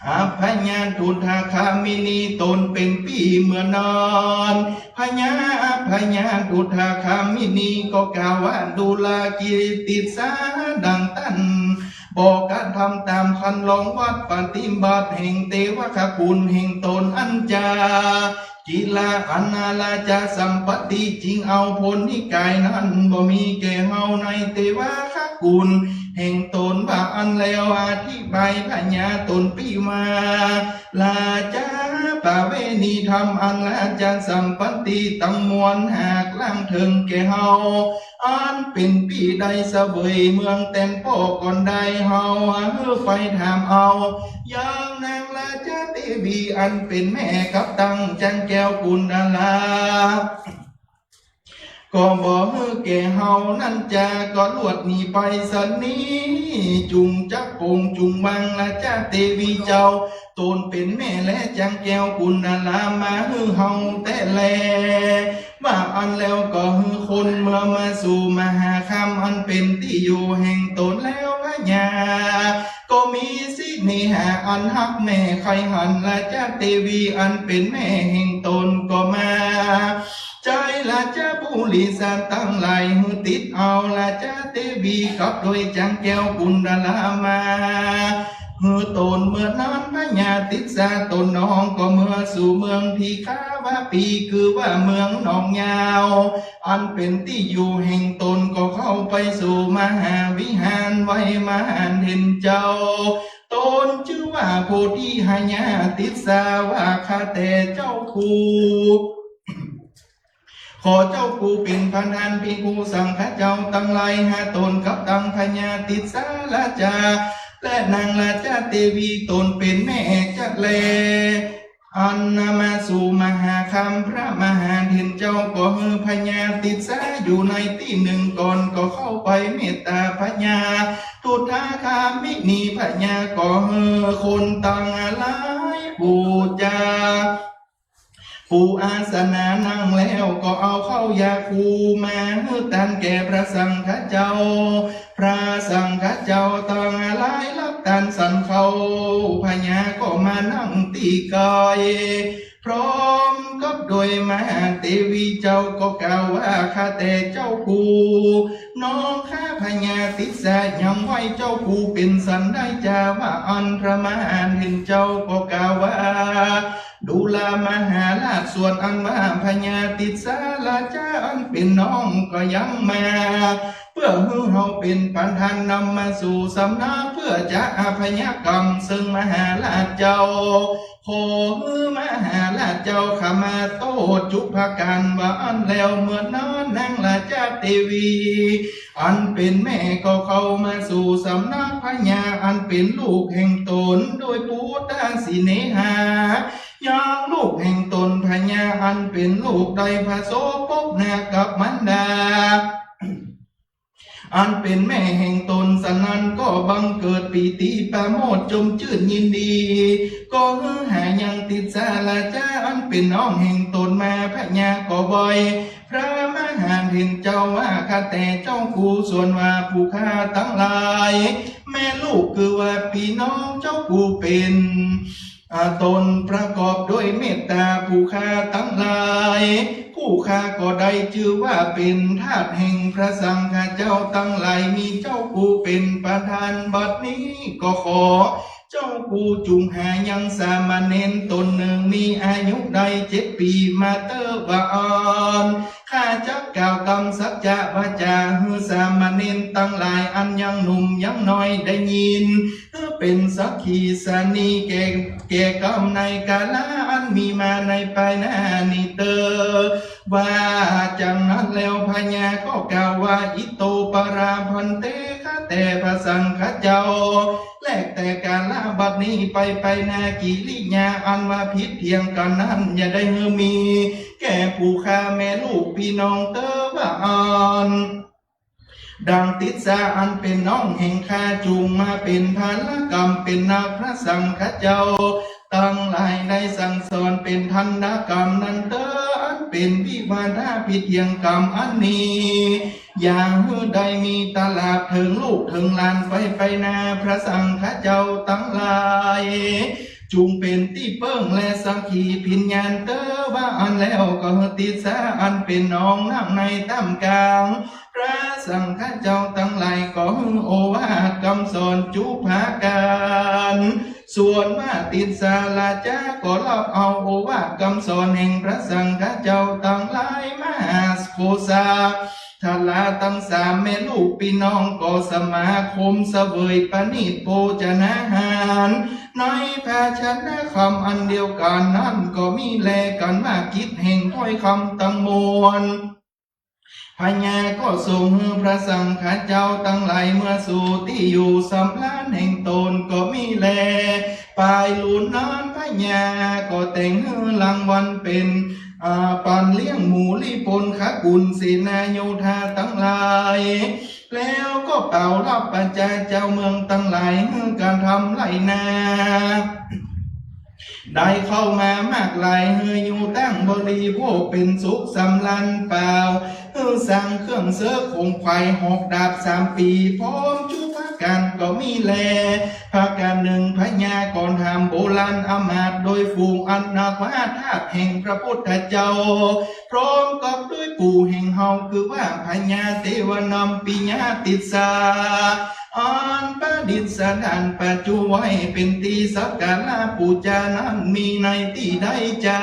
อัพพญาตุฏฐคามินีต๋นเป๋นปี้เมื่อนั้น พญาอัพพญาตุฏฐคามินีก็กล่าวว่า ดูรากิติสสาดังต้าน บ่กระทำต๋ามคันลองวัตรปฏิบัติแห่งเตวะคคุณแห่งต๋นอันจา กิลาอันนาราชาสัมปัตติ จึงเอาผลนิกายนั้นบ่มีแก่เฮาในเตวะคคุณแห่งต๋น ว่าอั้นแล้วอธิบายพญาต๋นปี้ว่า ราชา ประเวณีธรรมอันราชาสัมปัตติตังมวลหากหลังเถิงแก่เฮา อันเป๋นปี้ได้เสวยเมืองแตนป้อก่อนได้ เฮาหื้อไปถามเอายังนางราชาเตวีอันเป๋นแม่กับตังจางแก้วกุณฑารา ก็บ่หื้อแก่เฮานั้นจา ก็ลวดหนีไปสันนี้ จุ่งจักโป๋งจุ่งบังราชาเตวีเจ้า ต๋นเป๋นแม่และจางแก้วกุณฑารามาหื้อเฮาแต๊แล ว่าอั้นแล้วก็หื้อคนเมือมาสู่มหาคามอันเป๋นตี้อยู่แห่งต๋นแล้ว พญาก็มีสิเนหาอันฮักแม่ใค่หันราชาเตวีอันเป๋นแม่แห่งต๋นก็มา ใจ๊ราชบุริษัทตังหลายหื้อติดเอาราชาเตวีกับโดยจางแก้วกุณฑารามาหื้อต๋น เมื่อนั้นพญาติสสาต๋นน้องก็เมือสู่เมืองทีฆาวปี คือว่าเมืองหนองยาว อันเป๋นตี้อยู่แห่งต๋น ก็เข้าไปสู่มหาวิหารไหว้มหาเถรเจ้า ต๋นจื้อว่าโพธิหายาติสสา ว่าข้าแต่เจ้าครู ขอเจ้าครูเป๋นประธานภิกขุสังฆะเจ้าตังหลายหาต๋นกับตังพญาติสสาราชา และนางราชาเตวีต๋นเป๋นแม่จะแล อันนามาสู่มหาคาม พระมหาเถรเจ้าก็หื้อพญาติสสาอยู่ในตี้นึ่งก่อน ก็เข้าไปเมตตาพญาทุฏฐาคามินี พญาก็หื้อคนตังหลายปู๋จา ปู๋อาสนะนั่งแล้วก็เอาข้าวยาคูมาหื้อตานแก่พระสังฆะเจ้า พระสังฆะเจ้าตังหลายฮับตานสันเข้า พญาก็มานั่งตี้ไกล พร้อมกับโดยมหาเตวีเจ้าก็กล่าวว่า ข้าแต่เจ้าครู น้องข้าพญาติสสายังไหว้เจ้าครูเป๋นสันได้จา ว่าอั้นพระมหาเถรเจ้าก็กล่าวว่า ดูรามาหาราช ส่วนอันว่าพญาติสสาราชาอันเป๋นน้องก็ยังมา เปื้อหื้อเฮาเป๋นประธานนำมาสู่สำนัก เปื้อจะอภัยกรรมเซิงมหาราชเจ้า ขอหื้อมหาราชเจ้าขมาโต้ษจุ๊กประก๋าน ว่าอั้นแล้วเมื่อนั้นนางราชาเตวี อันเป๋นแม่ก็เข้ามาสู่สำนักพญาอันเป๋นลูกแห่งต๋นโดยปุตตะสิเนหา ยังลูกแห่งต๋นพญาอันเป๋นลูกได้ผสมปกนากับมารดา อันเป๋นแม่แห่งต๋น สะนั้นก็บังเกิดปีติประโมทย์จมจื้นยินดี ก็หื้อหายังติสสาราชาอันเป๋นน้องแห่งต๋นมา พญาก็ไหว้พระมหาเถรเจ้าว่า ข้าแต่เจ้าครู ส่วนว่าผู้ข้าตังหลาย แม่ลูกคือว่าปี้น้องเจ้าครูเป๋น อ่า ต๋นประกอบด้วยเมตตาผู้ข้าตังหลาย ผู้ข้าก็ได้จื้อว่าเป๋นทาสแห่งพระสังฆะเจ้าตังหลาย มีเจ้าครูเป๋นประธาน บัดนี้ก็ขอเจ้าครูจุ่งหายังสามเณรต๋นหนึ่งมีอายุได้เจ็ดปี๋มาเต๊อะ ว่าอั้น ข้าจักกล่าวกำสัจจะวาจาหื้อสามเณรตังหลายอันยังหนุ่มยังน้อยได้ยิน หื้อเป๋นสักขีสานีแก่ แก่กำในกาละอันมีมาในปายหน้านี้เต๊อะ ว่าจังนั้นแล้วพญาก็กล่าวว่า อิโตปะระ ภันเต ข้าแต่พระสังฆะเจ้า แลแต่กาละบัดนี้ไป ปายหน้ากิริยาอันว่าผิดเถียงกั๋นนั้น อย่าได้หื้อมีแก่ผู้ข้าแม่ลูกปี้น้องเต๊อะ ว่าอั้น ดังติสสาอันเป๋นน้องแห่งข้าจุ่งมาเป๋นพาละกำเป๋นนักพระสังฆะเจ้าตังหลายได้สั่งสอนเป๋นทันตกรรมนั้นเต๊อะ อันเป๋นวิวาทะผิดเถียงกั๋นอันนี้ อย่าหื้อได้มีตลาดเถิงลูกเถิงหลานไป ปายหน้าพระสังฆะเจ้าตังหลาย จุ่งเป๋นตี้เปิ้งและสักขีพยานเต๊อะ ว่าอั้นแล้วก็หื้อติสสาอันเป๋นน้องนั่งในต้ามก๋าง พระสังฆะเจ้าตังหลายก็หื้อโอวาทกำสอนจุ๊ประก๋าน ส่วนว่าติสสาราชาก็ฮับเอาโอวาทกำสอนแห่งพระสังฆะเจ้าตังหลาย มหาโคสา ทาราตังสามแม่ลูกปี้น้องก็สมาคมเสวยปณีตโภจนาหาร ในภาชนะกำอันเดียวกั๋นนั้นก็มีแล กั๋นว่ากิจแห่งถ้อยกำตังมวล พญาก็ส่งหื้อพระสังฆะเจ้าตังหลายเมือสู่ตี้อยู่สำราญแห่งต๋นก็มีแล ป๋ายลูนนั้นพญาก็แต่งหื้อรางวัลเป๋น อ่า ปันเลี้ยงหมู่ลี้ปนขกุลเสนาโยธาตังหลาย แล้วก็เป่าฮับประจาเจ้าเมืองตังหลายหื้อกระทำไฮ่นา ได้เข้ามามากหลาย หื้ออยู่ตั้งบริโภคเป๋นสุขสำราญเปล่า หื้อสร้างเครื่องเสิร์ฟขงขวายหอกดาบสามปี๋ พร้อมจุ๊ประก๋านก็มีแล ประก๋านนึ่งพญาก็ถามโบราณอำมาตย์โดยฝูงอันนับว่าทาสแห่งพระพุทธเจ้า พร้อมกับด้วยปู่แห่งเฮาคือว่าพญาเตวนำปิยะติสสา อันประดิษฐานประจุไว้เป๋นตี้สักการะปู๋จานั้นมีในตี้ใดจา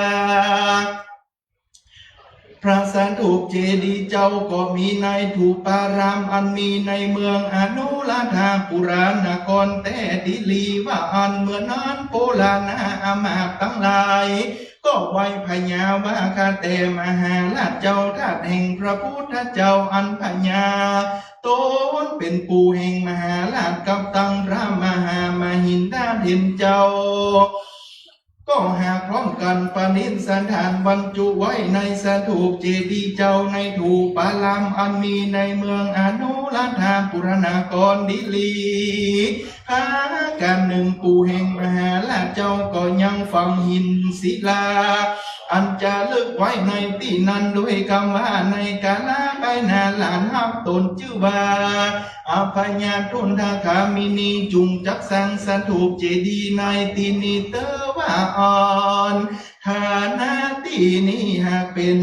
พระสถูปเจดีย์เจ้าก็มีในถูปารามอันมีในเมืองอนุราธปุรนครแต๊ดีหลี ว่าอั้นเมื่อนั้นโบราณอำมาตย์ตังหลาย ก็ไหว้พญาว่า ข้าแต่มหาราชเจ้า ทาสแห่งพระพุทธเจ้าอันพญาต๋นเป๋นปู่แห่งมหาราชกับตังพระมหามหินทาเถรเจ้า ก็หากพร้อมกั๋นประดิษฐานบรรจุไว้ในสถูปเจดีย์เจ้าในถูปารามอันมีในเมืองอนุราธปุรนครดีหลี ประก๋านนึ่งปู่แห่งมหาราชเจ้าก็ยังฝังหินศิลา อันจารึกไว้ในตี้นั้นด้วยกำว่า ในกาละไปหน้าหลานฮักต๋นจื้อว่า อัพพญาทุนทคามินีจุ่งจักสร้างสถูปเจดีย์ในตี้นี้เต๊อะ ว่าอั้น ฐานะตี้นี้หากเป๋น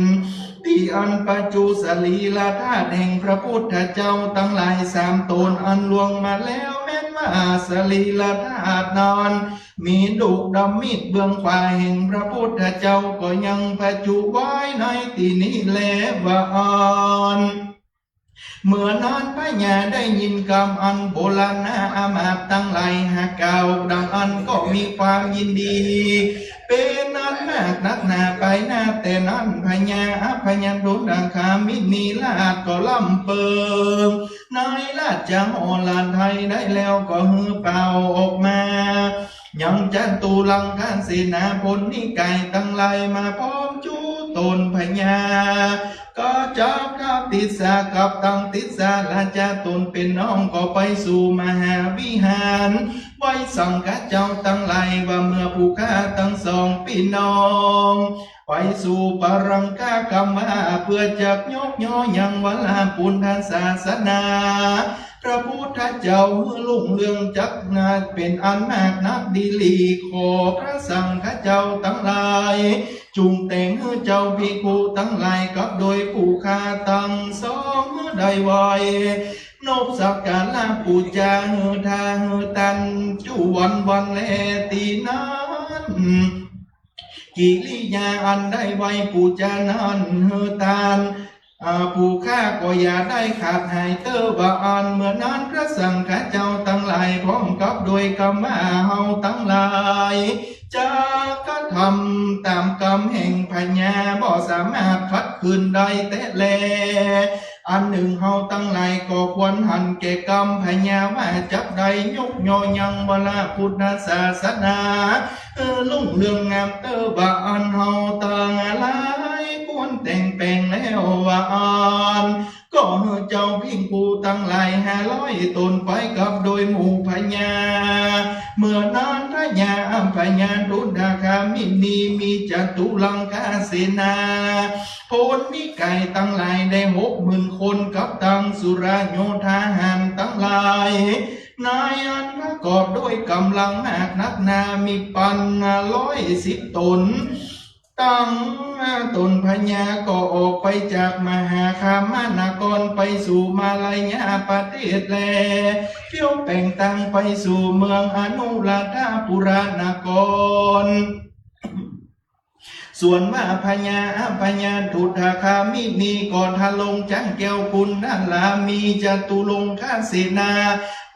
ตี้อันประจุสรีระธาตุแห่งพระพุทธเจ้าตังหลายสามต๋นอันล่วงมาแล้ว แม้นว่าสรีระธาตุนั้นมีดุกดำมีดเบื้องขวาแห่งพระพุทธเจ้าก็ยังประจุไว้ในตี้นี้แล ว่าอั้น เมื่อนั้นพญาได้ยินกำอันโบราณอำมาตย์ตังหลายหากล่าวดังอั้นก็มีความยินดีเป๋นอันมากนักหนา ไปหน้าแต่นั้นพญาอัพพญาทุนทคามินีราชก็ร่ำเปิงในราชหฤทัยได้แล้วก็หื้อเป่าออกมา ยังจตุรังคเสนาพลนิกายตังหลายมาพร้อมจุ๊ต๋นพญา ก็จักทัพติสสากับตังติสสาราชาต๋นเป๋นน้องก็ไปสู่มหาวิหาร ไหว้สังฆะเจ้าตังหลายว่าเมื่อผู้ข้าตังสองปี้น้อง ไปสู่ปรังคากรรมว่าเปื้อจักยกย่อยังวรปุณณศาสนา พระพุทธเจ้าหื้อรุ่งเรืองจักนาเป๋นอันมากนักดีหลี ขอพระสังฆะเจ้าตังหลายจุ่งแต่งหื้อเจ้าภิกขุตังหลายกับโดยผู้ข้าตังสองได้ไหว้นบสักการะปู๋จาหื้อทาหื้อตานจุวันวันแล ตี้นั้น กิริยาอันได้ไหว้ปู๋จานั้นหื้อตาน อ่า ผู้ข้าก็อย่าได้ขาดหายเต๊อะ ว่าอั้น เมื่อนั้นพระสังฆะเจ้าตังหลายพร้อมกับด้วยกำว่า เฮาตังหลายจักกระทำต๋ามกำแห่งพญา บ่สามารถขัดขืนได้แต๊แล อันนึ่งเฮาตังหลายก็ควรหันแก่กำพญาว่าจักได้ยกย่อยังวรปุณณศาสนา หื้อรุ่งเรืองงามเต๊อะ ว่าอั้น เฮาตังหลายควรแต่งแป๋งแล้ว ว่าอั้น ก็หื้อเจ้าภิกขุตังหลายห้าร้อยต๋นไปกับโดยหมู่พญา เมื่อนั้นพญาอัพพญาทุนทคามินีมีจตุรังคเสนาพลนิกายตังหลายได้หกหมื่นคนกับตังสุรโยธาหารตังหลาย ในอันประกอบด้วยก๋ำลังมากนักหนา มีปันร้อยสิบต๋น ตังต๋นพญาก็ออกไปจากมหาคามนครไปสู่มาลายาประเทศแล เตียวแป๋งตางไปสู่เมืองอนุราธปุรานคร ส่วนว่าพญา พญาทุฏฐคามินีก็ทรงจั๊งแก้วกุณฑลา มีจตุรงคเสนา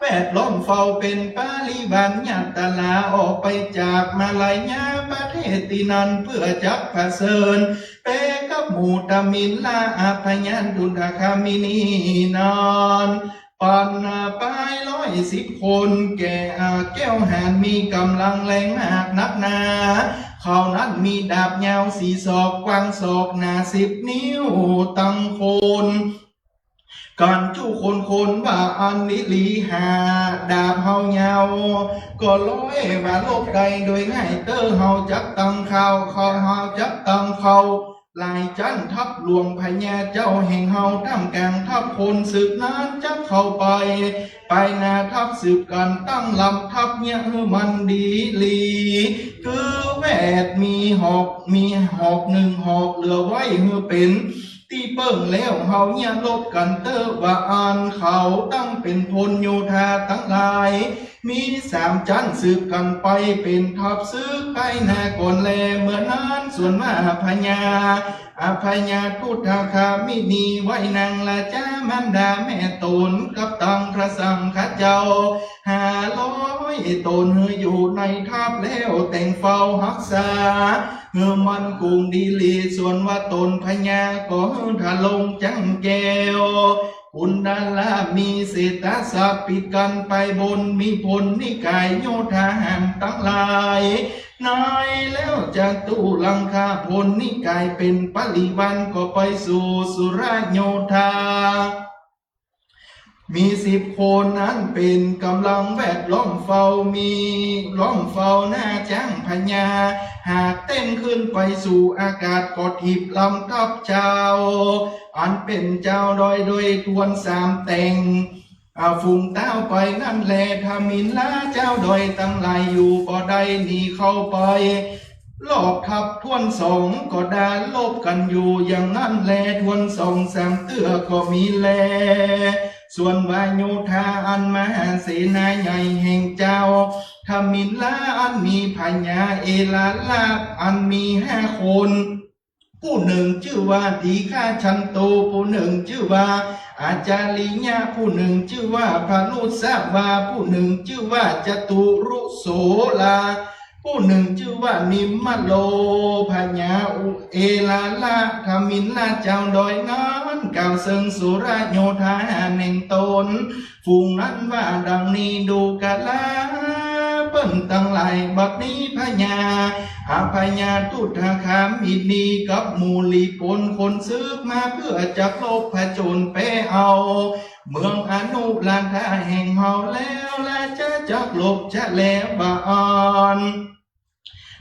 แวดล้อมเฝ้าเป๋นปริวารญาตรา ออกไปจากมาลายาประเทศตี้นั้น เปื้อจักผะเสริญไปกับหมู่ทมิฬลา พญาทุฏฐคามินีนั้น ปันปายร้อยสิบคน แก่แก้วหาญมีก๋ำลังแรงมากนักหนา เขานั้นมีดาบยาวสี่ศอก กว้างศอก หนาสิบนิ้ว ตังคน ก๋านจุคนคนว่าอั้นอีหลี หาดาบเฮายาว ก็ร้อยว่าลบได้โดยง่ายเต๊อะ เฮาจักตังเข้า เข้า เฮาจักตังเข้า หลายจั๊นทัพหลวงพญาเจ้าแห่งเฮา ต้ามก๋างทัพคนศึกนั้นจักเข้าไป ไปหน้าทัพสืบกั๋นตั้งลำทัพเยียะหื้อมันดีหลี คือแวดมีหอก มีหอกนึ่งหอกเหลือไว้หื้อเป๋นตี้เปิ้งแล้ว เฮาเยียะลบกั๋นเต๊อะ ว่าอั้น เขาตั้งเป๋นพลโยธาตังหลาย มีสามจั๊นสืบกั๋นไปเป๋นทัพศึกไปหน้าก่อนแล เมื่อนั้นส่วนว่าพญา พญาทุฏฐคามินีไหว้นางราชมารดาแม่ต๋นกับตังพระสังฆเจ้าห้าร้อยต๋นหื้ออยู่ในทัพแล้วแต่งเฝ้าฮักษาหื้อมั่นคงดีหลี ส่วนว่าต๋นพญาก็หื้อทรงจั๊งแก้ว กุณฑลามีเศรษฐาสะปิดกั๋นไปบน มีพลนิกายโยธาหารตังหลาย ในแล้วจตุรังคพลนิกายเป๋นปริวารก็ไปสู่สุรโยธา มีสิบคนนั้นเป๋นก๋ำลังแวดล้อมเฝ้า มีล้อมเฝ้าหน้าจั๊งพญา หากเต้นขึ้นไปสู่อากาศก็ถีบลำทัพเจ้า อันเป๋นเจ้าดอยโดยทวนสามแต่ง อ่า ฝูงต้าวไปนั้นแล ทมิฬลาเจ้าดอยตังหลายอยู่บ่ได้หนีเข้าไป รอบทัพทวนสองก็ดาลบกั๋นอยู่อย่างนั้นแล ทวนสองสามเตื้อก็มีแล ส่วนว่าโยธาอันมหาเสนาใหญ่แห่งเจ้าทมิฬลาอันมีพญาเอราละอันมีห้าคน ผู้นึ่งจื้อว่าทีฆะชันโต ผู้นึ่งจื้อว่าอาจาริยะ ผู้นึ่งจื้อว่าพารุสวา ผู้นึ่งจื้อว่าจตุรุโสลา ผู้นึ่งจื้อว่านิมมะโล พญาอุเอราละทมิฬลาเจ้าดอยนั้นกล่าวเซิงสุรโยธาแห่งต๋น ฝูงนั้นว่าดังนี้ ดูกราเปิ้นตังหลาย บัดนี้พญา อ่า พญาทุฏฐคามินีกับหมู่หลีปนคนศึกมาเปื้อจักลบผจญไปเอาเมืองอนุราธาแห่งเฮาแล้ว และจะจักลบจะแลว่าอั้น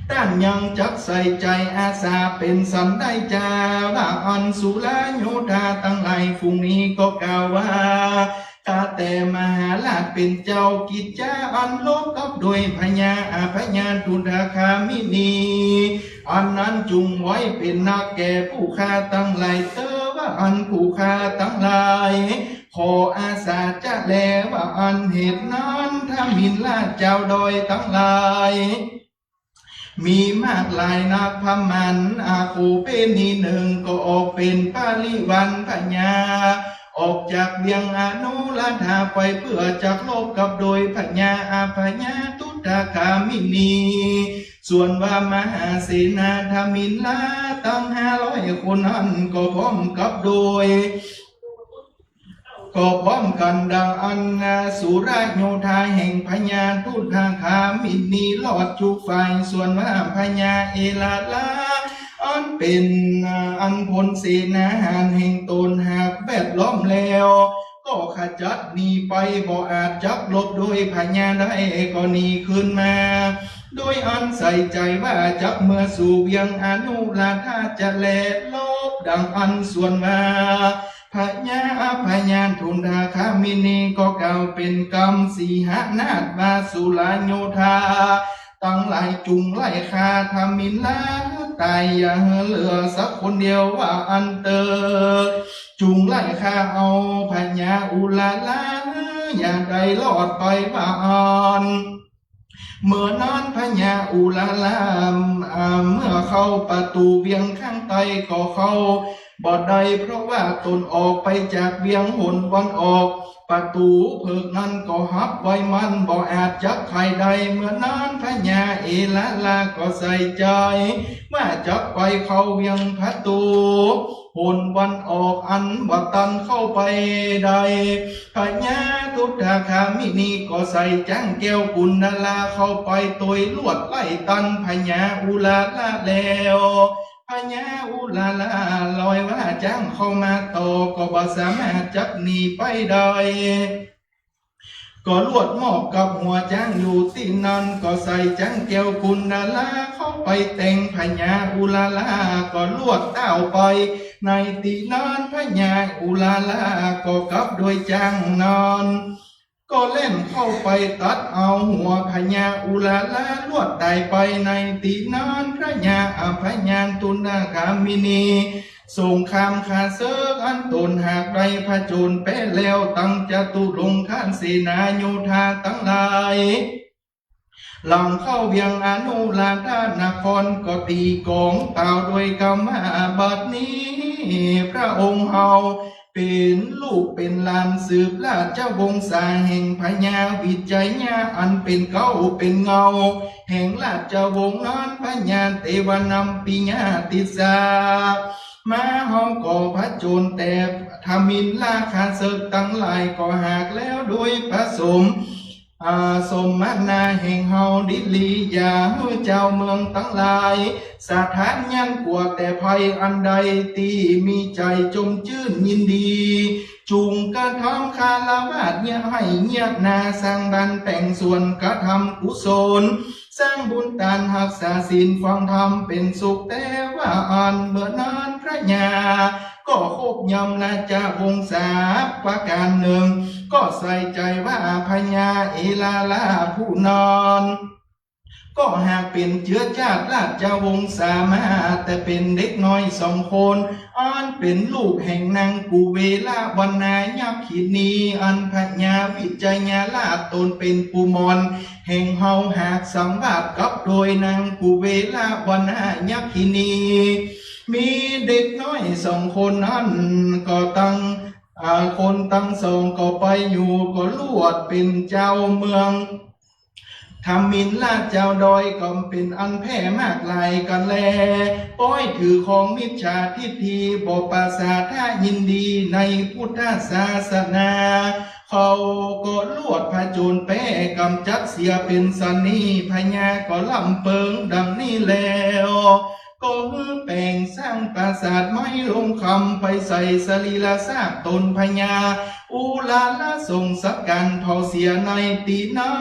ต้านยังจักใส่ใจ๋อาสาเป๋นสันได้จา ว่าอั้น สุรโยธาตังหลายฝูงนี้ก็กล่าวว่า ข้าแต่มหาราชเป๋นเจ้า กิจจาอันลบกับโดยพญา อ่า พญาทุฏฐคามินี อันนั้นจุ่งไว้เป๋นนักแก่ผู้ข้าตังหลายเต๊อะ ว่าอั้น ผู้ข้าตังหลาย ขออาสาจะแล ว่าอั้น เหตุนั้นทมิฬลาเจ้าดอยตังหลาย มีมากหลายนัก พระมัน อาโขเปนินึ่ง ก็ออกเป๋นปริวารพญา ออกจากเวียงอนุราธาไปเปื้อจักลบกับโดยพญา อ่า พญาทุฏฐคามินี ส่วนว่ามหาเสนาทมิฬลาตังห้าร้อยคนนั้นก็พร้อมกับโดย ก็พร้อมกั๋นดังอั้น สุรโยธาแห่งพญาทุฏฐคามินีรอดจุฝ่าย ส่วนว่าพญาเอราละอันเป๋น อันพลเสนาหารแห่งต๋นหากแวดล้อมแล้ว ก็ขจัดหนีไป บ่อาจจักลบโดยพญาได้ ก็หนีคืนมา โดยอันใส่ใจ๋ว่าจักเมือสู่เวียงอนุราธาจะแล ลบดังอั้น ส่วนว่า พญาอภัญญาทุนทคามินีก็กล่าวเป๋นกำสีหนาฏว่า สุราโยธาตังหลาย จุ่งไล่ฆ่าทมิฬลาต๋าย อย่าหื้อเหลือสักคนเดียวว่าอั้นเต๊อะ จุ่งไล่ฆ่าเอาพญาอุลาลา อย่าได้รอดไปว่าอั้น เมื่อนั้นพญาอุลาลา อ่า เมื่อเข้าประตู๋เวียงข้างใต้ก็เข้าบ่ได้ เพราะว่าต๋นออกไปจากเวียงหนวันออก ประตู๋เผิกนั้นก็หับไว้มั่น บ่อาจจักไขได้ เมื่อนั้นพญาเอลาลาก็ใส่ใจ๋ว่าจักไปเข้าเวียงประตู๋ หนวันออกอันบ่ตันเข้าไปได้ พญาทุนทคามินีก็ใส่จ๊างแก้วกุณณาลาเข้าไปตวยลวดไล่ตันพญาอุลาลาแล้ว พญาอุลาลาลอยว่าจ๊างเข้ามาต่อ ก็บ่สามารถจักหนีไปได้ ก็ลวดมอบกับหัวจ๊างอยู่ตี้นั้น ก็ใส่จ๊างแก้วกุณณาลาเข้าไปแตงพญาอุลาลา ก็ลวดต้าวไปในตี้นั้น พญาอุลาลาก็กลับโดยจ๊างนั้น ก็แล่นเข้าไปตัดเอาหัวพญาอุลาลาลวดต๋ายไปในตี้นั้น พญาอภัญญาทุนทคามินี สงครามข้าเสิกอันต๋นหากได้ผจญแป๊แล้ว ตังจตุรงคเสนาโยธาตังหลาย หลังเข้าเวียงอนุราธนครก็ตี๋ก๋องเป่าโดยกำว่า บัดนี้พระองค์เฮาเป๋นลูกเป๋นหลานสืบราชวงศาแห่งพญาวิชยะ อันเป๋นเก๊าเป๋นเงาแห่งราชวงศ์นั้น พญาเตวนัมปิยติสสา มาเฮาก็ผจญแต่ทมิฬลข้าเสิกตังหลาย ก็หากแล้วโดยผสม อ่า สมนาแห่งเฮาดีหลี อย่าหื้อจาวเมืองตังหลาย สะท้านยันกั๋วแต่ภัยอันใด ตี้มีใจ๋จมจื้นยินดี จุ่งกระทำคารวาสเยียะไฮ่เยียะนา สร้างบ้านแป๋งสวน กระทำกุศล สร้างบุญตาน ฮักษาศีลฟังธรรมเป๋นสุขแต๊ว่าอั้น เมื่อนั้นพญาก็ครบย่อมราชวงศาประก๋านนึ่ง ก็ใส่ใจ๋ว่าพญาเอลาลาผู้นั้น ก็หากเป๋นเจื๊อจ้าดราชวงศามา แต่เป๋นเด็กน้อยสองคน อันเป๋นลูกแห่งนางกุเวลวรรณายักขินี อันพญาวิชยราชต๋นเป๋นผู้หม่อน แห่งเฮาหากสังวาสกับโดยนางกุเวลวรรณายักขินี มีเด็กน้อยสองคนนั้นก็ตัง อ่า คนตังสองก็ไปอยู่ ก็ลวดเป๋นจาวเมือง ทมิฬลเจ้าดอยก็เป๋นอันแพร่มากหลายกั๋นแล ป้อยถือครองมิจฉาทิฏฐิ บ่ปราศาทะยินดีในพุทธศาสนา เขาก็ลวดผจญแป๊กำจัดเสียเป๋นสันนี้ พญาก็ลำเปิงดังนี้แล้ว ก็หื้อแป๋งสร้างปราสาทไม้ลงคำ ไปใส่สรีระซากต๋นพญาอุลาลาสงสกัณฑ์เผาเสียในตี้นั้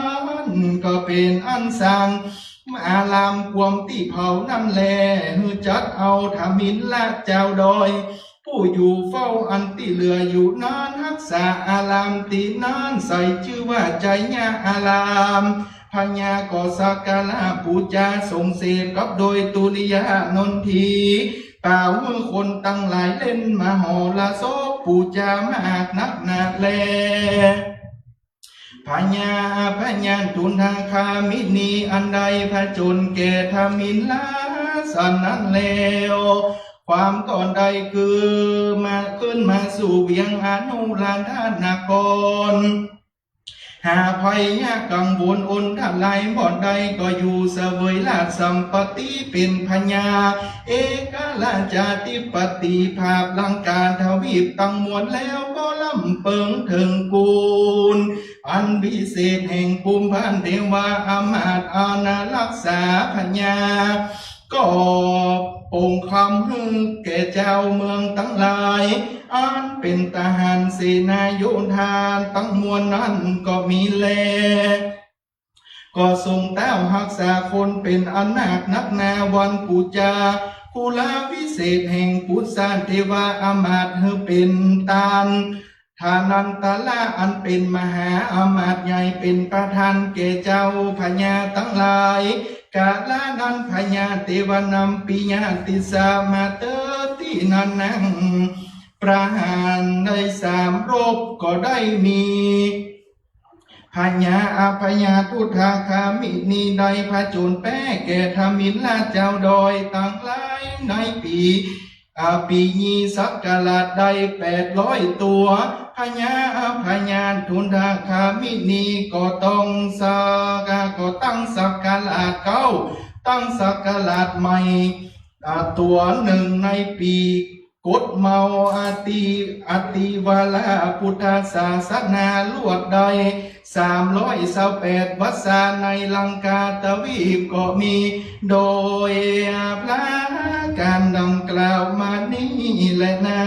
น ก็เป๋นอันสร้างอารามความตี้เผานั้นแล หื้อจัดเอาทมิฬลเจ้าดอย ผู้อยู่เฝ้าอันตี้เหลืออยู่นั้น ฮักษาอารามตี้นั้น ใส่จื้อว่าไชยะอาราม พญาก็สักการะปู๋จาสงเสพกับโดยตุริยะนนที เป่าหื้อคนตังหลายเล่นมหรสพปู๋จามากนักหนาแล พญาอภัญญาทุนทคามินี อันได้ผจญแก่ทมิฬลสันนั้นแล้ว ความต๋อนได้คือมา ขึ้นมาสู่เวียงอนุราธนคร หาภัยยากกังวลอนทลายบ่ได้ ก็อยู่เสวยราชสัมปัตติเป๋นพญา เอกราชาธิปติภาคลังกาทวีปตังมวลแล้ว ก็ลำเปิงเถิงกูลอันวิเศษแห่งภูมิพันเทวาอำมาตย์อาณารักษาพญา ก็ปรงคำหื้อแก่จาวเมืองตังหลาย อันเป๋นทหารเสนาโยธาตังมวลนั้นก็มีแล ก็ทรงเต้าฮักษาคนเป๋นอันมากนักหนา วันปู๋จา ภูระวิเศษแห่งปุทธเทวาอามาตย์หื้อเป๋นตาน ทานันตระอันเป๋นมหาอามาตย์ใหญ่เป๋นประธานแก่เจ้าพญาตังหลาย กาละนั้นพญาเตวานัมปิยติสสะมาเตอร์ตี้นั้นนัง ประหารได้สามรอบก็ได้มี พญาอพญาทุฏฐคามินีได้ผจญแป๊แก่ทมิฬเจ้าดอยตังหลายในปี๋ อ่า ปี๋นี้ศักราชได้แปดร้อยตั๋ว พญาอพญาทุฏฐคามินีก็ต้องสัก ก็ตั้งศักราชเก๊า ตั้งศักราชใหม่ อ่า ตั๋วนึ่งในปี๋ กดเมาอติ อติวาระพุทธศาสนาลวดได้สามร้อยซาวแปดวรรษาในลังกาตวีปก็มี โดยประก๋านดังกล่าวมานี้แลนา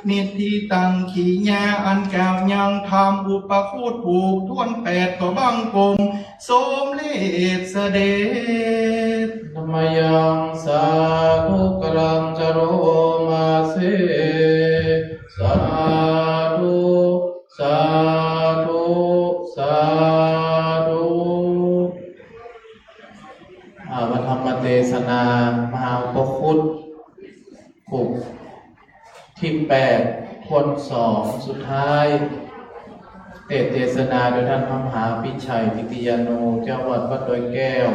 นิฏฐิตัง กิริยาอันกล่าวยังธรรมอุปคุตผูกถ้วนแปดก็บังคม สมเร็จเสด็จ นมยังสาธุการัง จโรมาเส สาธุ สาธุ สาธุ อ่า พระธรรมเตสนามหาอุปคุต ปุกตี้แปด ถ้วนสอง สุดท้าย เตสน์เตสนาโดยท่านพระมหาพิชัย กิตติยาโน เจ้าวัดวัดดอยแก้ว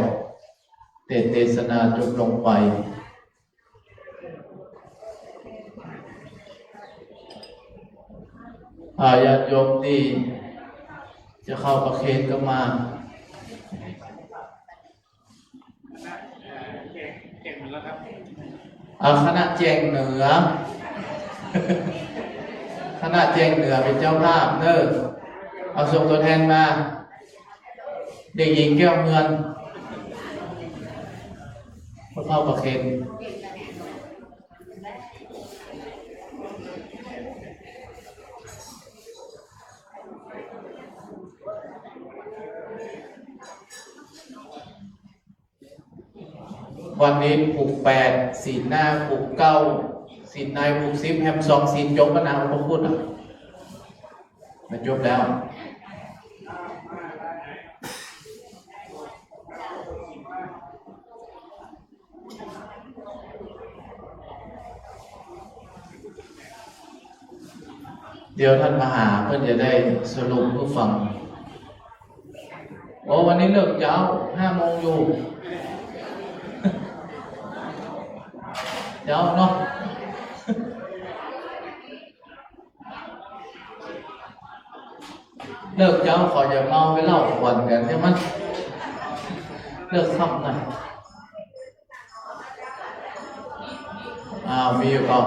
เตสน์เตสนาจบลงไป อ่า ญาติโยมตี้จะเข้าประเคนก็มา อ่า คณะแจ้งเหนือ คณะแจ้งเหนือเป๋นเจ้าภาพเน่อ เอาส่งตั๋วแทนมา เด็กหญิงแก้วเฮือน พ่อเฒ่าประเคน วันนี้ปุกแปด ศีลหน้าปุกเก้า ศีลในปุกสิบ แฮมสองศีลจบแล้วนะ พระพุทธอ่ะ มาจบแล้ว เดี๋ยวท่านมหาเปิ้นจะได้สรุปหื้อฟัง โอ้ วันนี้เลิกเจ๊า ห้าโมงอยู่ เจ๊าเนาะ เลิกเจ๊าเขาจะเมาไปเหล้าขวัญกั๋นใจ้ไหม เลิกค่ำนะ อ่า มีอยู่ก่อน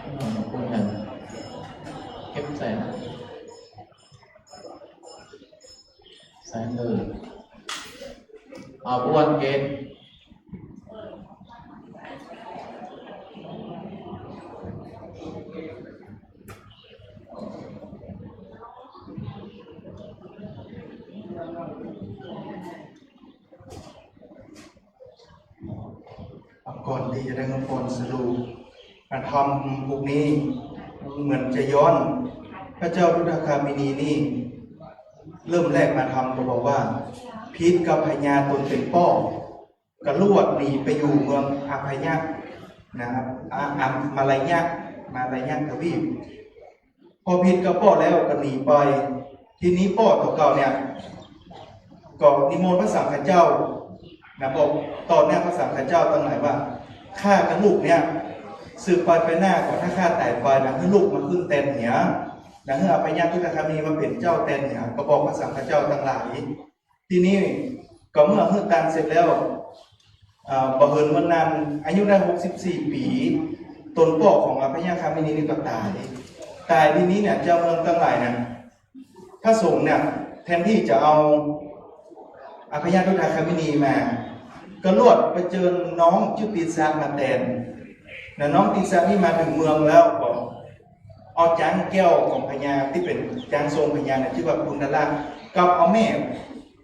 อืม คุณหัน เข้มใส่นะ ใส่เลย อ่า ผู้วันเกณฑ์ ก่อนตี้จะได้งบกรสรุป พระธรรมปุกนี้เหมือนจะย้อน พระเจ้าทุฏฐคามินีนี่ เริ่มแรกมาธรรมก็บอกว่า ผิดกับพญาต๋นเป๋นป้อ กระลวดหนีไปอยู่เมืองอพยะนะครับ อ่า อ่า มาลายะ มาลายะทวีป พอผิดกับป้อแล้วก็หนีไป ทีนี้ป้อตั๋วเก่าเนี่ย ก็นิมนต์พระสังฆเจ้านะ บอกต่อหน้าพระสังฆเจ้าตังหลายว่า ข้ากับลูกเนี่ย สืบไปไปหน้าก็ถ้าข้าต๋ายไปนะ หื้อลูกมาขึ้นแตนเหีย นะ หื้ออพยะทุฏฐคามินีมาเป๋นเจ้าแตนเหีย ก็บอกพระสังฆเจ้าตังหลาย ทีนี้ก็เมื่อหื้อตานเสร็จแล้ว อ่า บ่เหินวันนั้น อายุได้หกสิบสี่ปี๋ ต๋นป้อของอพยะคามินีนี่ก็ต๋าย ต๋ายทีนี้เนี่ย เจ้าเมืองตังหลายเนี่ย พระสงฆ์เนี่ย แทนตี้จะเอาอพยะทุฏฐคามินีมา กระลวดไปเจิญน้องจื้อติสสะมาแตน นะ น้องติสสะนี่มาเถิงเมืองแล้วก็ เอาจ๊างแก้วของพญาตี้เป๋นจ๊างทรงพญาเนี่ย จื้อว่ากุณฑละ กับเอาแม่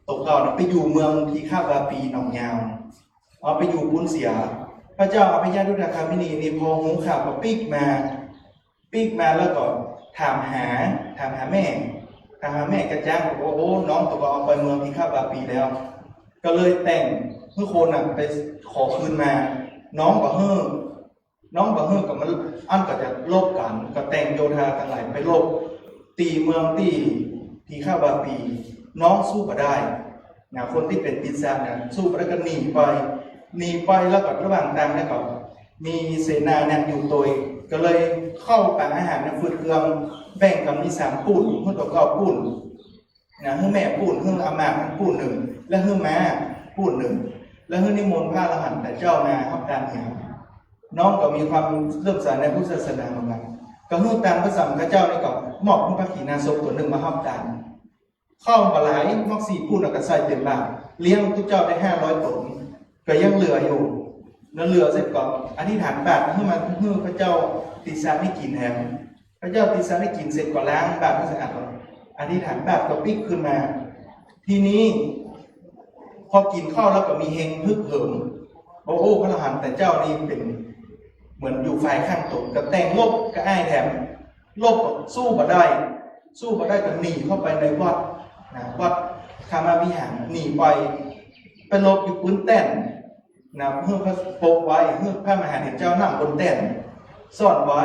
ตั๋วเก่าเนี่ยไปอยู่เมืองทีฆะวาปีหนองยาว เอาไปอยู่ปู๊นเสีย พระเจ้าอภิญญาทุตคามินีนี่พอฮู้ข่าวก็ปิ๊กมา ปิ๊กมาแล้วก็ถามหา ถามหาแม่ ถามหาแม่กระจ๊าง บอกว่า โอ้ น้องตั๋วก็เอาไปเมืองทีฆะวาปีแล้ว ก็เลยแต่งหื้อคนน่ะไปขอคืนมา น้องบ่หื้อ น้องบ่หื้อก็มัน อั้นก็จะลบกั๋น ก็แต่งโยธาตังหลายไปลบ ตี้เมืองตี้ทีฆะวาปี น้องสู้บ่ได้ นะ คนตี้เป๋นติสสะเนี่ย สู้บ่ได้ก็หนีไป หนีไปแล้วก็ระหว่างตางเนี่ยก็มีเสนาเนี่ยอยู่ตวย ก็เลยเข้าป๋าอาหารเนี่ย ฟืดเคือง แบ่งกั๋นมีสามปู๊น หื้อตั๋วเก่าปู๊น นะ หื้อแม่ปู๊น หื้ออามาตย์ปู๊นนึ่ง และหื้อม้าปู๊นนึ่ง และหื้อนิมนต์พระอรหันตะเจ้ามาฮับตานเหีย น้องก็มีความเลื่อมใสในพุทธศาสนาเหมือนกั๋น ก็หื้อตานพระสังฆเจ้านี่ก็มอบหื้อพระขีณาสพตั๋วนึ่งมาฮับตาน ข้าวบ่หลาย มอกสี่ปู๊นก็ใส่เต๋มบาตร เลี้ยงตุ๊เจ้าได้ห้าร้อยต๋น ก็ยังเหลืออยู่ แล้วเหลือเสร็จก็อธิษฐานบาตรหื้อมา หื้อพระเจ้าติสสะนี่กิ๋นแหม พระเจ้าติสสะนี่กิ๋นเสร็จก็ล้างบาตรหื้อสะอาดก่อน อธิษฐานบาตรก็ปิ๊กคืนมา ทีนี้ พอกิ๋นข้าวแล้วก็มีเฮงฮึกเหิม โอ้ โอ้ พระอรหันตะเจ้านี่เป๋นเหมือนอยู่ฝ่ายข้างตน ก็แต่งลบกับอ้ายแถม ลบก็สู้บ่ได้ สู้บ่ได้ก็หนีเข้าไปในวัดนะ วัดคามวิหาร หนีไป ไปหลบอยู่ปื้นแต้น นะ หื้อพระปกไว้ หื้อพระมหาเถรเจ้านั่งบนแต้น ซ่อนไว้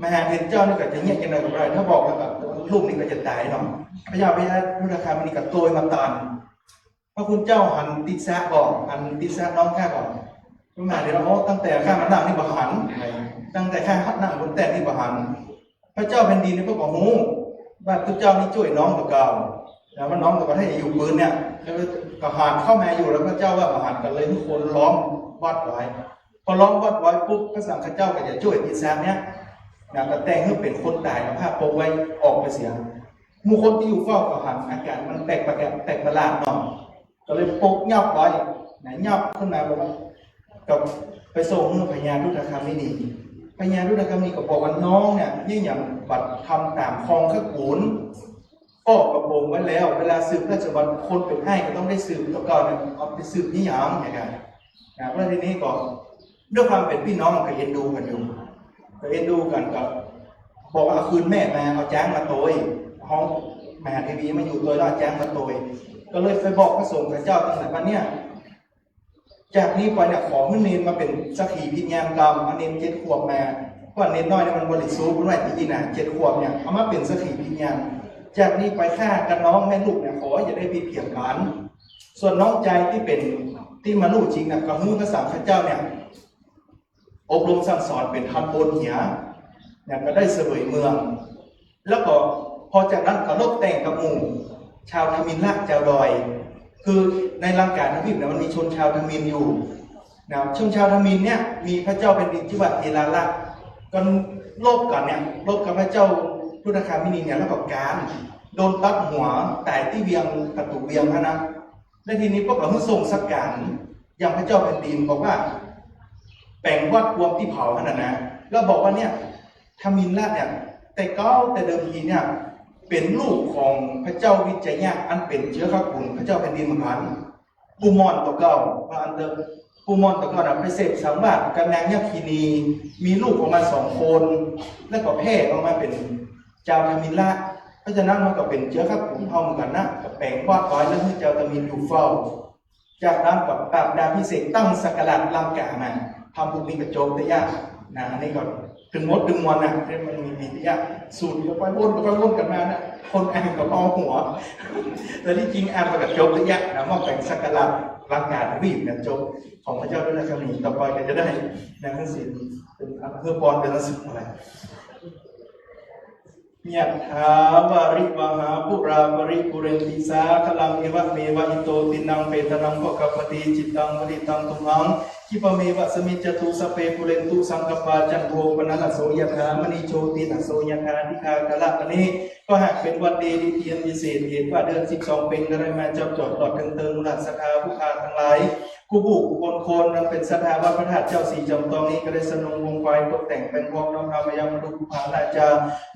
มหาเถรเจ้านี่ก็จะเยียะจังใดก็บ่ได้ ถ้าบอกแล้วก็ลูกนี่ก็จะต๋ายเนาะ พญาอภิญญาทุตคามินีก็โตยมาตาน พระคุณเจ้าหันติสสะบ่ หันติสสะน้องข้าบ่ พระมหาเถรว่า โอ้ ตั้งแต่ข้ามานั่งนี่บ่หัน ตั้งแต่ข้านั่งบนแต้นนี่บ่หัน พระเจ้าแผ่นดินนี่ก็ฮู้ว่าตุ๊เจ้านี่จ้วยน้องตั๋วเก่า แล้วว่าน้องตั๋วเก่าถ้าอยู่ปื้นเนี่ย แล้วก็หันเข้ามาอยู่ แล้วพระเจ้าว่าบ่หัน ก็เลยหื้อคนล้อมวัดไว้ พอล้อมวัดไว้ปุ๊บ พระสังฆเจ้าก็จะจ้วยติสสะเนี่ย นะ ก็แต่งหื้อเป๋นคนต๋าย เอาผ้าปกไว้ ออกไปเสีย หมู่คนตี้อยู่เฝ้าก็หันอาก๋ารมันแปลกประหลาด แปลกประหลาดเนาะ ก็เลยปกยับไว้ นะ ยับขึ้นมาบอกว่า ก็ไปส่งหื้อพญาทุตคามินี พญาทุตคามินีก็บอกว่า น้องเนี่ย นี่หยังบ่ทำต๋ามคองขกุล ฟอกกระโปรงไว้แล้ว เวลาสืบราชบัลลังก์ คนเป๋นอ้ายก็ต้องได้สืบ ตั๋วเก่าเนี่ย เอาไปสืบนี่หยังเนี่ยกัน นะ แล้วทีนี้ก็ด้วยความเป๋นปี้น้องก็เอ็นดูกั๋นอยู่ ก็เอ็นดูกั๋นก็บอกว่า เอาคืนแม่มา เอาจ๊างมาโตย ฮ้องมหาเถรีมาอยู่โตย แล้วเอาจ๊างมาโตย ก็เลยไปบอกพระสงฆ์กับเจ้าตั้งแต่วันเนี้ย จากนี้ไปเนี่ย ขอหื้อเณรมาเป๋นสักขีพญานกำ เอาเณรเจ็ดขวบมา เพราะว่าเณรน้อยเนี่ยมันบริสุทธิ์ มันไหว้ตี้นี่นะ เจ็ดขวบเนี่ย เอามาเป๋นสักขีพญาน จากนี้ไปข้ากับน้องแม่ลูกเนี่ย ขออย่าได้ผิดเถียงกั๋น ส่วนน้องจายตี้เป๋น ตี้มาฮู้จริงเนี่ย ก็หื้อพระสังฆเจ้าเนี่ย อบรมสั่งสอนเป๋นธรรมบนเหีย เนี่ย ก็ได้เสวยเมือง แล้วก็พอจากนั้นก็ลบแต่งกับหมู่ชาวทมิฬชาวดอย คือในลังกาทวีปเนี่ยมันมีชนชาวทมิฬอยู่นะ ชนชาวทมิฬเนี่ยมีพระเจ้าแผ่นดินจื้อว่าเอราละ ก็ลบกั๋นเนี่ย ลบกับพระเจ้าทุตคามินีเนี่ย แล้วก็ก๋าน โดนตัดหัวต๋ายตี้เวียง ประตู๋เวียงหั้นนะ แล้วทีนี้พวกเขาหื้อส่งสักก๋าน อย่างพระเจ้าแผ่นดินบอกว่า แป๋งวัดกวมตี้เผาหั้นนะนะ แล้วบอกว่าเนี่ย ทมิฬเนี่ย แต่เก่าแต่เดิมทีเนี่ย เป๋นลูกของพระเจ้าวิชยะ อันเป๋นเชื้อขกุลพระเจ้าแผ่นดินเหมือนกั๋น ปู่หม่อนตั๋วเก่า ว่าอั้นเถอะ ปู่หม่อนตั๋วเก่าน่ะ ไปเสพสังวาสกับนางยักขินี มีลูกออกมาสองคน แล้วก็แพร่ออกมาเป๋นจาวทมิฬ เพราะฉะนั้นมันก็เป๋นเชื้อขกุลเฮาเหมือนกั๋นนะ ก็แป๋งวัดไว้แล้วหื้อจาวทมิฬอยู่เฝ้า จากนั้นก็ปราบดาภิเษกตั้งศักราชลังกามา ทำบุญนี้ก็จบเต๊อะยะนะ อันนี้ก็ตึงหมดตึงมวลนะ ที่มันมี มีเต๊อะยะ สูตรก็ไปวนก็ไปวนกั๋นมานะ คนอ่านก็เมาหัว แต่ที่จริงอ่านมันก็จบเต๊อะยะนะ มอบแต่งศักราชลังกาทวีปเนี่ยจบ ของพระเจ้าทุตคามินี ต่อไปก็จะได้นะ หนังสือเป็นอำเภอปอนเป็นหนังสืออะไร ยัตถาวาริวหาปูราปริปูเรนติสาคลัง เอวะเมวะอิโตตินังเปตานังอุปกัปปติ จิตตังปฏิตังตุมหัง ปะเมวะสมิจจตุ สัพเพ ปูเรนตุ สังกัปปา จันโท ปะนะระโส ยะถา มะณี โชติระโส ยะถา ทิฏฐา กะละมะณี ก็หากเป๋นวันดี ดีเตียนพิเศษ เหตุว่าเดือนสิบสองเป๋ง ก็ได้มาจอบจอดตลอดเถิงเติง มูลศรัทธาผู้ข้าตังหลาย กู้ผู้กู้คนคน อันเป๋นศรัทธาวัดพระธาตุเจ้าสีจำตองนี้ ก็ได้สนงวงไฟตกแต่งแป๋งพร้อม น้อมนำมายังบรรลุภูผาราชา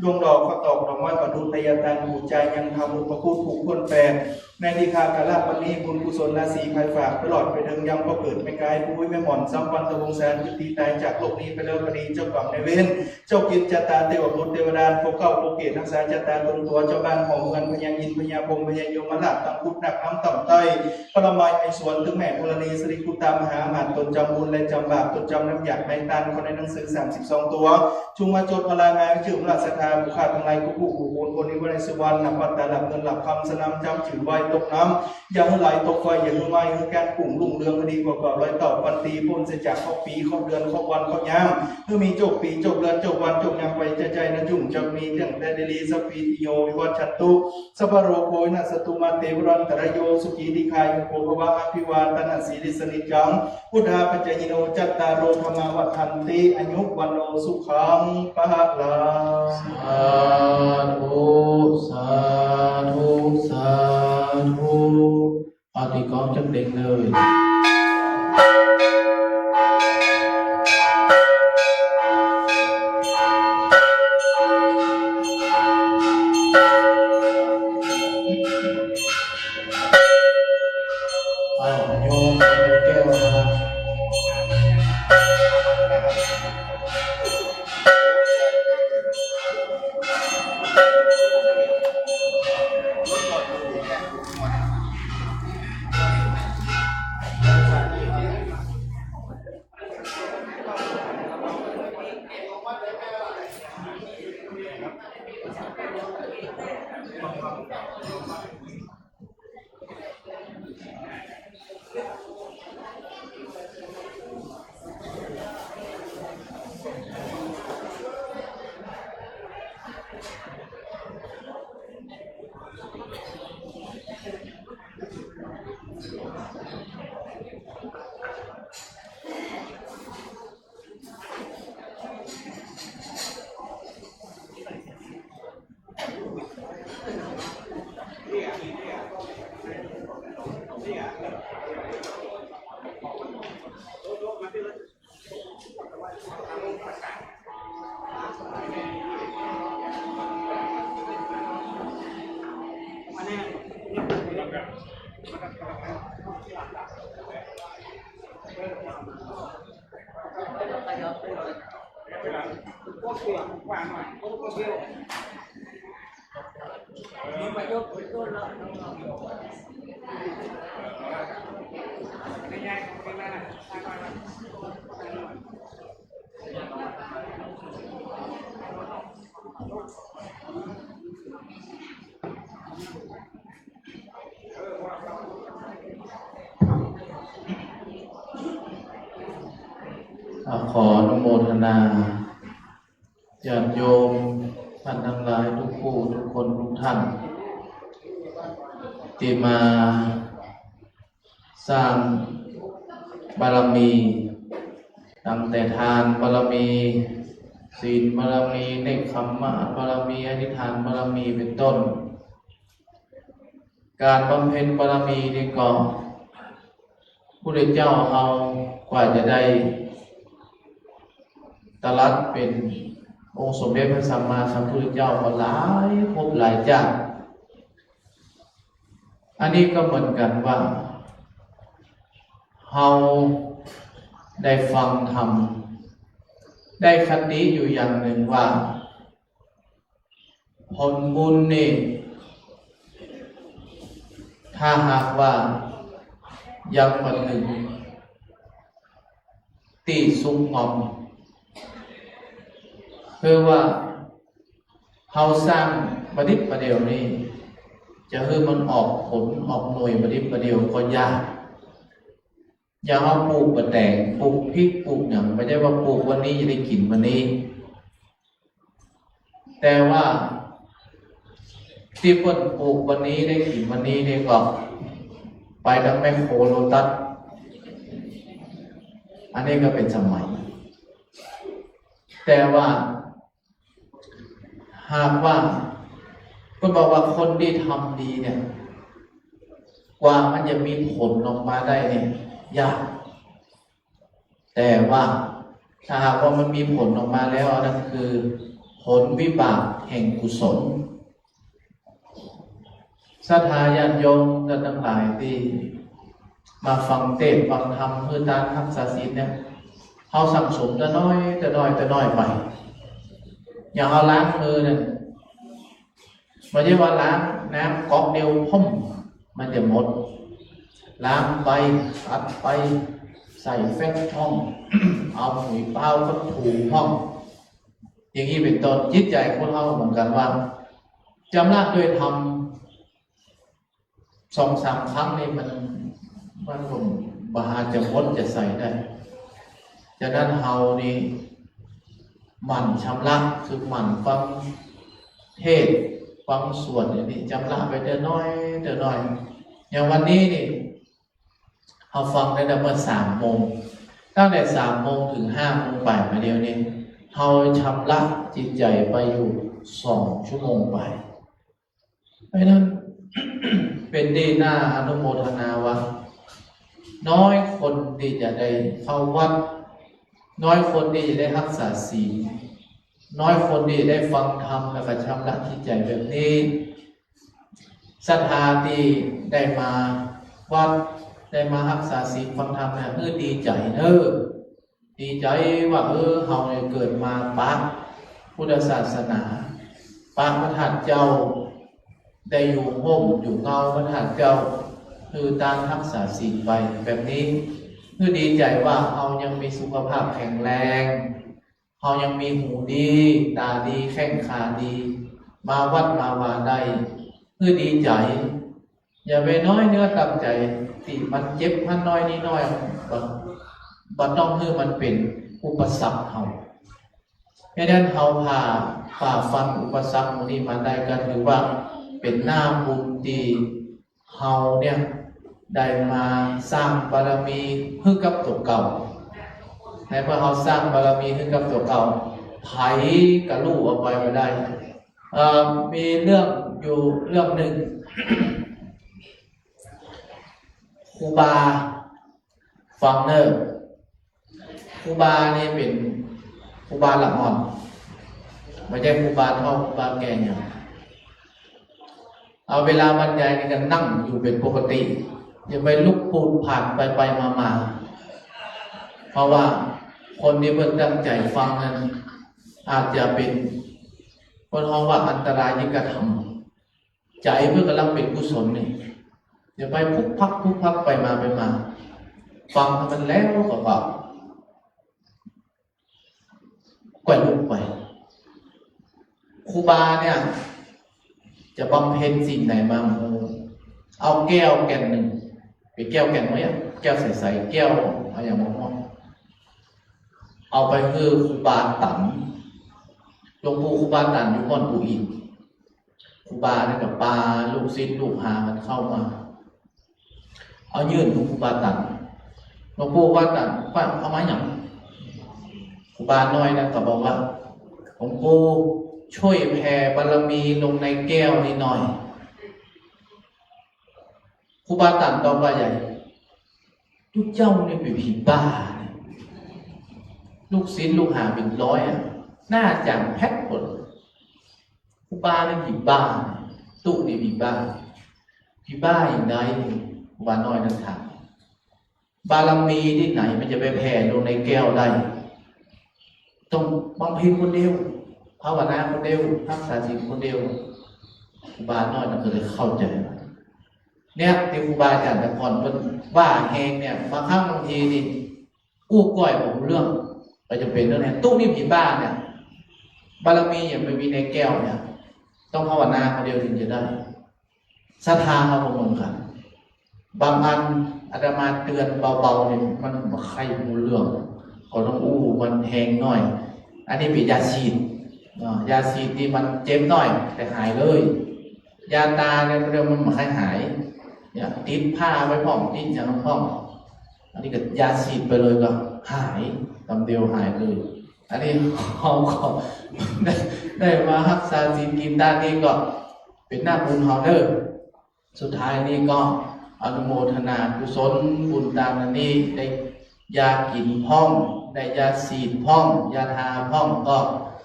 ดวงดอก ข้าวตอก ดอกไม้ ประทุษไทยทาน บูชายังธรรมอุปคุตผูกถ้วนแปด ในทิฏฐากาละวันนี้ บุญกุศลราศีไพรฝาก ตลอดไปเถิงยังพ่อเกิดแม่กาย ปุ้ยแม่หม่อน สัมพันธวงศ์สาร คือตี้ต๋ายจากโลกนี้ไปแล้วก็ดี เจ้ากรรมนายเวร เจ้าเกณฑ์จะต๋า เตวบุตรเตวดา ปกเกล้าปกเกศรักษาจะต๋าตนตั๋ว เจ้าบ้านหอเฮือน พญาอินทร์ พญาพรหม พญายมราช ตังพุทธนักน้ำต่ำใต้ ปรมายไอสวน ตึงแม่ธรณี สิริกุตตามหาอำมาตย์ ตนจำบุญและจำบาป ตนจำน้ำหยาดไม้ตาน เข้าในหนังสือสามสิบสองตั๋ว จุ่งมาจดมาลายมา จื้อมูลศรัทธาผู้ข้าตังหลาย กู้ผู้กู้คนคนนี้ ไว้ในสุวรรณ หลับปัตตา หลับเงิน หลับคำ สนามจำจื้อไว้ตกน้ำ อย่าหื้อไหลตกไฟ อย่าหื้อไหม้ หื้อแก๊สกุ้งรุ่งเรือง คดีกว่าเก่า ร้อยเต้าพันปี ป๊นเสียจากเคราะห์ปี เคราะห์เดือน เคราะห์วัน เคราะห์ยาม หื้อมีโจคปี โจคเดือน โจควัน โจคยาม ไปจะใจนะจุ่ง จะมีเรื่องแต่ดีๆ สัพพีติโย วิวัชชันตุ สัพพะโรโค วินัสสตุ มาเต วะรันตะระโย สุขี ทีฆายุโก ภะวะ อภิวาทะนะสีลิสสะ นิจจัง วุฑฒาปะจายิโน จัตตาโร ธัมมา วัฑฒันติ อายุ วัณโณ สุขัง พะลัง สาธุ สาธุ สาธุ เอาตี้กองจักเด็กเลย เอาโยมแก้วมา อ่า ขออนุโมทนา ญาติโยมท่านตังหลายกู้ผู้กู้คนกู้ต้าน ตี้มา สร้างบารมี ตั้งแต่ทานบารมี ศีลบารมี เนกขัมมะบารมี อธิษฐานบารมี เป๋นต้น ก๋านบำเพ็ญบารมีนี่ก็ พุทธเจ้าเฮากว่าจะได้ตรัสเป๋นองค์สมเด็จพระสัมมาสัมพุทธเจ้าก็หลายภพหลายจาติ อันนี้ก็เหมือนกั๋นว่า เฮาได้ฟังธรรม ได้คติอยู่อย่างนึ่งว่า ผลบุญนี่ ถ้าหากว่ายังบ่เถิงตี้สุขงอม คือว่า เฮาสร้างประดิบประเดี่ยวนี่ จะหื้อมันออกผลออกหน่วยประดิบประเดี่ยวก็ยาก อย่างเฮาปลูกปะแต๋ง ปลูกพริก ปลูกหยัง บ่ใจ้ว่าปลูกวันนี้จะได้กิ๋นวันนี้ แต่ว่าตี้เปิ้นปลูกวันนี้ได้กิ๋นวันนี้นี่ก็ ไปตังแมคโครโลตัส อันนี้ก็เป๋นสมัย แต่ว่า หากว่า ก็บอกว่าคนตี้ทำดีเนี่ย กว่ามันจะมีผลออกมาได้เนี่ย ยาก แต่ว่าถ้าหากว่ามันมีผลออกมาแล้ว อันนั้นคือผลวิบากแห่งกุศล ศรัทธาญาติโยมท่านตังหลายตี้มาฟังเตสน์ฟังธรรม หื้อตานฮักษาศีลเนี่ย เฮาสั่งสมตะน้อย ตะน้อย ตะน้อยไป อย่างเฮาล้างมือเนี่ย บ่ใจ้ว่าล้างน้ำก๊อกเดียวพ่ม มันจะหมด ล้างไป ขัดไป ใส่แฟบพ่อง เอาหุยเปาก็ถูพ่อง อย่างนี้เป๋นต้น จิตใจ๋คนเฮาเหมือนกั๋นว่า จำระด้วยธรรม สองสามครั้งนี่มัน มันก็บ่อาจจะหมดจะใสได้ ฉะนั้นเฮานี่หมั่นชำระ คือหมั่นฟังเทศน์ฟังสวดอย่างนี้ ชำระไปเตื้อน้อยเตื้อน้อย อย่างวันนี้นี่ เฮาฟังตั้งแต่เมื่อสามโมง ตั้งแต่สามโมงเถิงห้าโมงบ่ายมาเดี๋ยวนี้ เฮาชำระจิตใจ๋ไปอยู่สองชั่วโมงบ่าย เพราะฉะนั้น เป๋นตี้น่าอนุโมทนาว่า น้อยคนตี้จะได้เข้าวัด น้อยคนตี้จะได้ฮักษาศีล น้อยคนตี้จะได้ฟังธรรมแล้วก็ชำระจิตใจ๋แบบนี้ ศรัทธาตี้ได้มาวัด ได้มาฮักษาศีลฟังธรรมเนี่ย หื้อดีใจ๋เน่อ ดีใจ๋ว่า เออ เฮาเนี่ยเกิดมาปะพุทธศาสนา ปะพระธาตุเจ้า ได้อยู่ฮ่มอยู่เงาพระธาตุเจ้า หื้อตานฮักษาศีลไปแบบนี้ หื้อดีใจ๋ว่าเฮายังมีสุขภาพแข็งแรง เฮายังมีหูดี ต๋าดี แข้งขาดี มาวัดมาวาได้ หื้อดีใจ๋ อย่าไปน้อยเนื้อต่ำใจ๋ ตี้มันเจ็บมันน้อยนี่น้อย บ่ บ่ต้องหื้อมันเป๋นอุปสรรคเฮา เพราะฉะนั้นเฮาผ่า ฝ่าฟันอุปสรรคหมู่นี้มาได้ ก็ถือว่าเป๋นหน้าบุญตี้เฮาเนี่ยได้มาสร้างบารมีหื้อกับตั๋วเก่า ในเมื่อเฮาสร้างบารมีหื้อกับตั๋วเก่า ใผก็ลู่เอาไปบ่ได้ เอ่อ มีเรื่องอยู่เรื่องนึ่ง ครูบา ฟังเน่อ ครูบานี่เป๋นครูบาละอ่อน บ่ใจ้ครูบาเฒ่าครูบาแก่หยัง เอาเวลาบรรยายนี่ก็นั่งอยู่เป๋นปกติ อย่าไปลุกปูดผาดไปไปมามา เพราะว่าคนตี้เปิ้นตั้งใจ๋ฟังนั้น อาจจะเป๋น เปิ้นฮ้องว่าอันตรายิกธรรม ใจ๋เปิ้นก่ำลังเป๋นกุศลนี่ อย่าไปพุกพักพุกพักไปมาไปมา ฟังหื้อมันแล้วก็ ก็ ก็ลุกไป ครูบาเนี่ย จะบำเพ็ญสิ่งไหนมา เอาแก้วแก่นนึ่ง เป๋นแก้วแก่นเมื่อ แก้วใสๆ แก้ว เอาหยังมาฮ้อง เอาไปหื้อครูบาตั๋น หลวงปู่ครูบาตั๋นอยู่ม่อนปู่อิน ครูบาเนี่ยก็ปาลูกศิษย์ลูกหากั๋นเข้ามา เอายื่นหื้อครูบาตั๋น หลวงปู่ครูบาตั๋นว่า เอามาหยัง ครูบาน้อยนั้นก็บอกว่า หลวงปู่ช่วยแผ่บารมีลงในแก้วนี้หน่อย ครูบาตั๋นตอบว่าใหญ่ ตุ๊เจ้านี่เป๋นผีบ้า ลูกศิษย์ลูกหาเป๋นร้อยอะ หน้าจ๋างแพดหมด ครูบานี่ผีบ้า ตุ๊นี่ผีบ้า ผีบ้าอย่างใด ครูบาน้อยนั้นถาม บารมีตี้ไหนมันจะไปแผ่ลงในแก้วได้ ต้องบำเพ็ญคนเดียว ภาวนาคนเดียว ฮักษาศีลคนเดียว ครูบาน้อยนั้นก็เลยเข้าใจ๋ว่า เนี่ย ตี้ครูบาอาจ๋ารย์แต่ก่อนเปิ้นว่าแฮงเนี่ย บางครั้งบางทีนี่ อู้ก้อยบ่ฮู้เรื่อง ก็จะเป๋นเรื่องนี้ ตุ๊นี่ผีบ้าเนี่ย บารมียังไม่มีในแก้วเนี่ย ต้องภาวนาคนเดียวถึงจะได้ ศรัทธาเฮาบ่เหมือนกั๋น บางอันอาตมาเตื๋อนเบาๆ นี่มันบ่ใค่ฮู้เรื่อง ก็ต้องอู้มันแฮงหน้อย อันนี้เป๋นยาฉีด เนาะ ยาฉีดตี้มันเจ็บหน้อย แต่หายเลย ยาตาเนี่ยมันบ่ใค่หาย เนี่ย ติดผ้าไว้พ่อง ติดหยังพ่อง อันนี้ก็ยาฉีดไปเลยก็หาย กำเดียวหายเลย อันนี้เฮาก็ได้ ได้มาฮักษาศีลกินทานนี่ก็เป๋นหน้าบุญเฮาเน่อ สุดท้ายนี้ก็อนุโมทนากุศลบุญตานอันนี้ ได้ยากิ๋นพ่อง ได้ยาฉีดพ่อง ยาทาพ่อง ก็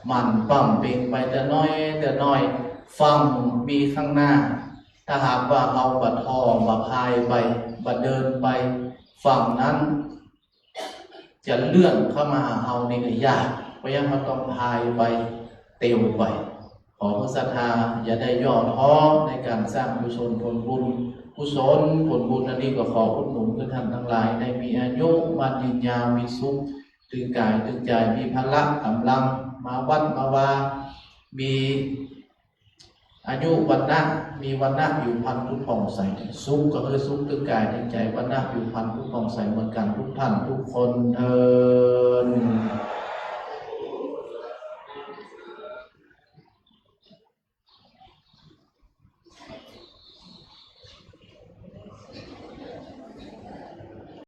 หมั่นปรับเปลี่ยนไปเตื้อน้อยเตื้อน้อย ฝั่งมีข้างหน้า ถ้าหากว่าเฮาบ่ถ่อ บ่พายไป บ่เดินไป ฝั่งนั้น จะเลื่อนเข้ามาหาเฮานี่ก็ยาก เพราะฉะนั้นเฮาต้องพายไป เตียวไป ขอผู้ศรัทธาอย่าได้ย่อท้อในการสร้างกุศลผลบุญ กุศลผลบุญอันนี้ก็ขออุดหนุนหื้อท่านตังหลายได้มีอายุมั่นยืนยาว มีสุขตึงก๋ายตึงใจ๋ มีพละก๋ำลัง มาวัดมาวา มี อายุวรรณะ มีวรรณะผิวพรรณผุดผ่องใส สุขก็คือสุขตึงก๋ายตึงใจ๋ วรรณะผิวพรรณผุดผ่องใสเหมือนกั๋นทุกท่านทุกคนเทอญ